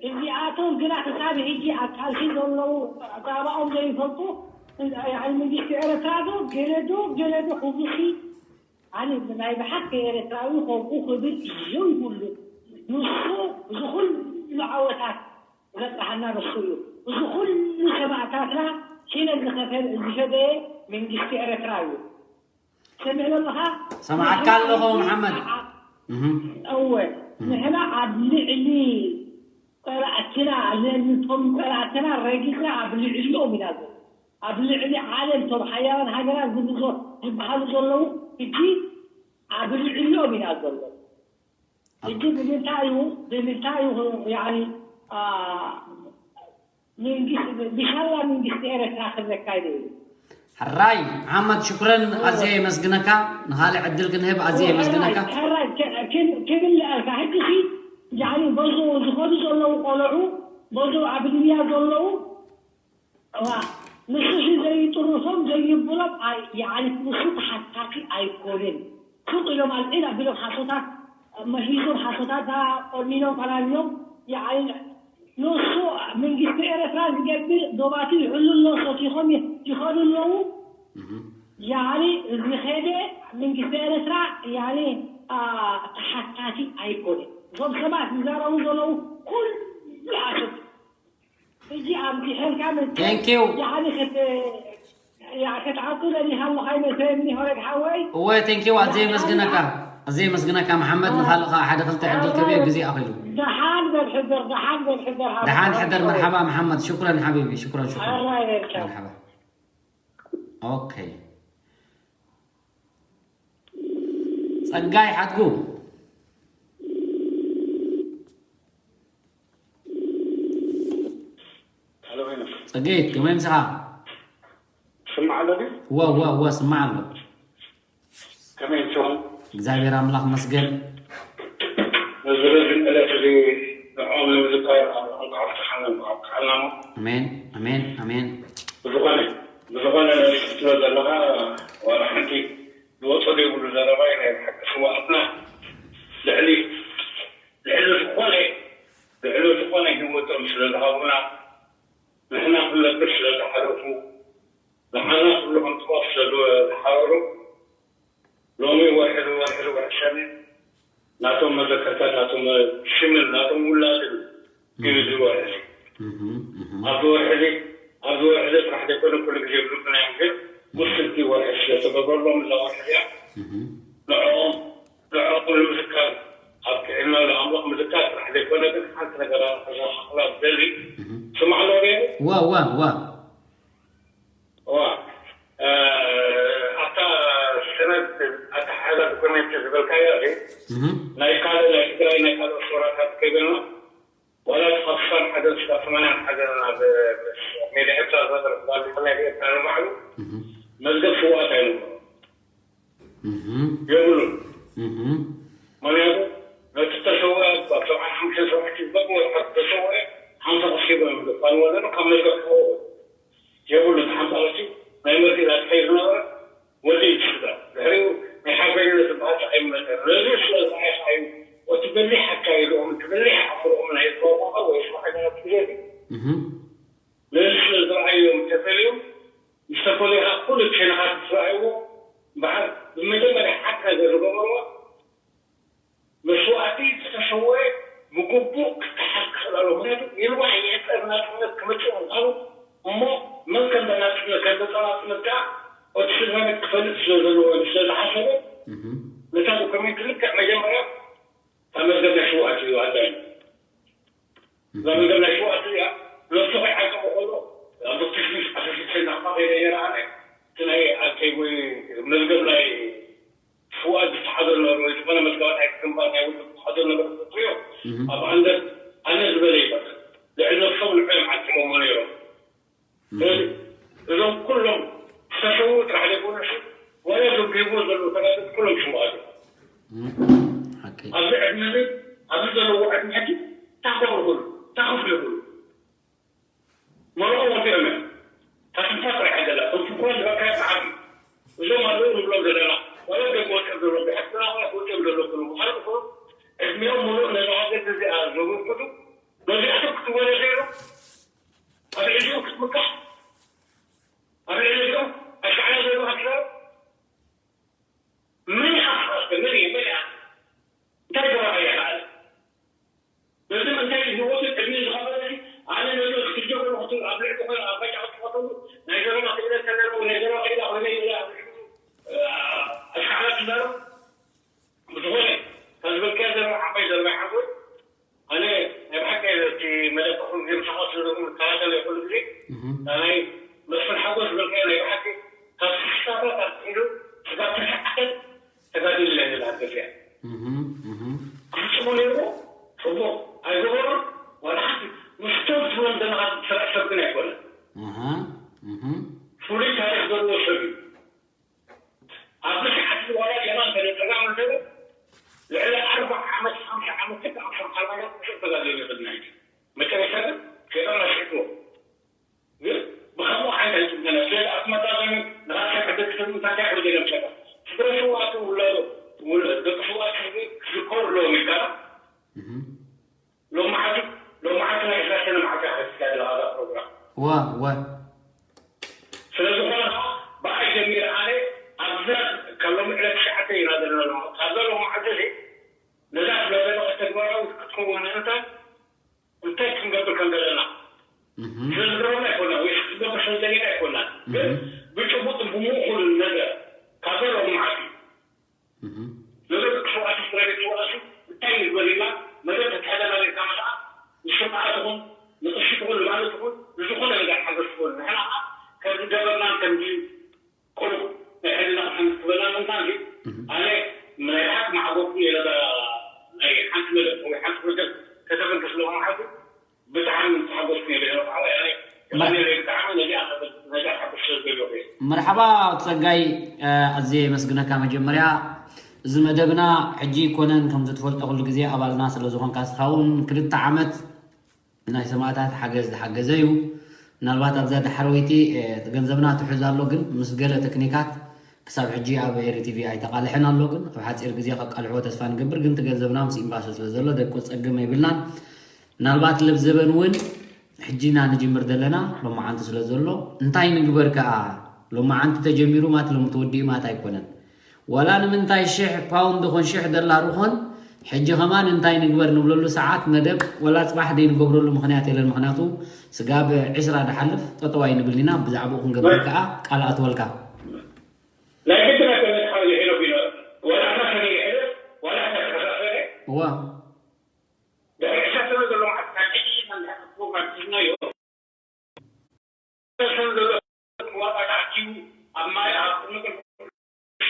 እዚኣቶም ግና ክሳብ ሕጂ ኣብ ቃልሲ ዘለዉ ጻባኦም ዘይፈልጡ መንግስቲ ኤረትራ ዶ ገለ ዶ ገለ ዶ ክብሉሲ ኣነ ናይ ብሓቂ ኤረትራዊ ኮንኩ ክብል ዘይብሉ ንሱ እዚ ኩሉ ዓወታት ዘብጽሓና ንሱ እዩ። እዚ ኩሉ ሰማእታትና ኪነ ዝኸፈል ዝሸጠ መንግስቲ ኤረትራ እዩ። ሰሚዕና ኣለኻ? ሰማዕካ ኣለኹ መሓመድ። እህ፣ እወ ንሕና ኣብ ልዕሊ ጸላእትና ነቶም ጸላእትና ረጊጽና ኣብ ልዕሊኦም ኢና ዘለና። ኣብ ልዕሊ ዓለም እቶም ሓያላን ሃገራት ዝብሉ ዝበሃሉ ዘለዉ ሕጂ ኣብ ልዕሊኦም ኢና ዘሎ። ሕጂ ብምንታይ እዩ ብምንታይ እዩ ያኒ ብሻላ መንግስቲ ኤረትራ ክዘካይደ እዩ። ሕራይ መሓመድ ሽኩረን ኣዝየ የመስግነካ። ንኻልእ ዕድል ክንህብ ኣዝየ የመስግነካ። ሕራይ ክብል ኣለካ ሕጂ ሲ ያኒ በዙ ዝኸዱ ዘለዉ ቆልዑ በዙ ኣብ ዱንያ ዘለዉ እዋ ንሱ ሲ ዘይጥርፎም ዘይብሎም ይዓሊት ንሱ ተሓታቲ ኣይኮንን። ሱቅ ኢሎም ኣልዒል ኣቢሎም ሓሶታት መሂዞም ሓሶታት ቆኒኖም ፈላልዮም ይዓሊል ንሱ መንግስቲ ኤረትራ ዝገብር ዶባቱ ይሕሉ ኣሎ። ሰቲኾም ይኸዱ ኣለዉ። ያኒ ዝኸደ መንግስቲ ኤረትራ ያኒ ተሓታቲ ኣይኮንን። እዞም ሰባት ዝዛረቡ ዘለዉ ኩሉ ሓሶት። ሕጂ ኣብዚሐልካ መቸም Thank you። ያኒ ከት ያ- ክትዓጡ ደሊኻ ኣለኻ ይመስለኒ ሆረግ ሓወይ። እወ ቴንኪው ኣዘ የመስግነካ ኣዘ የመስግነካ መሓመድ። ንኻልእ ከዓ ሓደ ክልተ ዕድል ክብየ ግዜ ኣኺሉ። ደሓን በል ሕደር ደሓን በል ሕደር ሃበ። ደሓን ሕደር። መርሓባ መሓመድ ሽኩረን ሓቢቢ ሽኩረን ሽኩረን። ኣራይ በልካ። መርሓባ። ኦኬ ጸጋይ ሓትኩ። ሄሎ ሄኖክ ጸገይት ከመይ ምሳኻ? ስማዕ ኣሎ ድዩ? እወ እወ እወ ስማዕ ኣሎ። ከመይ ትኾን? እግዚኣብሔር ኣምላኽ መስገን። ነዚ ረዚን ዕለት እዚ ንዕኦም ንምዝካር ኣምላኽ እንኳዕ ኣብፅሓና እንኳዕ ኣብፅሓና እሞ ኣሜን ኣሜን ኣሜን። ብዝኾነ ብዝኾነ ትብሎ ዘለኻ ዋላ ሓንቲ ዝወፆ ዘይብሉ ዘረባ እዩ። ናይ ብሓቂ ስዋኣትና ልዕሊ ልዕሊ ዝኾነ ልዕሊ ዝኾነ ህይወቶም ስለ ዝሃቡና ንሕና ክንነብር ስለ ዝሓለፉ ንዓና ኩሉ ከም ጥዋፍ ስለ ዝሓበሩ ሎሚ ወርሒ ወርሒ ወርሒ ሰነ ናቶም መዘከርታ ናቶም ሽምን ናቶም ውላድን እዩ እዚ ወርሒ እዚ። ኣብዚ ወርሒ እዚ ኣብዚ ወርሒ እዚ ጥራሕ ዘይኮነ ኩሉ ግዜ ብሉፅና እዮም ግን ውስንቲ ወርሒ ስለ ተገብረሎም እዛ ወርሒ እዚኣ ንዕኦም ንዕኦም ንምዝካር ኣብ ጥዕና ንኣምላኽ ምዝካር ጥራሕ ዘይኮነ ግን ሓንቲ ነገር ኣዘኻኽራ ዝደሊ ስማዕ ኣሎ ኔሩ ዋ ዋ ዋ እዋ ኣታ ሰነድ ኣተሓሕዛ ዶኩሜንት ዝበልካዮ እዚ ናይ ካልእ ናይ ትግራይ ናይ ካልኦት ሶራታት ከይበልና ዋላ እቲ ካብ ስሳን ሓደን ስሳብ ሰማንያን ሓደን ኣብ ሜዳ ኤርትራ ዝነበረ ባንዴራ ናይ ኤርትራ ንባዕሉ መዝገብ ስውኣት ኣይነበሮ የብሉን። ምክንያቱ ነቲ ተሰውአ ኣብ ሰብዓን ሓሙሽተን ሰብዓን ዝበቅ ወርሓት ተሰውአ ሓምሳ የብሉ ሓምሳ ቅርሺ ናይ መርጌታ ተኸይዱ ዝነበረ ወዲ ይስዳ ድሕሪኡ ናይ ሓርበኛ ዝበሃል ፃዕይ መጠ ነዚ ስለ ዝዓይኻ እዩ። እቲ በሊሕ ኣካይድኦም እቲ በሊሕ ኣእምሮኦም ናይ ዝባባቐ ወይ ስማዕኛ ግዜ ነዚ ስለ ዝረኣዮም ተፈልዮም ምስ ተፈለዩ ኩሉ ቻይናታት ዝረኣይዎ በዓል ብመጀመርያ ሓካ ዝገበርዋ መስዋእቲ ዝተሰወየ ብግቡእ ክተሓዝ ክኽእል ኣለዎ። ምክንያቱ የልዋሕ የዕጠር ናፅነት ክመፅእ ምዃኑ እሞ መን ከም ናፅነት ከም ናፅነት ከዓ እቲ ስልጣነት ክፈልጥ ስለ ዘለዎ ስለ ዝሓሰበ ነታ ዶክመንት ልክዕ መጀመርያ ካብ መዝገብ ናይ ሽውኣት እዩ ኣዳይ እዛ መዝገብ ናይ ሽውኣት እያ ነፍሱ ከይዓቀቡ ከሎ ኣብ ዶክተር ሽሚስ ዓሰርተ ሽዱሽተ ናቕፋ ከይደ ነይረ ኣነ እቲ ናይ ኣከይ ወይ መዝገብ ናይ ሽውኣት ዝተሓዘ ነበሩ ወይ ዝኾነ መዝገባት ኣይክግንባር ናይ ውድብ ዝተሓዘ ነበሩ ትሪኦ ኣብ ኣንደር ኣነ ዝበለ ይበል ልዕሊ ነፍሶም ንዕኦም ዓቂቦሞ ነይሮም ስለዚ እዞም ኩሎም ዝተሰዉ ጥራሕ ዘይኮነሲ ዋላ እዞም ብሂወት ዘለዉ ተጋደልቲ ኩሎም ሽውኣት እዮም ሓቂ ኣብዚ ዕድመ እዚ ኣብዚ ዘለዎ ዕድመ ሕጂ እንታይ ክገብሩ ይኽእሉ እንታይ ክፍሉ ይኽእሉ መርዖ ወዲኦም እዮም ታትንፋ ጥራሕ እያ ዘላ እቶም ፍኩራት ዝበልካዮ ሰዓት እዩ እዞም ኣለዉ ንብሎም ዘለና ዋላ ደቂ ወፅኦም ዘለዉ ብሕትና ኮነ ክወፅኦም ዘለዉ ክሉ ምዃኑ እኮ ዕድሚኦም ሙሉእ ነዛ ሃገር እዚኣ ዘበርክቱ በዚኣቶም ክትወረ ዘይሩ ኣብ ልዕሊኡ ክትምካሕ ኣብ ልዕሊ እዚኦም ኣሽዓርያ ዘለዉ ኣክራር መን ይሓፍረካ መን እዩ መን ይሓፍረካ እንታይ ገበረካ ይኽኣል ነዚ እንታይ ህይወትን ዕድሚን ዝኸፈለ ኣነ ነዚ ክትጀምሩ ኣብ ልዕሊ ኮይነ ኣብ መጫ ክትፈተሉ ናይ ዘረባ ክእለት ተለዎ ናይ ዘረባ ክእላ ኮይነ ይላ ኣሽዓርያ ትዛረብ ብዝኾነ ካብ ዝበልካዮ ዘረባ ዓባይ ዘረባ ይሓፍር ኣነ ናይ ብሓቂ እቲ መደብኩም ግዜ ምሳኻ ስለ ዝከታተል ኩሉ ግዜ ናይ መስፍን ሓጎስ ዝበልካዮ ናይ ብሓቂ ካብ ስሳታት ኣትሒዙ ስጋብ ተሸዓተን ተጋዲሉ ናይ ዝብሃል ግዜ ክፍፅሞ ነይርዎ ፅቡቕ ኣይገበሩን ዋላ ሓንቲ ምስቶም ትብሎም ዘለኻ ትሰርሕ ሰብ ግን ኣይኮነን ፍሉይ ታሪክ ዘለዎ ሰብ እዩ ኣብዚ ሰዓት እዚ ዋላ ጀማል ተነጠጋ መሰለ ልዕሊ ኣርባዓ ዓመት ሓምሳ ዓመት ክልተ ዓመት ሓምሳ ዓመት ብዙሕ ተጋዲሉ ይኽእል ናይ መጨረሻ ግን ሸይጣን ኣስሒትዎ ግን ብከምኡ ዓይነት ኣይፅገነ ስለዚ ኣብ መጣዘሚ ንኻልካ ሕደግሰብ እንታይ እንታይ ሕወደ ነብሰካ ስድረ ስዋእቲ ውላዶ ደቂ ስዋእቲ ህዝቢ ክዝከሩ ኣለዎም ኢልካ ሎማዓንቲ ሎማዓንቲ ናይ ዕስራ ሰነ መዓልቲ ሓሲስካ ዘለካ እዛ ፕሮግራም እዋ እዋ ስለ ዝኾነ ከዓ ብኣይ ጀሚረ ኣነ ኣብዛ ካብ ሎሚ ዕለት ትሽዓተ ኢና ዘለና ኣለና ካብዛ ሎማዓንቲ እዚ ነዛ ስለዘለቀ ተግባራዊ ክትከውን ምእንታን እንታይ ክንገብር ከም ዘለና ስለዝገበርና ኣይኮና ወይ ክትገብር ስለዘለና ኣይኮና ግን ብጭቡጥ ብምእኩል ነገር ካብዛ ሎማዓንቲ ነገር ክፍዋሲ ስራቤት ክፍዋሲ እንታይ ንግበር ኢልና መደብ ተትሕዘና ጌርካ መሰዓ ንሽምዓ ትኹን ንቅርሺ ትኹን ንማለት ትኹን ንዝኾነ ነገር ሓገዝ ትኹን ንሕና ከዓ ከምዚ ገበርናን ከምዚ ቁሩብ ናይ ሕልና ክሓንስ ትበላ ምንታ እንዲ ኣነ ናይ ብሓቂ መዓጎኩ እየ ነዛ ናይ ሓንቲ መደብ ወይ ሓንቲ ፕሮጀክት ከተፈንተ ስለሆነ ሓንቲ ብጣዕሚ ዝተሓጎስኩ እየ ብሕይወት ዓባይ ኣነ የቐንየለይ ብጣዕሚ ነዚኣ ነዚኣ ሓጎስ ስለ ዝደለኹ እየ። መርሓባ ጸጋይ ኣዝየ የመስግነካ መጀመርያ እዚ መደብና ሕጂ ይኮነን ከምዚ ትፈልጦ ኩሉ ግዜ ኣባልና ስለ ዝኾንካ ስኻ እውን ክልተ ዓመት ናይ ሰማእታት ሓገዝ ዝሓገዘ እዩ ምናልባት ኣብዛ ዳሕረወይቲ ገንዘብና ትሕዝ ኣሎ ግን ምስ ገለ ተክኒካት ክሳብ ሕጂ ኣብ ኤሪ ቲቪ ኣይተቃልሐን ኣሎ ግን ኣብ ሓፂር ግዜ ከቃልሕዎ ተስፋ ንገብር ግን እቲ ገንዘብና ምስ ኤምባሲ ስለ ዘሎ ደቂ ፀገም ኣይብልናን ምናልባት ለብዘበን እውን ሕጂ ኢና ንጅምር ዘለና ሎማዓንቲ ስለ ዘሎ እንታይ ንግበር ከዓ ሎማዓንቲ ተጀሚሩ ማት ሎም ተወዲኡ ማት ኣይኮነን ዋላ ንምንታይ ሽሕ ፓውንድ ኾን ሽሕ ደላር ኾን ሕጂ ኸማን እንታይ ንግበር ንብለሉ ሰዓት መደብ ወላ ፅባሕ ደይ ንገብረሉ ምኽንያት የለን ምኽንያቱ ስጋብ ዕስራ ድሓልፍ ጠጠው ኣይንብልን ኢና ብዛዕባኡ ክንገብር ከዓ ቃል ኣትወልካ ናይ ግድና ከመዝሓበ ይሕለፍ ኢሎ ወላ ኣና ከመይ ይሕለፍ ወላ ኣና ተመሳሰለ እዋ ድሕሪ ዕስራ ሰነ ዘሎ መዓልቲ ካብ ሕጂ ኢልና እንድሕር ፕሮግራም ሒዝናዮ ሰነ ዘሎ ዋጋ ተኣኪቡ ኣብ ማይ ኣብ ቁምቅል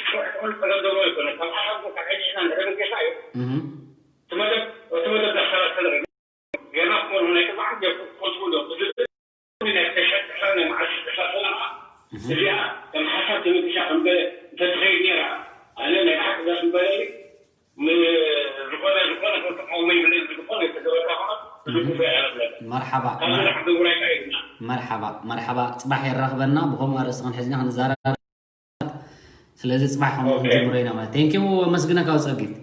ሽዑ ትኹን ተገንዘቦ ይኮነ ካብ ሓሳብ ካብ ሕጂ ኢልና እንድሕር ገሳ እዩ እቲ መደብ እቲ መደብ ዳሰላሰለ ጌርና ክኾኑ ናይ ቅድሚ ዓንዲ ቁልቁል ዶ ብዙ ናይ ተሸጥሐ ናይ መዓልቲ ዕስራ ሰነ እዚኣ ከም ሓሳብ ተመልሻ ከም እንተትኸይድ ነይራ ኣነ ናይ ብሓቂ ደስ ምበለኒ ዝኾነ ዝኾነ ተቃውሞ ይብለኒ ዝኾነ የተገበርካ ከሆነ ብዙ ክፉ ያረግለለ መርሓባ ካብ ዝራሕ ግብራይ ቃይድና መርሓባ መርሓባ፣ ጽባሕ የራኽበና። ብኸምኡ ኣርእስቲ ክንሕዝና ክንዛረብ፣ ስለዚ ጽባሕ ከምኡ ክንጅምሮ ኢና ማለት። Thank you፣ ኣመስግነካ ጸጊት።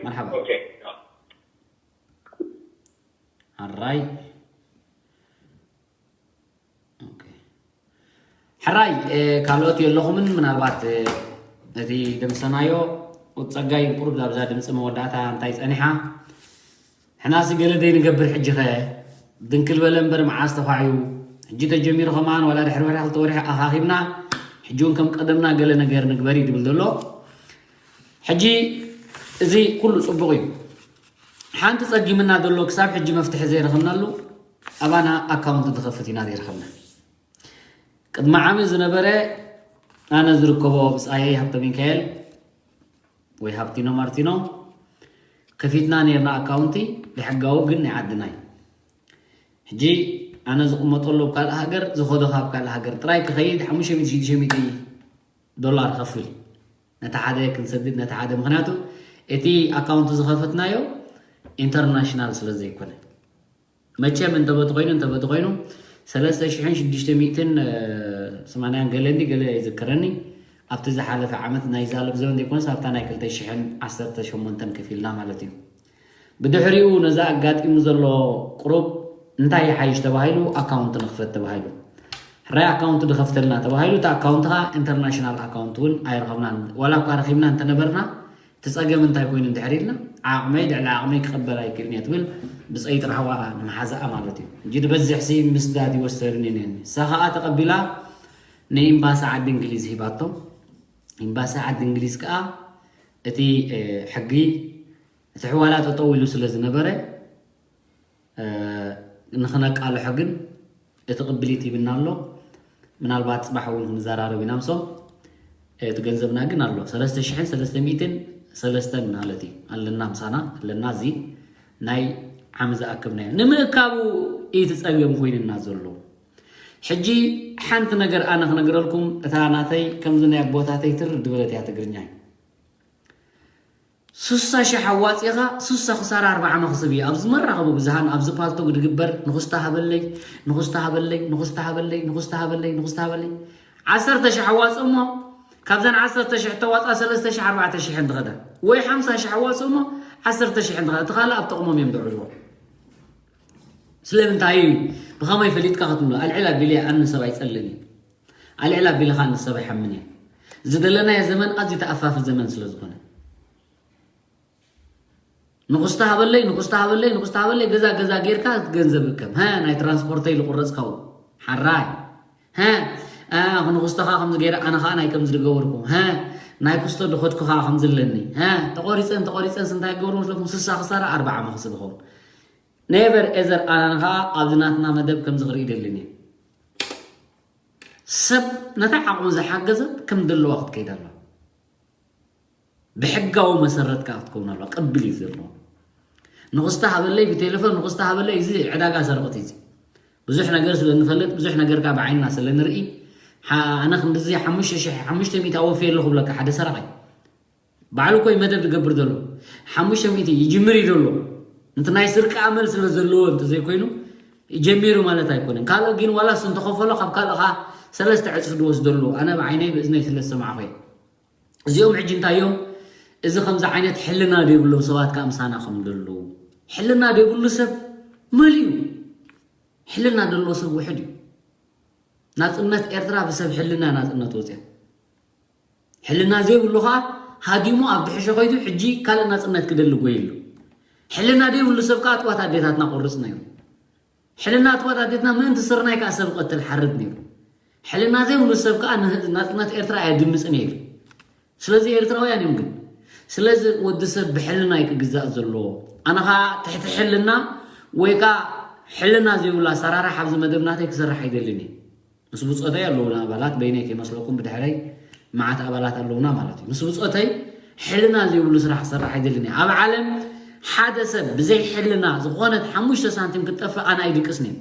መርሓባ። ሕራይ። ካልኦት የለኹምን፣ ምናልባት እቲ ደምሰናዮ ጸጋይ ቁሩብ ዛብዛ ድምፂ መወዳእታ እንታይ ጸኒሓ? ሕናሲ ገለ ደይ ንገብር ሕጂ ኸ? ድንክል በለ እምበር መዓስ ተፋዕዩ? ሕጂ ተጀሚሩ ከማን ዋላ ድሕሪ ወርሒ ክልተ ወርሒ ኣኻኺብና፣ ሕጂ እውን ከም ቀደምና ገለ ነገር ንግበር እዩ ድብል ዘሎ። ሕጂ እዚ ኩሉ ጽቡቕ እዩ። ሓንቲ ጸጊምና ዘሎ ክሳብ ሕጂ መፍትሒ ዘይረኸብናሉ፣ ኣባና ኣካውንት ትኸፍት ኢና ዘይረኸብና። ቅድሚ ዓሚ ዝነበረ ኣነ ዝርከቦ ብጻየይ ሃብተ ሚካኤል ወይ ሃብቲኖ ማርቲኖ ከፊትና ነርና ኣካውንቲ ብሕጋዊ ግን ናይ ዓድና እዩ። ሕጂ ኣነ ዝቕመጠሉ ኣብ ካልእ ሃገር ዝኸዶ ካብ ካልእ ሃገር ጥራይ ክኸይድ ሓሙሽተ ሚእቲ ሽዱሽተ ሚእቲ ዶላር ከፍል ነቲ ሓደ ክንሰድድ ነቲ ሓደ፣ ምክንያቱ እቲ ኣካውንት ዝኸፈትናዮ ኢንተርናሽናል ስለ ዘይኮነ። መቸም እንተበቲ ኮይኑ እንተበቲ ኮይኑ ሰለስተ ሽሕን ሽዱሽተ ሚእትን ሰማንያን ገለኒ ገለ ይዝክረኒ። ኣብቲ ዝሓለፈ ዓመት ናይ ዛለብ ዘበን ዘይኮነስ ኣብታ ናይ ክልተ ሽሕን ዓሰርተ ሸሞንተን ከፊልና ማለት እዩ። ብድሕሪኡ ነዚ ኣጋጢሙ ዘሎ ቁሩብ እንታይ ይሓይሽ ተባሂሉ ኣካውንት ንኽፈት ተባሂሉ። ሕራይ ኣካውንት ድኸፍተልና ተባሂሉ፣ እቲ ኣካውንት ኸዓ ኢንተርናሽናል ኣካውንት እውን ኣይረኸብናን። ዋላ እኳ ረኺብና እንተነበርና፣ እቲ ጸገም እንታይ ኮይኑ እንድሕር ኢልና፣ ዓቕመይ ልዕሊ ዓቕመይ ክቕበል ኣይክእልን እየ ትብል ብጸይ ጥራሕ ዋላ ንምሓዛኣ ማለት እዩ። እንጂ ድበዝሕ ሲ ምስዳድ ይወሰድን እየ ነኒ። እሳ ኸዓ ተቐቢላ ንኤምባሲ ዓዲ እንግሊዝ ሂባቶ። ኤምባሲ ዓዲ እንግሊዝ ከኣ እቲ፣ እ፣ ሕጊ እቲ ሕዋላ ጠጠው ኢሉ ስለ ዝነበረ፣ እ፣ ንኽነቃልሖ ግን እቲ ቅብሊት ሂብና ኣሎ። ምናልባት ጽባሕ እውን ክንዘራረብ ኢና ምሶም። እቲ ገንዘብና ግን ኣሎ። ሰለስተ ሽሕን ሰለስተ ሚእትን ሰለስተን ማለት እዩ። ኣለና ምሳና፣ ኣለና። እዚ ናይ ዓሚ ዝኣከብናዮ ንምእካቡ እዩ እቲ ጸገም ኮይንና ዘሎ። ሕጂ ሓንቲ ነገር ኣነ ክነግረልኩም፣ እታ ናተይ ከምዚ ናይ ኣቦታተይ ትር ድበለት እያ ትግርኛ እዩ። ስሳ ሽሕ ኣዋጺኻ ስሳ ክሳራ ኣርባዓ መኽስብ እዩ። ኣብዚ መራኸቢ ብዙሃን፣ ኣብዚ ፓልቶግ ድግበር፣ ንኹስታ ሃበለይ፣ ንኹስታ ሃበለይ፣ ንኹስታ ሃበለይ፣ ንኹስታ ሃበለይ፣ ንኹስታ ሃበለይ። ዓሰርተ ሽሕ ኣዋጽእ እሞ፣ ካብዘን ዓሰርተ ሽሕ ተዋጽኣ ሰለስተ ሽሕ ኣርባዕተ ሽሕ እንትኸዳ፣ ወይ ሓምሳ ሽሕ ኣዋጽእ እሞ፣ ዓሰርተ ሽሕ እንትኸዳ፣ እቲ ካልእ ኣብ ጥቕሞም እዮም ዘውዕልዎ። ስለምንታይ እዩ? ብኸመይ ፈሊጥካ ክትብሎ፣ ኣልዕል ኣቢለ ኣነ ሰብ ኣይጸልእን እዩ። ኣልዕል ኣቢለ ኸኣ ንሰብ ኣይሓምን እየ። ዝደለናዮ ዘመን ኣዝዩ ተኣፋፊ ዘመን ስለ ዝኾነ። ንኹስታ ሃበለይ፣ ንኹስታ ሃበለይ፣ ንኹስታ ሃበለይ፣ ገዛ ገዛ ጌርካ ገንዘብ እከብ። ሃ፣ ናይ ትራንስፖርተይ ዝቑረጽካዎ። ሓራይ። ሃ፣ ኣ፣ ንኹስታ ኸኣ ከምዚ ገይረ፣ ኣነ ኸኣ ናይ ከምዚ ዝገበርኩ። ሃ፣ ናይ ኩስቶ ድኸድኩ ኸኣ ከምዚ ኣለኒ። ሃ፣ ተቖሪጸን፣ ተቖሪጸንስ እንታይ ክገብሩ መስለኩም? ስሳ ክሳራ ኣርባዓ መኽስብ ይኸውን። ኔቨር ኤዘር ኣነ ኸኣ ኣብዚ ናትና መደብ ከምዚ ክርኢ ደልን እየ። ሰብ ነታ ዓቕሙ ዝሓገዘት ከም ዘለዋ ክትከይድ ኣለዋ። ብሕጋዊ መሰረት ከኣ ክትከውን ኣለዋ። ቅብል እዩ ዘለዎ። ንኹስታ ሃበለይ ብቴሌፎን፣ ንኹስታ ሃበለይ፣ እዚ ዕዳጋ ሰረቕቲ እዚ። ብዙሕ ነገር ስለ ንፈልጥ፣ ብዙሕ ነገር ከኣ ብዓይንና ስለ ንርኢ፣ ሓ-፣ ኣነ ክንድዚ ሓሙሽተ ሽሕ፣ ሓሙሽተ ሚእቲ ኣወፍየ ኣለኹ ብለካ ሓደ ሰራቒ። ባዕሉ እኮ እዩ መደብ ዝገብር ዘሎ። ሓሙሽተ ሚእቲ ይጅምር እዩ ዘሎ። እቲ ናይ ስርቂ ኣመል ስለ ዘለዎ እንተዘይኮይኑ፣ ጀሚሩ ማለት ኣይኮነን። ካልእ ግን ዋላ እሱ እንተኸፈሎ፣ ካብ ካልእ ኸዓ ሰለስተ ዕጽፊ ዝወስደሉ። ኣነ ብዓይነይ ብእዝነይ ስለ ዝሰማዕኹ እየ። እዚኦም ሕጂ እንታይ እዮም? እዚ ከምዚ ዓይነት ሕልና ዘይብሎም ሰባት ከኣ ምሳና ከም ዘለዉ። ሕልና ዘይብሉ ሰብ መሊኡ። ሕልና ዘለዎ ሰብ ውሑድ እዩ። ናጽነት ኤርትራ ብሰብ ሕልና ናጽነት ወጽያ። ሕልና ዘይብሉ ኸኣ ሃዲሙ ኣብ ድሕሾ ከይዱ ሕጂ ካልእ ናጽነት ክደሊ ጎይሉ። ሕልና ዘይብሉ ሰብ ከኣ ኣጥዋት ኣዴታትና ቆርጽ ነይሩ። ሕልና ኣጥዋት ኣዴትና ምእንቲ ስርናይ ከኣ ሰብ ቀትል ሓርድ ነይሩ። ሕልና ዘይብሉ ሰብ ከኣ ንህ-፣ ናጽነት ኤርትራ ኣየድምጽን እየ ኢሉ። ስለዚ ኤርትራውያን እዮም ግን። ስለዚ ወዲ ሰብ ብሕልና እዩ ክግዛእ ዘለዎ። ኣነ ኸኣ ትሕቲ ሕልና ወይ ከኣ ሕልና ዘይብሉ ኣሰራርሓ ኣብዚ መደብ ናተይ ክሰርሕ ኣይደልን እየ። ምስ ብጾተይ ኣለዉና ኣባላት፣ በይነይ ከይመስለኩም ብድሕረይ መዓት ኣባላት ኣለዉና ማለት እዩ። ምስ ብጾተይ ሕልና ዘይብሉ ስራሕ ክሰርሕ ኣይደልን እየ። ኣብ ዓለም ሓደ ሰብ ብዘይ ሕልና ዝኾነት ሓሙሽተ ሳንቲም ክትጠፍእ ኣነ ኣይድቅስን እየ።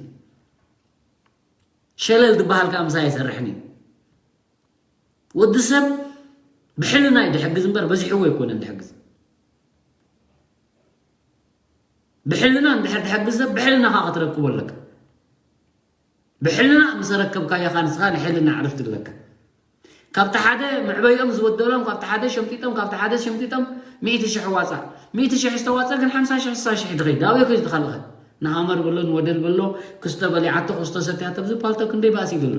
ሸለል ዝበሃል ከኣ ምሳይ ኣይሰርሕን እዩ። ወዲ ሰብ ብሕልና እዩ ድሕግዝ እምበር በዚሕዎ ኣይኮነን ድሕግዝ። ብሕልና እንድሕር ትሕግዝ ሰብ ብሕልናኻ ክትረክቦ ኣለካ። ብሕልና ምስ ኣረከብካዮ ኸኣ ንስኻ ንሕልና ዕርፍቲ ኣለካ። ካብቲ ሓደ መዕበይኦም ዝበደሎም፣ ካብቲ ሓደ ሸምጢጦም፣ ካብቲ ሓደ ሸምጢጦም ሚእቲ ሽሕ ዋጻእ። ሚእቲ ሽሕ ዝተዋጸእ ግን ሓምሳ ሽሕ፣ ስሳ ሽሕ ድኸይድ። ኣበይ ከዩ ዝኸልኸ? ንሃመር በሎ፣ ንወደል በሎ፣ ክስተ በሊዓቶ፣ ክስተ ሰትያቶ፣ ኣብዚ ፓልቶ ክንደይ ባእሲ ይደሎ።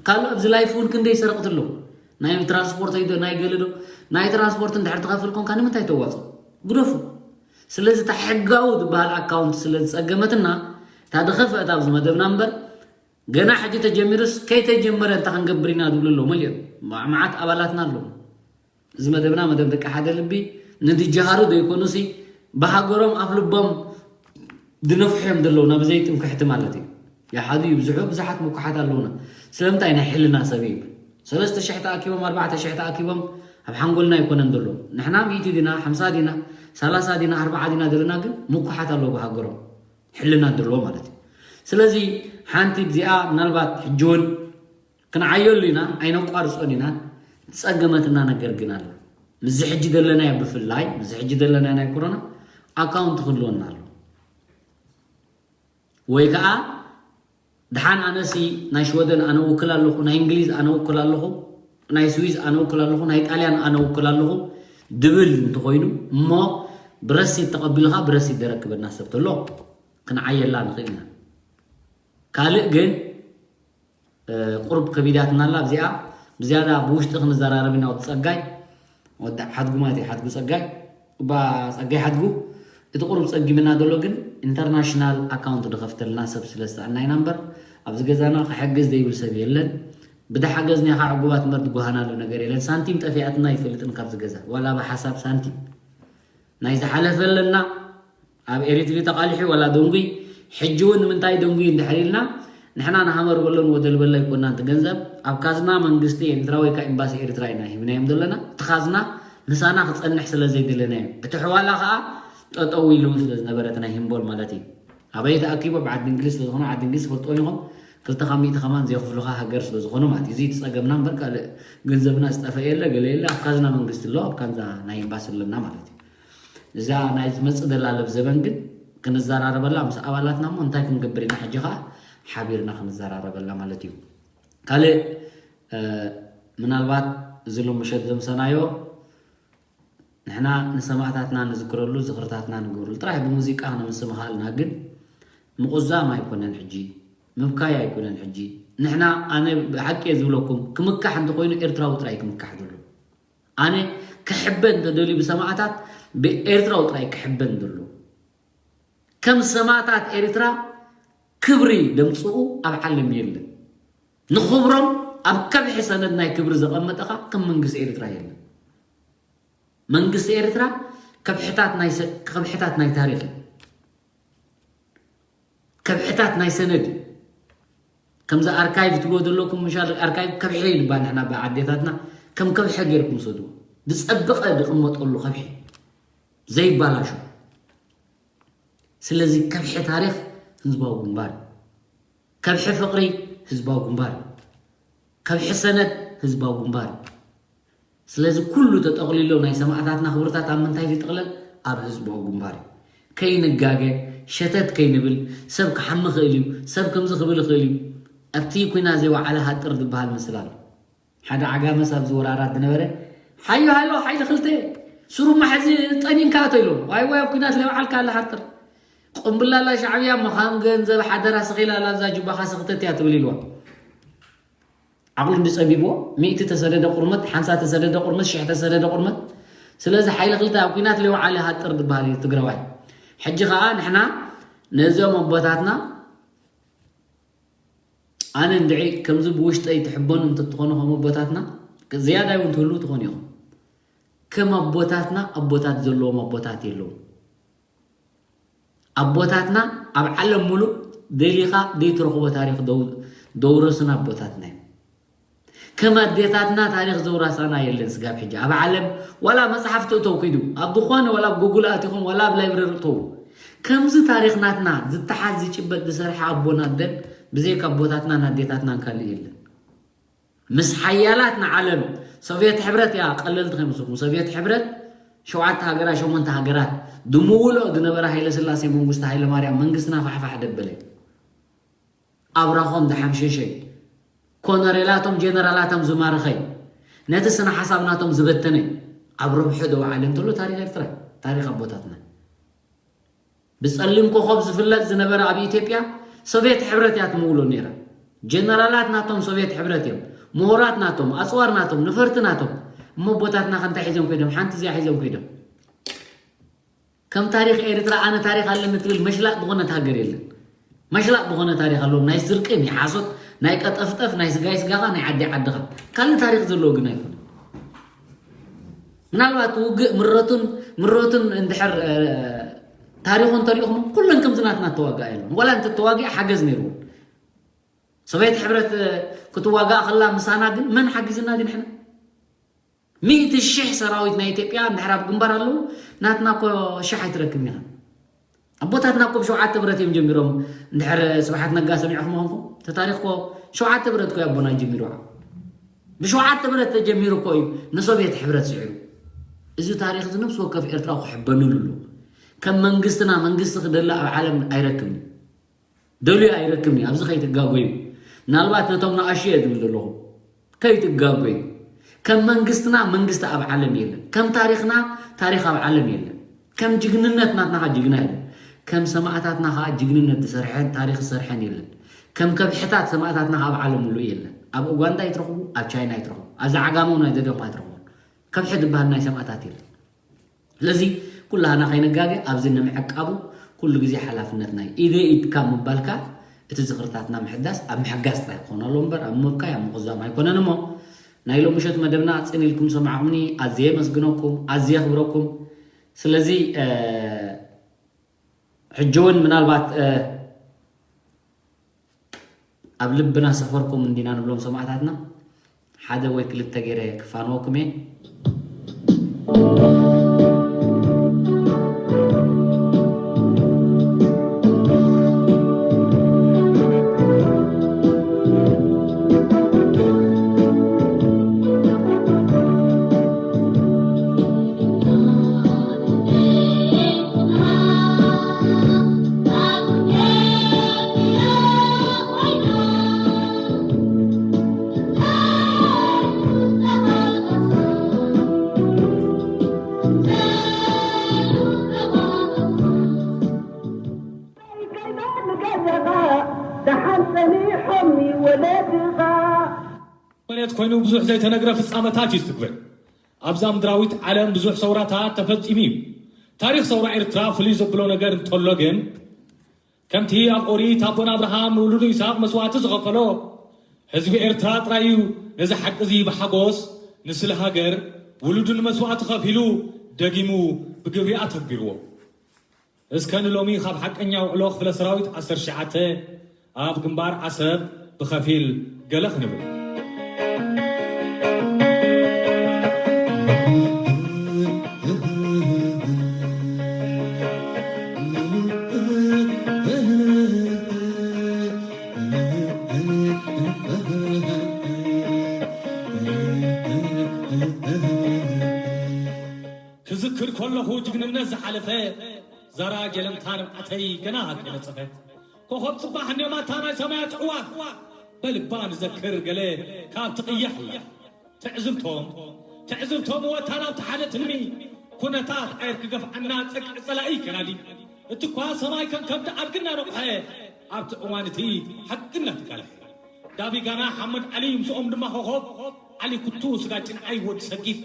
ካልእ ኣብዚ ላይፍ እውን ክንደይ ሰረቕቲ ኣለዉ። ናይ ትራንስፖርት ኣይዶ፣ ናይ ገለ ዶ፣ ናይ ትራንስፖርት እንድሕር ትኸፍል ኮንካ ንምንታይ ተዋጽኦ? ግደፉ። ስለዚ እታ ሕጋዊ ዝበሃል ኣካውንት ስለ ዝጸገመትና፣ እታ ዝኸፍአት ኣብዚ መደብና እምበር፣ ገና ሕጂ ተጀሚሩስ ከይተጀመረ እንታይ ክንገብር ኢና ዝብሉ ኣለዉ። መሊኦም። መዓ-፣ መዓት ኣባላትና ኣለዉ። እዚ መደብና መደብ ደቂ ሓደ ልቢ ንድጀሃሩ ዘይኮኑሲ፣ ብሃገሮም ኣፍ ልቦም ዝነፍሑ እዮም ዘለዉ፣ ናብ ዘይትምክሕቲ ማለት እዩ። ይሓዙ ይብዝሑ፣ ብዙሓት ምኩሓት ኣለዉና። ስለምንታይ? ናይ ሕልና ሰብ እዩ። ሰለስተ ሽሕ ተኣኪቦም፣ ኣርባዕተ ሽሕ ተኣኪቦም ኣብ ሓንጎልና ኣይኮነን ዘሎ። ንሕና ሚእቲ ዲና፣ ሓምሳ ዲና፣ ሰላሳ ዲና፣ ኣርብዓ ዲና ዘለና ግን ምኩሓት ኣለዉ ብሃገሮም። ሕልና ዘለዎ ማለት እዩ። ስለዚ ሓንቲ እዚኣ ምናልባት ሕጂ እውን ክንዓየሉ ኢና፣ ኣይነቋርጾን ኢና። ዝጸገመትና ነገር ግን ኣላ። ምስዚ ሕጂ ዘለናዮ ብፍላይ፣ ምስዚ ሕጂ ዘለናዮ ናይ ኮሮና ኣካውንት ክህልወና ኣሎ። ወይ ከኣ ደሓን ኣነሲ ናይ ሽወደን ኣነ ውክል ኣለኹ፣ ናይ እንግሊዝ ኣነ ውክል ኣለኹ፣ ናይ ስዊዝ ኣነ ውክል ኣለኹ፣ ናይ ጣልያን ኣነ ውክል ኣለኹ ድብል እንተኾይኑ፣ እሞ ብረሲት ተቐቢልኻ ብረሲት ደረክበና ሰብ ተሎ ክንዓየላ ንኽእል ኢና። ካልእ ግን፣ እ፣ ቁሩብ ከቢዳትና ኣላ። ኣብዚኣ ብዝያዳ ብውሽጢ ክንዘራረብ ኢና። ወዲ ጸጋይ፣ ወዲ ሓድጉ ማለት እዩ፣ ሓድጉ ጸጋይ፣ እባ ጸጋይ ሓድጉ፣ እቲ ቁሩብ ጸጊምና ዘሎ ግን ኢንተርናሽናል ኣካውንት ድኸፍተልና ሰብ ስለ ዝሰኣና ኢና እምበር፣ ኣብዚ ገዛና ክሕግዝ ዘይብል ሰብ የለን። ብዳ ሓገዝና ኢኻ ዕጉባት እምበር ድጓሃናሉ ነገር የለን። ሳንቲም ጠፊኣትና ኣይፈልጥን ካብዚ ገዛ፣ ዋላ ብሓሳብ ሳንቲም። ናይ ዝሓለፈ ኣለና፣ ኣብ ኤሪትሪ ተቓሊሑ ዋላ ደንጉይ፣ ሕጂ እውን ንምንታይ ደንጉይ እንድሕር ኢልና፣ ንሕና ንሃመር በሎ ንወደል በሎ ኣይኮናን እቲ ገንዘብ፣ ኣብ ካዝና መንግስቲ ኤሪትራ ወይ ከኣ ኤምባሲ ኤሪትራ ኢና ሂብናዮም ዘለና። እቲ ካዝና ምሳና ክጸንሕ ስለ ዘይደለና እዩ። እቲ ሕዋላ ከኣ ጠጠው ኢሉ ስለ ዝነበረ እቲ ናይ ሂምቦል ማለት እዩ። ኣበይ ተኣኪቦ? ብዓዲ እንግሊዝ ስለ ዝኾነ፣ ዓዲ እንግሊዝ ትፈልጥዎም ኢኹም። ክልተ ካብ ሚእቲ ከማን ዘይኽፍሉኻ ሃገር ስለ ዝኾኑ ማለት እዩ። እዚ እቲ ጸገምና እምበር ካልእ ገንዘብና ዝጠፈአ የለ፣ ገለ የለ። ኣብ ካዝና መንግስቲ ኣሎ፣ ኣብ ካዝና ናይ ኤምባሲ ኣለና ማለት እዩ። እዛ ናይ ዝመጽእ ዘላ ለብዘበን ግን ክንዘራረበላ ምስ ኣባላትና እሞ እንታይ ክንገብር ኢና ሕጂ ኸኣ ሓቢርና ክንዘራረበላ ማለት እዩ። ካልእ፣ እ፣ ምናልባት እዚ ሎምሸት ዘምሰናዮ ንሕና ንሰማእታትና ንዝክረሉ፣ ዝኽርታትና ንገብረሉ ጥራይ ብሙዚቃ ክነምሲ ምኽኣልና ግን ምቑዛም ኣይኮነን ሕጂ፣ ምብካይ ኣይኮነን ሕጂ። ንሕና፣ ኣነ ብሓቂ እየ ዝብለኩም፣ ክምካሕ እንተኾይኑ ኤርትራዊ ጥራይ ክምካሕ ዘሎ። ኣነ ክሕበን እንተደልዩ ብሰማእታት ብኤርትራዊ ጥራይ ክሕበን ዘሎ። ከም ሰማእታት ኤርትራ ክብሪ ደምጽኡ ኣብ ዓለም የለን። ንኽብሮም ኣብ ከብሒ ሰነድ ናይ ክብሪ ዘቐመጠኻ ከም መንግስቲ ኤርትራ የለን። መንግስቲ ኤርትራ ከብሕታት ናይ ሰ-፣ ከብሕታት ናይ ታሪኽ እዩ። ከብሕታት ናይ ሰነድ እዩ። ከምዚ ኣርካይቭ ትብሎ ዘለኩም፣ ምሻል ኣርካይቭ ከብሒ ይልባል። ንሕና ብኣዴታትና ከም ከብሒ ገይርኩም ውሰድዎ። ዝጸበቐ ዝቕመጠሉ ከብሒ ዘይባላሾ። ስለዚ ከብሒ ታሪኽ ህዝባዊ ግንባር እዩ። ከብሒ ፍቕሪ ህዝባዊ ግንባር እዩ። ከብሒ ሰነድ ህዝባዊ ግንባር እዩ። ስለዚ ኩሉ ተጠቕሊሉ ናይ ሰማእታትና ክብርታት ኣብ ምንታይ ዝጥቕለል? ኣብ ህዝባዊ ግንባር እዩ። ከይንጋገ፣ ሸተት ከይንብል፣ ሰብ ክሓሚ ይኽእል እዩ፣ ሰብ ከምዚ ክብል ይኽእል እዩ። ኣብቲ ኲናት ዘይወዓለ ሃጥር ዝበሃል ምስላ ኣሎ። ሓደ ዓጋመ ሳብ ዝወራራት ዝነበረ፣ ሓዮ ሃሎ ሓይሊ ክልተ፣ ስሩማ ሕዚ ጠኒንካ ኣቶ ኢሎ። ዋይ ዋይ፣ ኣብ ኲናት ለይወዓልካ ኣለ ሃጥር። ቁምብላላ ሻዕብያ መኻን ገንዘብ ሓደራ ስኺላ ላብዛ ጁባኻ ስኽተት እያ ትብል ኢልዋ። ዓቕሉ እንዲ ጸቢብዎ፣ ሚእቲ ተሰደደ ቁርመት፣ ሓንሳ ተሰደደ ቁርመት፣ ሽሕ ተሰደደ ቁርመት። ስለዚ ሓይሊ ክልተ ኣብ ኲናት ለይወዓለ ሃጥር ዝበሃል እዩ ትግራዋይ። ሕጂ ኸኣ ንሕና ነዞም ኣቦታትና፣ ኣነ እንድዒ ከምዚ ብውሽጠይ ትሕበኑ እንተትኾኑ ከም ኣቦታትና፣ ዝያዳ እውን ትህልዉ ትኾኑ ኢኹም። ከም ኣቦታትና ኣቦታት ዘለዎም ኣቦታት የለዉን። ኣቦታትና ኣብ ዓለም ሙሉእ ደሊኻ ዘይትረኽቦ ታሪኽ ደው-፣ ደውረሱና ኣቦታትና እዮም። ከም ኣዴታትና ታሪኽ ዘውራሳና የለን ስጋብ ሕጂ። ኣብ ዓለም ዋላ መጽሓፍ ትእተው ኪዱ፣ ኣብ ዝኾነ ዋላ ኣብ ጉግል ኣቲኹም፣ ዋላ ኣብ ላይብረሪ እተው። ከምዚ ታሪኽ ናትና ዝተሓዝ ዝጭበጥ ዝሰርሐ ኣቦን ኣደን ብዘይካ ኣቦታትናን ኣዴታትናን ካልእ የለን። ምስ ሓያላት ንዓለም፣ ሶቭየት ሕብረት እያ፣ ቀለልቲ ከይመስልኩም። ሶቭየት ሕብረት ሸውዓተ ሃገራት፣ ሸሞንተ ሃገራት፣ ድምውሎ ዝነበረ ሃይለ ስላሴ መንግስቱ ሃይለ ማርያም መንግስትና ፋሕፋሕ ደበለ። ኣብራኾም ዝሓምሸሸ፣ ኮነሬላቶም ጀነራላቶም ዝማረኸ፣ ነቲ ስነ ሓሳብ ናቶም ዝበተነ፣ ኣብ ረብሑ ደው ዓለ እንተሎ ታሪኽ ኤርትራ፣ ታሪኽ ኣቦታትና። ብጸሊም ኮኾብ ዝፍለጥ ዝነበረ ኣብ ኢትዮጵያ ሶቪየት ሕብረት እያ ትምውሎ ነይራ። ጀነራላት ናቶም ሶቪየት ሕብረት እዮም። ምሁራት ናቶም፣ ኣጽዋር ናቶም፣ ነፈርቲ ናቶም። እሞ ኣቦታትና ከ እንታይ ሒዞም ከይዶም? ሓንቲ እዚኣ ሒዞም ከይዶም። ከም ታሪኽ ኤርትራ ኣነ ታሪኽ ኣለኒ ትብል መሽላጥ ዝኾነት ሃገር የለን። መሽላጥ ዝኾነ ታሪኽ ኣለዎም። ናይ ስርቂ፣ ናይ ሓሶት፣ ናይ ቀጠፍጠፍ፣ ናይ ስጋይ ስጋኻ፣ ናይ ዓዲ ዓድኻ። ካልእ ታሪኽ ዘለዎ ግን ኣይኮነን። ምናልባት ውግእ ምረቱን ምረቱን እንድሕር ታሪኹ እንተሪእኹም ኩለን ከምዚ ናትና ተዋግኣ የለን። ዋላ እንተተዋግኣ ሓገዝ ነይርዎ። ሶቪየት ሕብረት ክትዋጋእ ከላ ምሳና ግን መን ሓጊዝና ድዩ ንሕና? ሚእቲ ሽሕ ሰራዊት ናይ ኢትዮጵያ እንድሕር ኣብ ግንባር ኣለዉ ናትና እኮ ሽሕ ኣይትረክብን ኢኻ። ኣቦታትና እኮ ብሸውዓተ ብረት እዮም ጀሚሮም። እንድሕር ስብሓት ነጋ ሰሚዕኹም ኾንኩም ተታሪኽ እኮ ሸውዓተ ብረት እኮ ኣቦና ጀሚሩ። ብሸውዓተ ብረት ተጀሚሩ እኮ እዩ ንሶቪየት ሕብረት ስዒሩ። እዚ ታሪኽ እዚ ነብሲ ወከፍ ኤርትራ ክሕበነሉ ኣለዎ። ከም መንግስትና መንግስቲ ክደሊ ኣብ ዓለም ኣይረክብን። ደልዩ ኣይረክብን እዩ። ኣብዚ ከይትጋጎዩ። ምናልባት ነቶም ንኣሽቱ እየ ዝብል ዘለኹ። ከይትጋጎዩ። ከም መንግስትና መንግስቲ ኣብ ዓለም የለን። ከም ታሪኽና ታሪኽ ኣብ ዓለም የለን። ከም ጅግንነት ናትና ኸዓ ጅግና የለን። ከም ሰማእታትና ኸዓ ጅግንነት ዝሰርሐን ታሪኽ ዝሰርሐን የለን። ከም ከብሕታት ሰማእታትና ኸዓ ኣብ ዓለም ሙሉእ የለን። ኣብ ኡጋንዳ ይትረኽቡ፣ ኣብ ቻይና ይትረኽቡ። ኣብዚ ዓጋመ እውን ኣይደደንኳ ኣይትረኽቡ። ከብሒ ዝበሃል ናይ ሰማእታት የለን። ስለዚ ኩላህና ከይንጋገ ኣብዚ ንምዕቃቡ ኩሉ ግዜ ሓላፍነትና እዩ። ኢደ ኢድካ ምባልካ እቲ ዝኽርታትና ምሕዳስ ኣብ ምሕጋዝ ጥራይ ክኾን ኣሎ እምበር ኣብ ምብካይ ኣብ ምቑዛም ኣይኮነን እሞ ናይ ሎሚ ምሸት መደብና ጽን ኢልኩም ዝሰማዕኩምኒ ኣዝየ የመስግነኩም፣ ኣዝየ የኽብረኩም። ስለዚ ሕጂ እውን ምናልባት ኣብ ልብና ሰፈርኩም እንዲና ንብሎም ሰማእታትና ሓደ ወይ ክልተ ገይረ ክፋንወኩም እየ። ደሓን ጸኒሖም ይወለድኻ። መሬት ኮይኑ ብዙሕ ዘይተነግረ ፍጻመታት እዩ ዝትግበር። ኣብዛ ምድራዊት ዓለም ብዙሕ ሰውራታት ተፈጺሙ እዩ። ታሪኽ ሰውራ ኤርትራ ፍሉይ ዘብሎ ነገር እንተሎ ግን፣ ከምቲ ኣብ ኦሪት ኣቦና ኣብርሃም ንውሉዱ ይስሃቅ መስዋእቲ ዝኸፈሎ፣ ህዝቢ ኤርትራ ጥራይ እዩ ነዚ ሓቂ እዚ ብሓጎስ ንስለ ሃገር ውሉዱ ንመስዋእቲ ከፊሉ ደጊሙ ብግብሪ ኣተግቢርዎ። እስከ ንሎሚ ካብ ሓቀኛ ውዕሎ ክፍለ ሰራዊት ዓሰርተ ትሽዓተ ኣብ ግንባር ዓሰብ ብኸፊል ገለ ክንብል። ክዝክር ከለኹ ጅግንነት ዝሓለፈ ዛራ ጀለምታ ንብዓተይ ገና ከይነጸፈት፣ ኮኸብ ጽባሕ እንድዮም ኣታ ናይ ሰማያት ኣዕዋፍ። በልባ ንዘክር ገለ ካብ ትቕያሕ እያ። ትዕዝብቶም፣ ትዕዝብቶም ወታ ናብቲ ሓደ ትልሚ፣ ኩነታት ኣየር ክገፍዓና ጸግዒ ጸላኢ ከናዲ። እቲ እኳ ሰማይ ከም ከብዲ ኣድግና ነቑሐ፣ ኣብቲ እዋን እቲ ሓቂ እናተቃልሐ። ዳቢጋና ሓመድ ዓሊ፣ ምስኦም ድማ ኮኾብ ዓሊ ኩቱ፣ ስጋጭን ዓይ ወዲ ሰጊፍ፣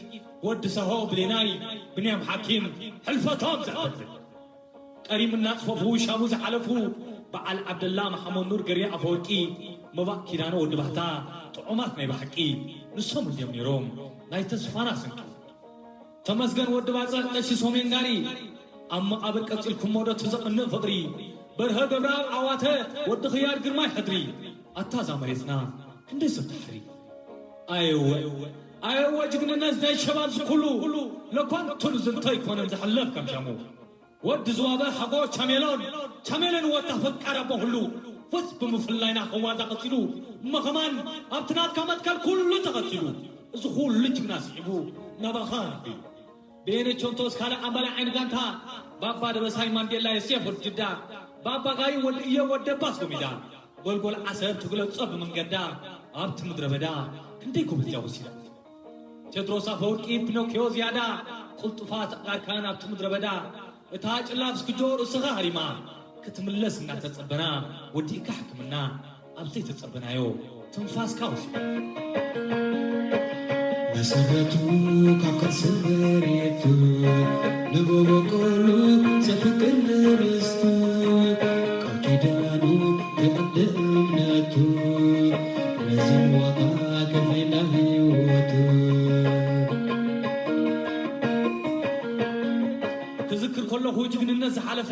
ወዲ ሰሆ ብሌናይ፣ ብንያም ሓኪም፣ ሕልፈቶም ዘሕትት። ቀሪም እናጽፈፉ ሻቡ ዝሓለፉ በዓል ዓብደላ መሓመድ ኑር ገርያ ኣፈወርቂ፣ መባእ ኪዳነ ወዲ ባህታ፣ ጥዑማት ናይ ብሓቂ ንሶም እንድዮም ነይሮም ናይ ተስፋና ስንቂ። ተመስገን ወዲ ባጽዕ ቀሺ ሶሜን ጋሪ፣ ኣብ መቓብር ቀጺልኩሞ ዶ እቲ ዘቕንእ ፍቕሪ? በርሀ ገብረኣብ ዓዋተ ወዲ ኽያድ ግርማይ ሕድሪ፣ ኣታ እዛ መሬትና ክንደይ ሰብ ትሓሪ። ኣየወ ኣየወ ጅግንነት ናይ ሸባብ ዝኩሉ፣ ለኳንቱን ዝንተ ኣይኮነን ዝሕለፍ ከም ሻሙ። ወዲ ዝዋበ ሓጎ ቻሜሎን፣ ቻሜሎን ወታ ፈቃር ኣቦ ኩሉ፣ ፍስ ብምፍላይና ከዋዛ ቀጺሉ፣ እሞ ከማን ኣብቲ ናትካ መትከል ኩሉ ተቐጺሉ። እዚ ኩሉ ጅግና ስዒቡ ናባኻ ነቢሉ። ብኤነቾንቶስ ካልእ ኣምባላይ ዓይኒ ጋንታ፣ ባባ ደበሳይ ማንዴላ የሴፍ ወዲ ጅዳ፣ ባባ ጋይ ወዲ እዮ ወዲ ኣባስ ጎሚዳ። ጎልጎል ዓሰብ ትግለጾ ብመንገዳ ኣብቲ ምድረ በዳ ክንደይ ጎበዝ ጃውስ ኢላ። ቴድሮስ ኣፈወርቂ ፒኖክዮ ዝያዳ ቅልጡፋት ኣጋርካን ኣብቲ ምድረ በዳ እታ ጭላፍ ስክጆ ርእስኻ ሃሪማ ክትምለስ እናተጸበና ወዲእካ ሕክምና ኣብ ዘይተጸበናዮ ትንፋስካ ወሲዱ። መሰረቱ ካብ ከርሰ መሬቱ ንመበቆሉ ዘፍቅር ንርስቱ ቃል ኪዳኑ ክቐንደ እምነቱ ነዚ ዋጋ ከፊላ ህይወቱ። ክዝክር ከለኹ ጅግንነት ዝሓለፈ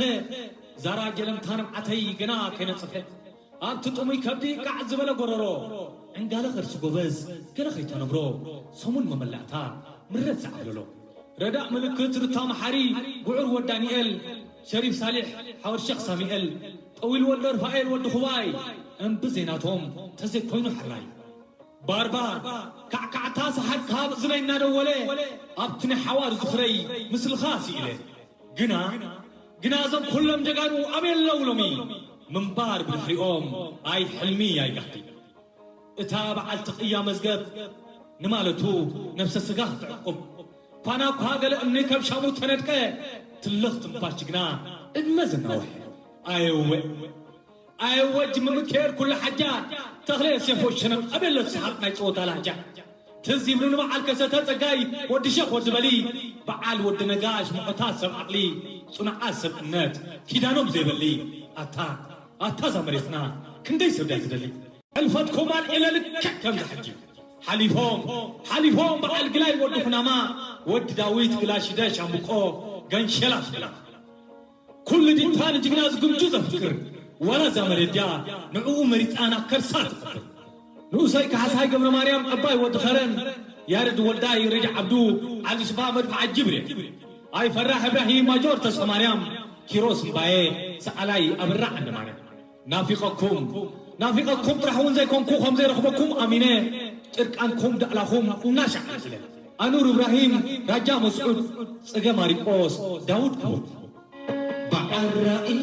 ዛራ ጀለምታ ንብዓተይ ገና ከይነጸፈ ኣብቲ ጥሙይ ከብዲ ቃዕ ዝበለ ጎረሮ ዕንጋለ ከርሲ ጎበዝ ገለ ከይተነብሮ ሰሙን መመላእታ ምረት ዝዓብለሎ ረዳእ ምልክት ርታ መሓሪ ጉዑር ወድ ዳንኤል ሸሪፍ ሳሊሕ ሓወር ሸኽ ሳሚኤል ጠዊል ወልደ ርፋኤል ወዲ ኹባይ እምቢ ዜናቶም ተዘይኮይኑ ሕራይ ባርባር ካዕካዕታ ሰሓቅ ካብ እዝነይ እናደወለ ኣብቲ ናይ ሓዋር ዝኽረይ ምስልኻ ስኢለ ግና ግና እዞም ኩሎም ጀጋኑ ኣበይ ኣለዉ ሎሚ ምንባር ብድሕሪኦም ኣይ ሕልሚ ኣይ ጋህዲ እታ በዓልቲ ቅያ መዝገብ ንማለቱ ነብሰ ስጋ ክትዕቁብ ኳና እኳ ገለ እምኒ ከም ሻሙ ተነድቀ ትልኽ ትንፋሽ ጅግና ዕድመ ዘናውሕ ኣየወ ኣየወ ጅምምኬር ኩሉ ሓጃ ተኽለ ሴፎ ሸነቕ ኣበሎ ሰሓቕ ናይ ጸወታ ላህጃ ትዝ ይብሉ ንበዓል ከሰተ ጸጋይ ወዲ ሸኽ ወዲ በሊ በዓል ወዲ ነጋሽ ምዑታት ሰብ ዓቕሊ ጽኑዓት ሰብ እምነት ኪዳኖም ዘይበሊ ኣታ ኣታ እዛ መሬትና ክንደይ ሰብ ድያ ትደሊ ሕልፈትኩም ኣልዒለ ልክዕ ከምዚ ሕጂ ሓሊፎም ሓሊፎም በዓል ግላይ ወዲ ኩናማ ወዲ ዳዊት ግላሽደ ሻምብቆ ገንሸላ ትብላ ኩሉ ዲታ ንጅግና ዝግምጁ ዘፍቅር ዋላ እዛ መሬት ድያ ንዕኡ መሪጻ ናብ ከርሳ ትቐብር ንኡሰይ ካሕሳይ ገብረ ማርያም ዕባይ ወዲ ኸረን ያርድ ወልዳይ ረጅ ዓብዱ ዓሊ ሽፋ መድፍዓ ጅብሪል ኣይፈራሕ እብራሂም ማጆር ተስፋ ማርያም ኪሮስ እምባየ ሰኣላይ ኣብራ ዓንደ ማርያም ናፊቐኩም ናፊቐኩም ጥራሕ እውን ዘይኮንኩ ከም ዘይረኽበኩም ኣሚነ ጭርቃንኩም ዳዕላኹም እናሻዕ ኢለ ኣኑር እብራሂም ራጃ መስዑድ ጽገ ማሪቆስ ዳውድ ክቡር በዓል ራእይ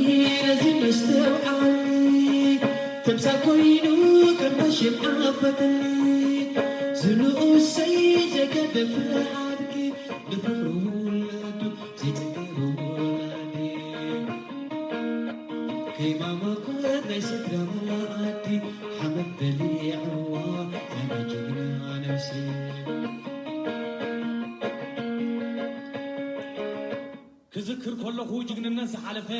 ነዚ መስተውዓሊ ተምሳል ኮይኑ ከም ሽምዓ ፈትሊ ዝንኡሰይ ዘገደፈ ሓድጊ ንፍቕሪ ውላዱ ዘይጽገብ ወላዲ ከይማመኮት ናይ ስድራ መኣዲ ሓመድ በሊዕዋ ኣነ ጅግና ነብሲ ክዝክር ከለኹ ጅግንነት ዝሓለፈ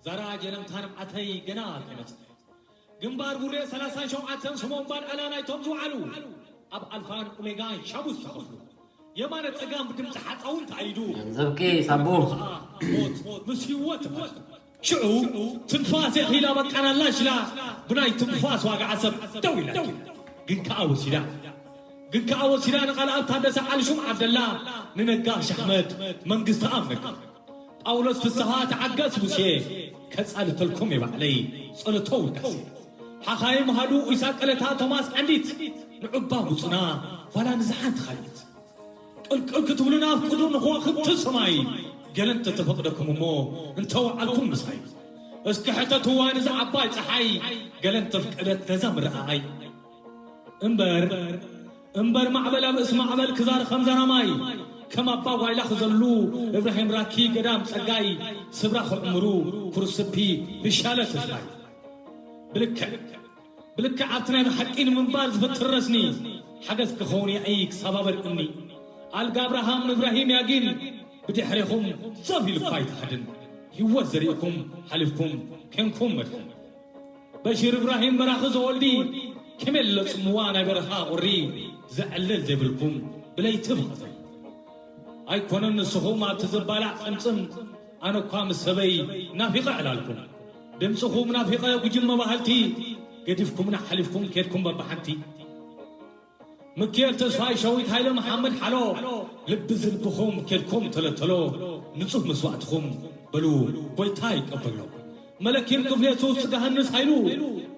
ዛራ ጀለምታ ንብዓተይ ገና ከይነጽፈት ግንባር ቡሬ ሰላሳን ሸውዓተን ስሞም ባልዕላ ናይቶም ዝውዓሉ ኣብ ኣልፋን ኦሜጋን ሻቡ ዝተኸፍሉ የማነ ጸጋም ብድምፂ ሓፃውን ተኣይዱ ገንዘብኪ ሳቡ ሞት ምስ ህይወት ማለት ሽዑ ትንፋስ የኺላ በቃናላ ሽላ ብናይ ትንፋስ ዋጋ ዓሰብ ደው ኢላ ግን ከኣ ወሲዳ ግን ከኣ ወሲዳ ንቓልኣብ ታደሰ ዓልሹም ዓብደላ ንነጋሽ ኣሕመድ መንግስቲ ኣብ ነጋ ጳውሎስ ፍስሃ ተዓገስ ሙሴ ከጻልተልኩም እየ ባዕለይ ጸሎተ ውዳሴ ሓኻይም ሃዱ ኢሳቅ ቀለታ ቶማስ ዓንዲት ንዑባ ውጹና ፋላ ንዝሓንቲ ካልኢት ቅልቅል ክትብሉና ኣፍቅዱ ንኸዋኽብቲ ሰማይ ገለ እንተተፈቕደኩም እሞ እንተወዓልኩም ምሳይ እስኪ ሕተትዋ ንዛ ዓባይ ፀሓይ ገለ እንተፍቀደት ነዛ ምረኣኣይ እምበር እምበር ማዕበል ኣብ ርእሲ ማዕበል ክዛር ከም ዘራማይ ከም ኣባ ጓይላ ክዘሉ እብራሂም ራኪ ገዳም ጸጋይ ስብራ ክዕምሩ ኩርስፒ ብሻለ ተስፋይ ብልክዕ ብልክዕ ኣብቲ ናይ ብሓቂ ንምንባር ዝፍትር ረስኒ ሓገዝ ክኸውን ያኢ ክሰባበር እምኒ ኣልጋ ኣብርሃም ንእብራሂም ያጊን ብድሕሬኹም ዘፍ ኢሉ እኳ ኣይትሓድን ህይወት ዘሪእኩም ሓሊፍኩም ኬንኩም መድሕን በሺር እብራሂም በራኺ ዘወልዲ ከመይ ለጽምዋ ናይ በረኻ ቁሪ ዘዕልል ዘይብልኩም ብለይቲ ብቐትሪ ኣይኮነን ንስኹም ኣብቲ ዝባላዕ ጽምጽም ኣነ እኳ ምስ ሰበይ ናፊቐ ዕላልኩም ድምፅኹም ናፊቐ ጉጅመ ባህልቲ ገዲፍኩምና ሓሊፍኩም ኬድኩም በብሓንቲ ምክኤል ተስፋይ ሸዊት ሃይለ መሓመድ ሓሎ ልቢ ዝልብኹም ኬድኩም ተለተሎ ንፁህ መስዋእትኹም በሉ ጎይታ ይቀበሎ መለኪም ክፍሌቱ ስጋሃንስ ሃይሉ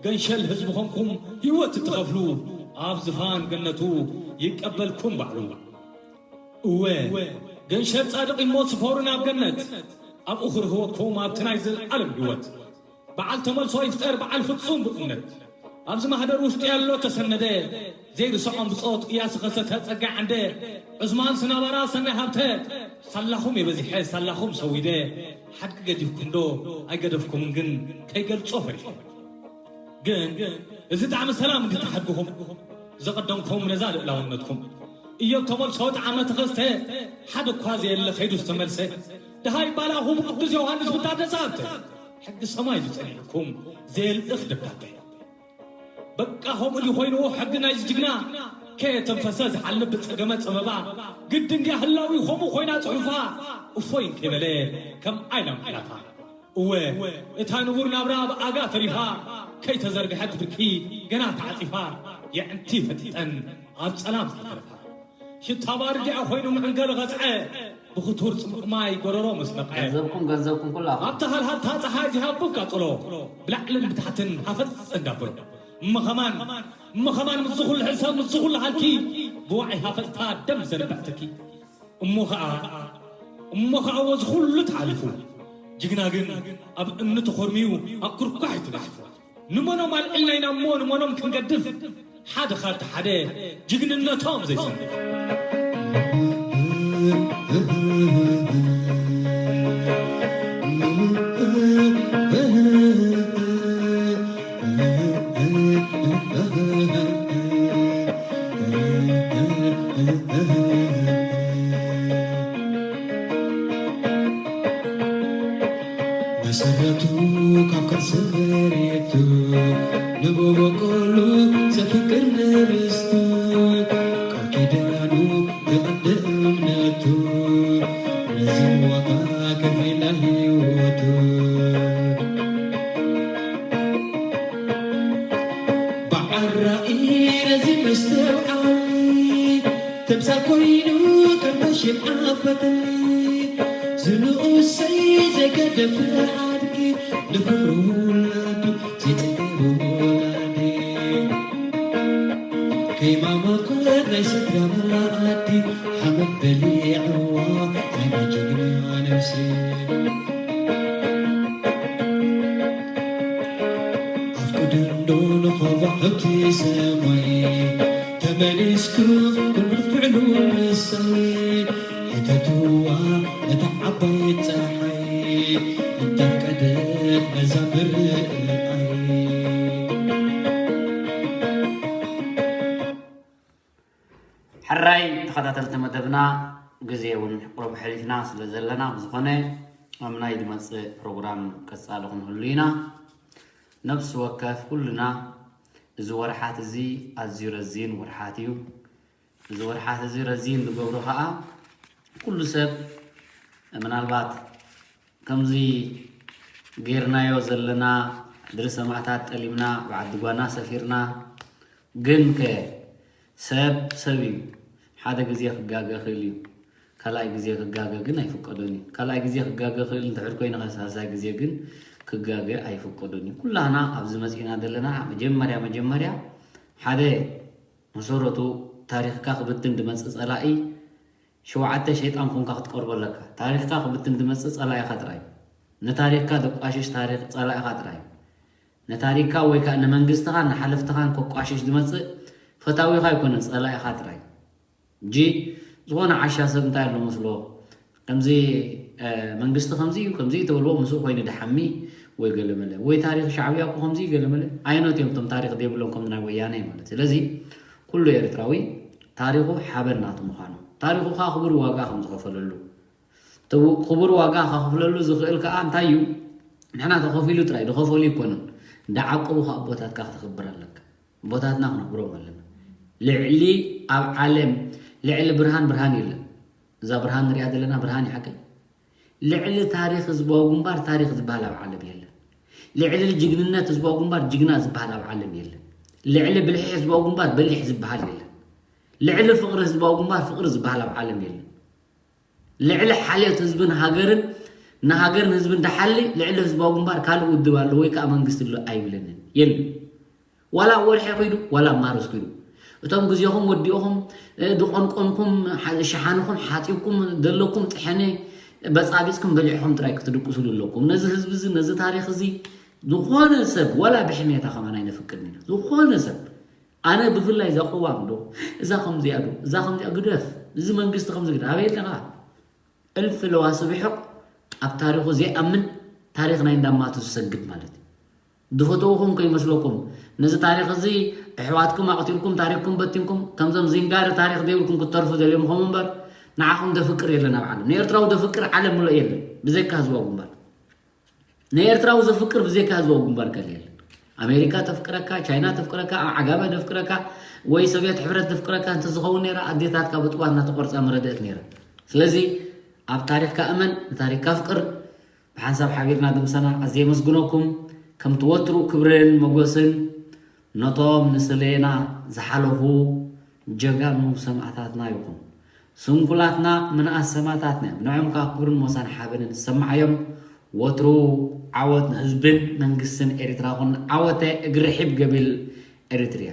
ገንሸል ህዝቢ ኾንኩም ህይወት ትኸፍሉ ኣብ ዝፋን ገነቱ ይቀበልኩም ባዕሉ እወ ገንሸል ጻድቕ እሞ ስፈሩ ናብ ገነት ኣብኡ ክርህወኩም ኣብቲ ናይ ዘልዓለም ህይወት በዓል ተመልሶ ይፍጠር በዓል ፍጹም ብእምነት። ኣብዚ ማህደር ውሽጢ ያሎ ተሰነደ ዘይርስዖም ብጾት እያሱ ከሰተ ጸጋ ዓንደ፣ ዑስማን ስናባራ ሰናይ ሃብተ፣ ሳላኹም የበዚሐ ሳላኹም ሰዊደ። ሓድጊ ገዲፍኩም ዶ ኣይገደፍኩምን ግን ከይገልጾ ፈሪሐ። ግን እዚ ጣዕሚ ሰላም እንዲ ተሓድግኹም ዘቐደምኩም ነዛ ልእላውነትኩም። እዮብ ተመልሶ ጣዕመ ተኸስተ ሓደ እኳ ዘየለ ከይዱ ዝተመልሰ። ድሃይ ባላኹም ቅዱስ ዮሃንስ ብታደሰ ሃብተ ሕጊ ሰማይ ዝጸኒሕኩም ዘየልእኽ ደብዳቤ። በቃ ከምኡ ድዩ ኮይኑ ሕጊ ናይዚ ጅግና? ከየተንፈሰ ዝሓልብ ብጸገመ ጸበባ። ግድን ድያ ህላዊ ከምኡ ኮይና ጽሑፋ? እፎይ እንከይበለ ከም ኣይላም ሓላፋ። እወ እታ ንቡር ናብራ ብኣጋ ተሪፋ፣ ከይተዘርግሐት ብርኪ ገና ተዓጺፋ፣ የዕንቲ ፈጢጠን ኣብ ጸላም ዝተረፋ። ሽታ ባርድ ድኣ ኮይኑ ምዕንገል ቐጽዐ፣ ብኽቱር ጽሙቕ ማይ ጎረሮ ምስ ነቕዐ። ገንዘብኩም፣ ገንዘብኩም ኩላኹም። ኣብታ ሃልሃልታ ጸሓይ ዚሃቡ ቃጽሎ፣ ብላዕልን ብታሕትን ሃፈጽ እንዳበሎ። እሞ ኸማን፣ እሞ ኸማን ምስዚ ኩሉ ሕሰብ፣ ምስዚ ኩሉ ሃልኪ፣ ብዋዒ ሃፈጽታ ደም ዘንብዕ ትኪ። እሞ ኸኣ፣ እሞ ኸኣ ወዚ ኩሉ ተሓሊፉ። ጅግና ግን ኣብ እምኒ ተኾርሚዩ፣ ኣብ ኩርኳሕ እዩ ተገዲፉ። ንመኖም ኣልዒልና ኢና እሞ ንመኖም ክንገድፍ፣ ሓደ ካልቲ ሓደ ጅግንነቶም ዘይሰንፍ። መሰረቱ ካብ ከርሰ መሬቱ ንቦበቆሉ ዘፍቅር ንርስቱ ቃል ኪዳኑ ዝቐደ እምነቱ ነዚ ዋጋ ከፊላ ህይወቱ። በዓል ራኢ ነዚ መስተውዓሊ ተምሳል ኮይኑ ከም ሽምዓ ፈትሊ ዝንኡሰይ ዘገደፈ ሓድጊ ንኽብሪ ውላዱ ዘይጸገብ ወላዲ። ከይማማ ኮር ናይ ስድራ መኣዲ ሓመድ በሊዕዋ ናይ ጅግና ነብሲ። ኣፍቅዱ እንዶ ንኸዋኽብቲ ሰማይ ተመሊስኩም ብርትዕሉ ምሳይ ሕተትዋ ነታ ዓባይ ጸሓይ እንተፍቀደት ነዛ ምርኣይ። ሕራይ ተኸታተልቲ መደብና፣ ግዜ እውን ቁሩብ ሕሊፍና ስለ ዘለና፣ ብዝኾነ ኣብ ናይ ዝመጽእ ፕሮግራም ቀጻሊ ክንህሉ ኢና። ነፍሲ ወከፍ ኩልና እዚ ወርሓት እዚ ኣዝዩ ረዚን ወርሓት እዩ። እዚ ወርሓት እዚ ረዚን ዝገብሮ ኸኣ ኩሉ ሰብ ምናልባት ከምዚ ጌርናዮ ዘለና ሕድሪ ሰማእታት ጠሊምና፣ ኣብ ዓዲ ጓና ሰፊርና፣ ግን ከ ሰብ ሰብ እዩ። ሓደ ግዜ ክጋገ ክእል እዩ። ካልኣይ ግዜ ክጋገ ግን ኣይፍቀዶን እዩ። ካልኣይ ግዜ ክጋገ ክእል እንድሕር ኮይኑ፣ ሳልሳይ ግዜ ግን ክጋገ ኣይፍቀዶን እዩ። ኩላህና ኣብዚ መጺእና ዘለና መጀመርያ መጀመርያ ሓደ መሰረቱ ታሪኽካ ክብትን ዝመጽእ ጸላኢ ሸውዓተ ሸይጣን ኮንካ ክትቀርቦ ኣለካ። ታሪኽካ ክብትን ዝመጽእ ጸላኢኻ ጥራይ እዩ። ንታሪኽካ ዘቋሽሽ ታሪኽ ጸላኢኻ ጥራይ እዩ። ንታሪኽካ ወይ ከኣ ንመንግስትኻን ንሓለፍትኻን ከቋሽሽ ዝመጽእ ፈታዊኻ ኣይኮነን፣ ጸላኢኻ ጥራይ እዩ። እንጂ ዝኾነ ዓሻ ሰብ እንታይ ኣሎ መስሎ? ከምዚ፣ እ፣ መንግስቲ ከምዚ እዩ፣ ከምዚ እዩ ተበልዎ ምስኡ ኮይኑ ድሓሚ ወይ ገለመለ። ወይ ታሪኽ ሻዕብያ እኮ ከምዚ እዩ ገለመለ። ኣየኖት እዮም እቶም ታሪኽ ዘይብሎም ከም ናይ ወያነ ማለት። ስለዚ ኩሉ ኤርትራዊ ታሪኹ ሓበን ናቱ ምዃኑ፣ ታሪኹ ከኣ ክቡር ዋጋ ከም ዝኸፈለሉ፣ ተው-፣ ክቡር ዋጋ ከኽፍለሉ ዝኽእል ከኣ እንታይ እዩ? ንሕና ተኸፊሉ ጥራይ፣ ዝኸፈሉ ኣይኮኑን። ዝዓቀቡ ከኣ ኣቦታትካ ክተኽብር ኣለካ። ኣቦታትና ክነኽብሮም ኣለና። ልዕሊ ኣብ ዓለም፣ ልዕሊ ብርሃን ብርሃን የለን። እዛ ብርሃን ንሪኣ ዘለና ብርሃን እዩ ሓቀይ። ልዕሊ ታሪኽ ህዝባዊ ግንባር ታሪኽ ዝበሃል ኣብ ዓለም የለን። ልዕሊ ጅግንነት ህዝባዊ ግንባር ጅግና ዝበሃል ኣብ ዓለም የለን። ልዕሊ ብልሒ ህዝባዊ ግንባር በሊሕ ዝበሃል የለን። ልዕሊ ፍቕሪ ህዝባዊ ግንባር ፍቕሪ ዝበሃል ኣብ ዓለም የለን። ልዕሊ ሓልዮት ህዝብን ሃገርን፣ ንሃገርን ህዝብን ዝሓሊ ልዕሊ ህዝባዊ ግንባር ካልእ ውድብ ኣሎ ወይ ከኣ መንግስቲ ኣሎ ኣይብለንን። የለን። ዋላ ኣብ ወርሒ ኪዱ፣ ዋላ ኣብ ማርስ ኪዱ። እቶም ግዜኹም ወዲእኹም፣ እ፣ ዝቆንቆንኩም፣ ሓ-፣ ሸሓንኹም ሓጺብኩም፣ ዘለኩም ጥሐነ በጻቢጽኩም በሊዕኹም ጥራይ ክትድቅሱሉ ኣለኩም። ነዚ ህዝቢ እዚ፣ ነዚ ታሪኽ እዚ ዝኾነ ሰብ ወላ ብሕሜታ ከማን ኣይነፍቅድን ኢና። ዝኾነ ሰብ ኣነ ብፍላይ እዛ ቅዋም ዶ እዛ ከምዚኣ ዶ እዛ ከምዚኣ ግደፍ፣ እዚ መንግስቲ ከምዚ ግደፍ ኣበይ ኣለኻ? እልፊ ለዋስብ ሕቕ ኣብ ታሪኹ ዘይኣምን ታሪኽ ናይ እንዳማቱ ዝሰግድ ማለት እዩ። ዝፈተውኹም ከይመስለኩም ነዚ ታሪኽ እዚ ኣሕዋትኩም ኣቕቲልኩም ታሪኽኩም በቲንኩም ከምዞም ዚንጋሪ ታሪኽ ዘይብልኩም ክትተርፉ ዘልዮም ኹም እምበር ንዓኹም ዘፍቅር የለን ኣብ ዓለም። ንኤርትራዊ ዘፍቅር ዓለም ምሉእ የለን ብዘይካ ህዝባዊ ግንባር። ንኤርትራዊ ዘፍቅር ብዘይካ ህዝባዊ ግንባር ከል የለን። ኣሜሪካ ተፍቅረካ፣ ቻይና ተፍቅረካ፣ ዓጋመ ተፍቅረካ ወይ ሶቪየት ሕብረት ተፍቅረካ እንተዝኸውን ነይራ ኣዴታትካ ብጥባት እናተቆርፃ መረደእት ነይራ። ስለዚ ኣብ ታሪኽካ እመን፣ ንታሪኽካ ኣፍቅር። ብሓንሳብ ሓቢርና ድምሰና ኣዝየ የመስግነኩም። ከምቲ ወትሩ ክብርን መጎስን ነቶም ንስሌና ዝሓለፉ ጀጋኑ ሰማእታትና ይኹን። ስንኩላትና ምንኣስ ሰማእታትና እዮም። ንዕኦም ከዓ ክብርን ሞሳን ሓበንን ዝሰማዓዮም። ወትሩ ዓወት ንህዝብን መንግስትን ኤሪትራ ኹን። ዓወተ እግሪ ሒብ ገቢል ኤሪትርያ።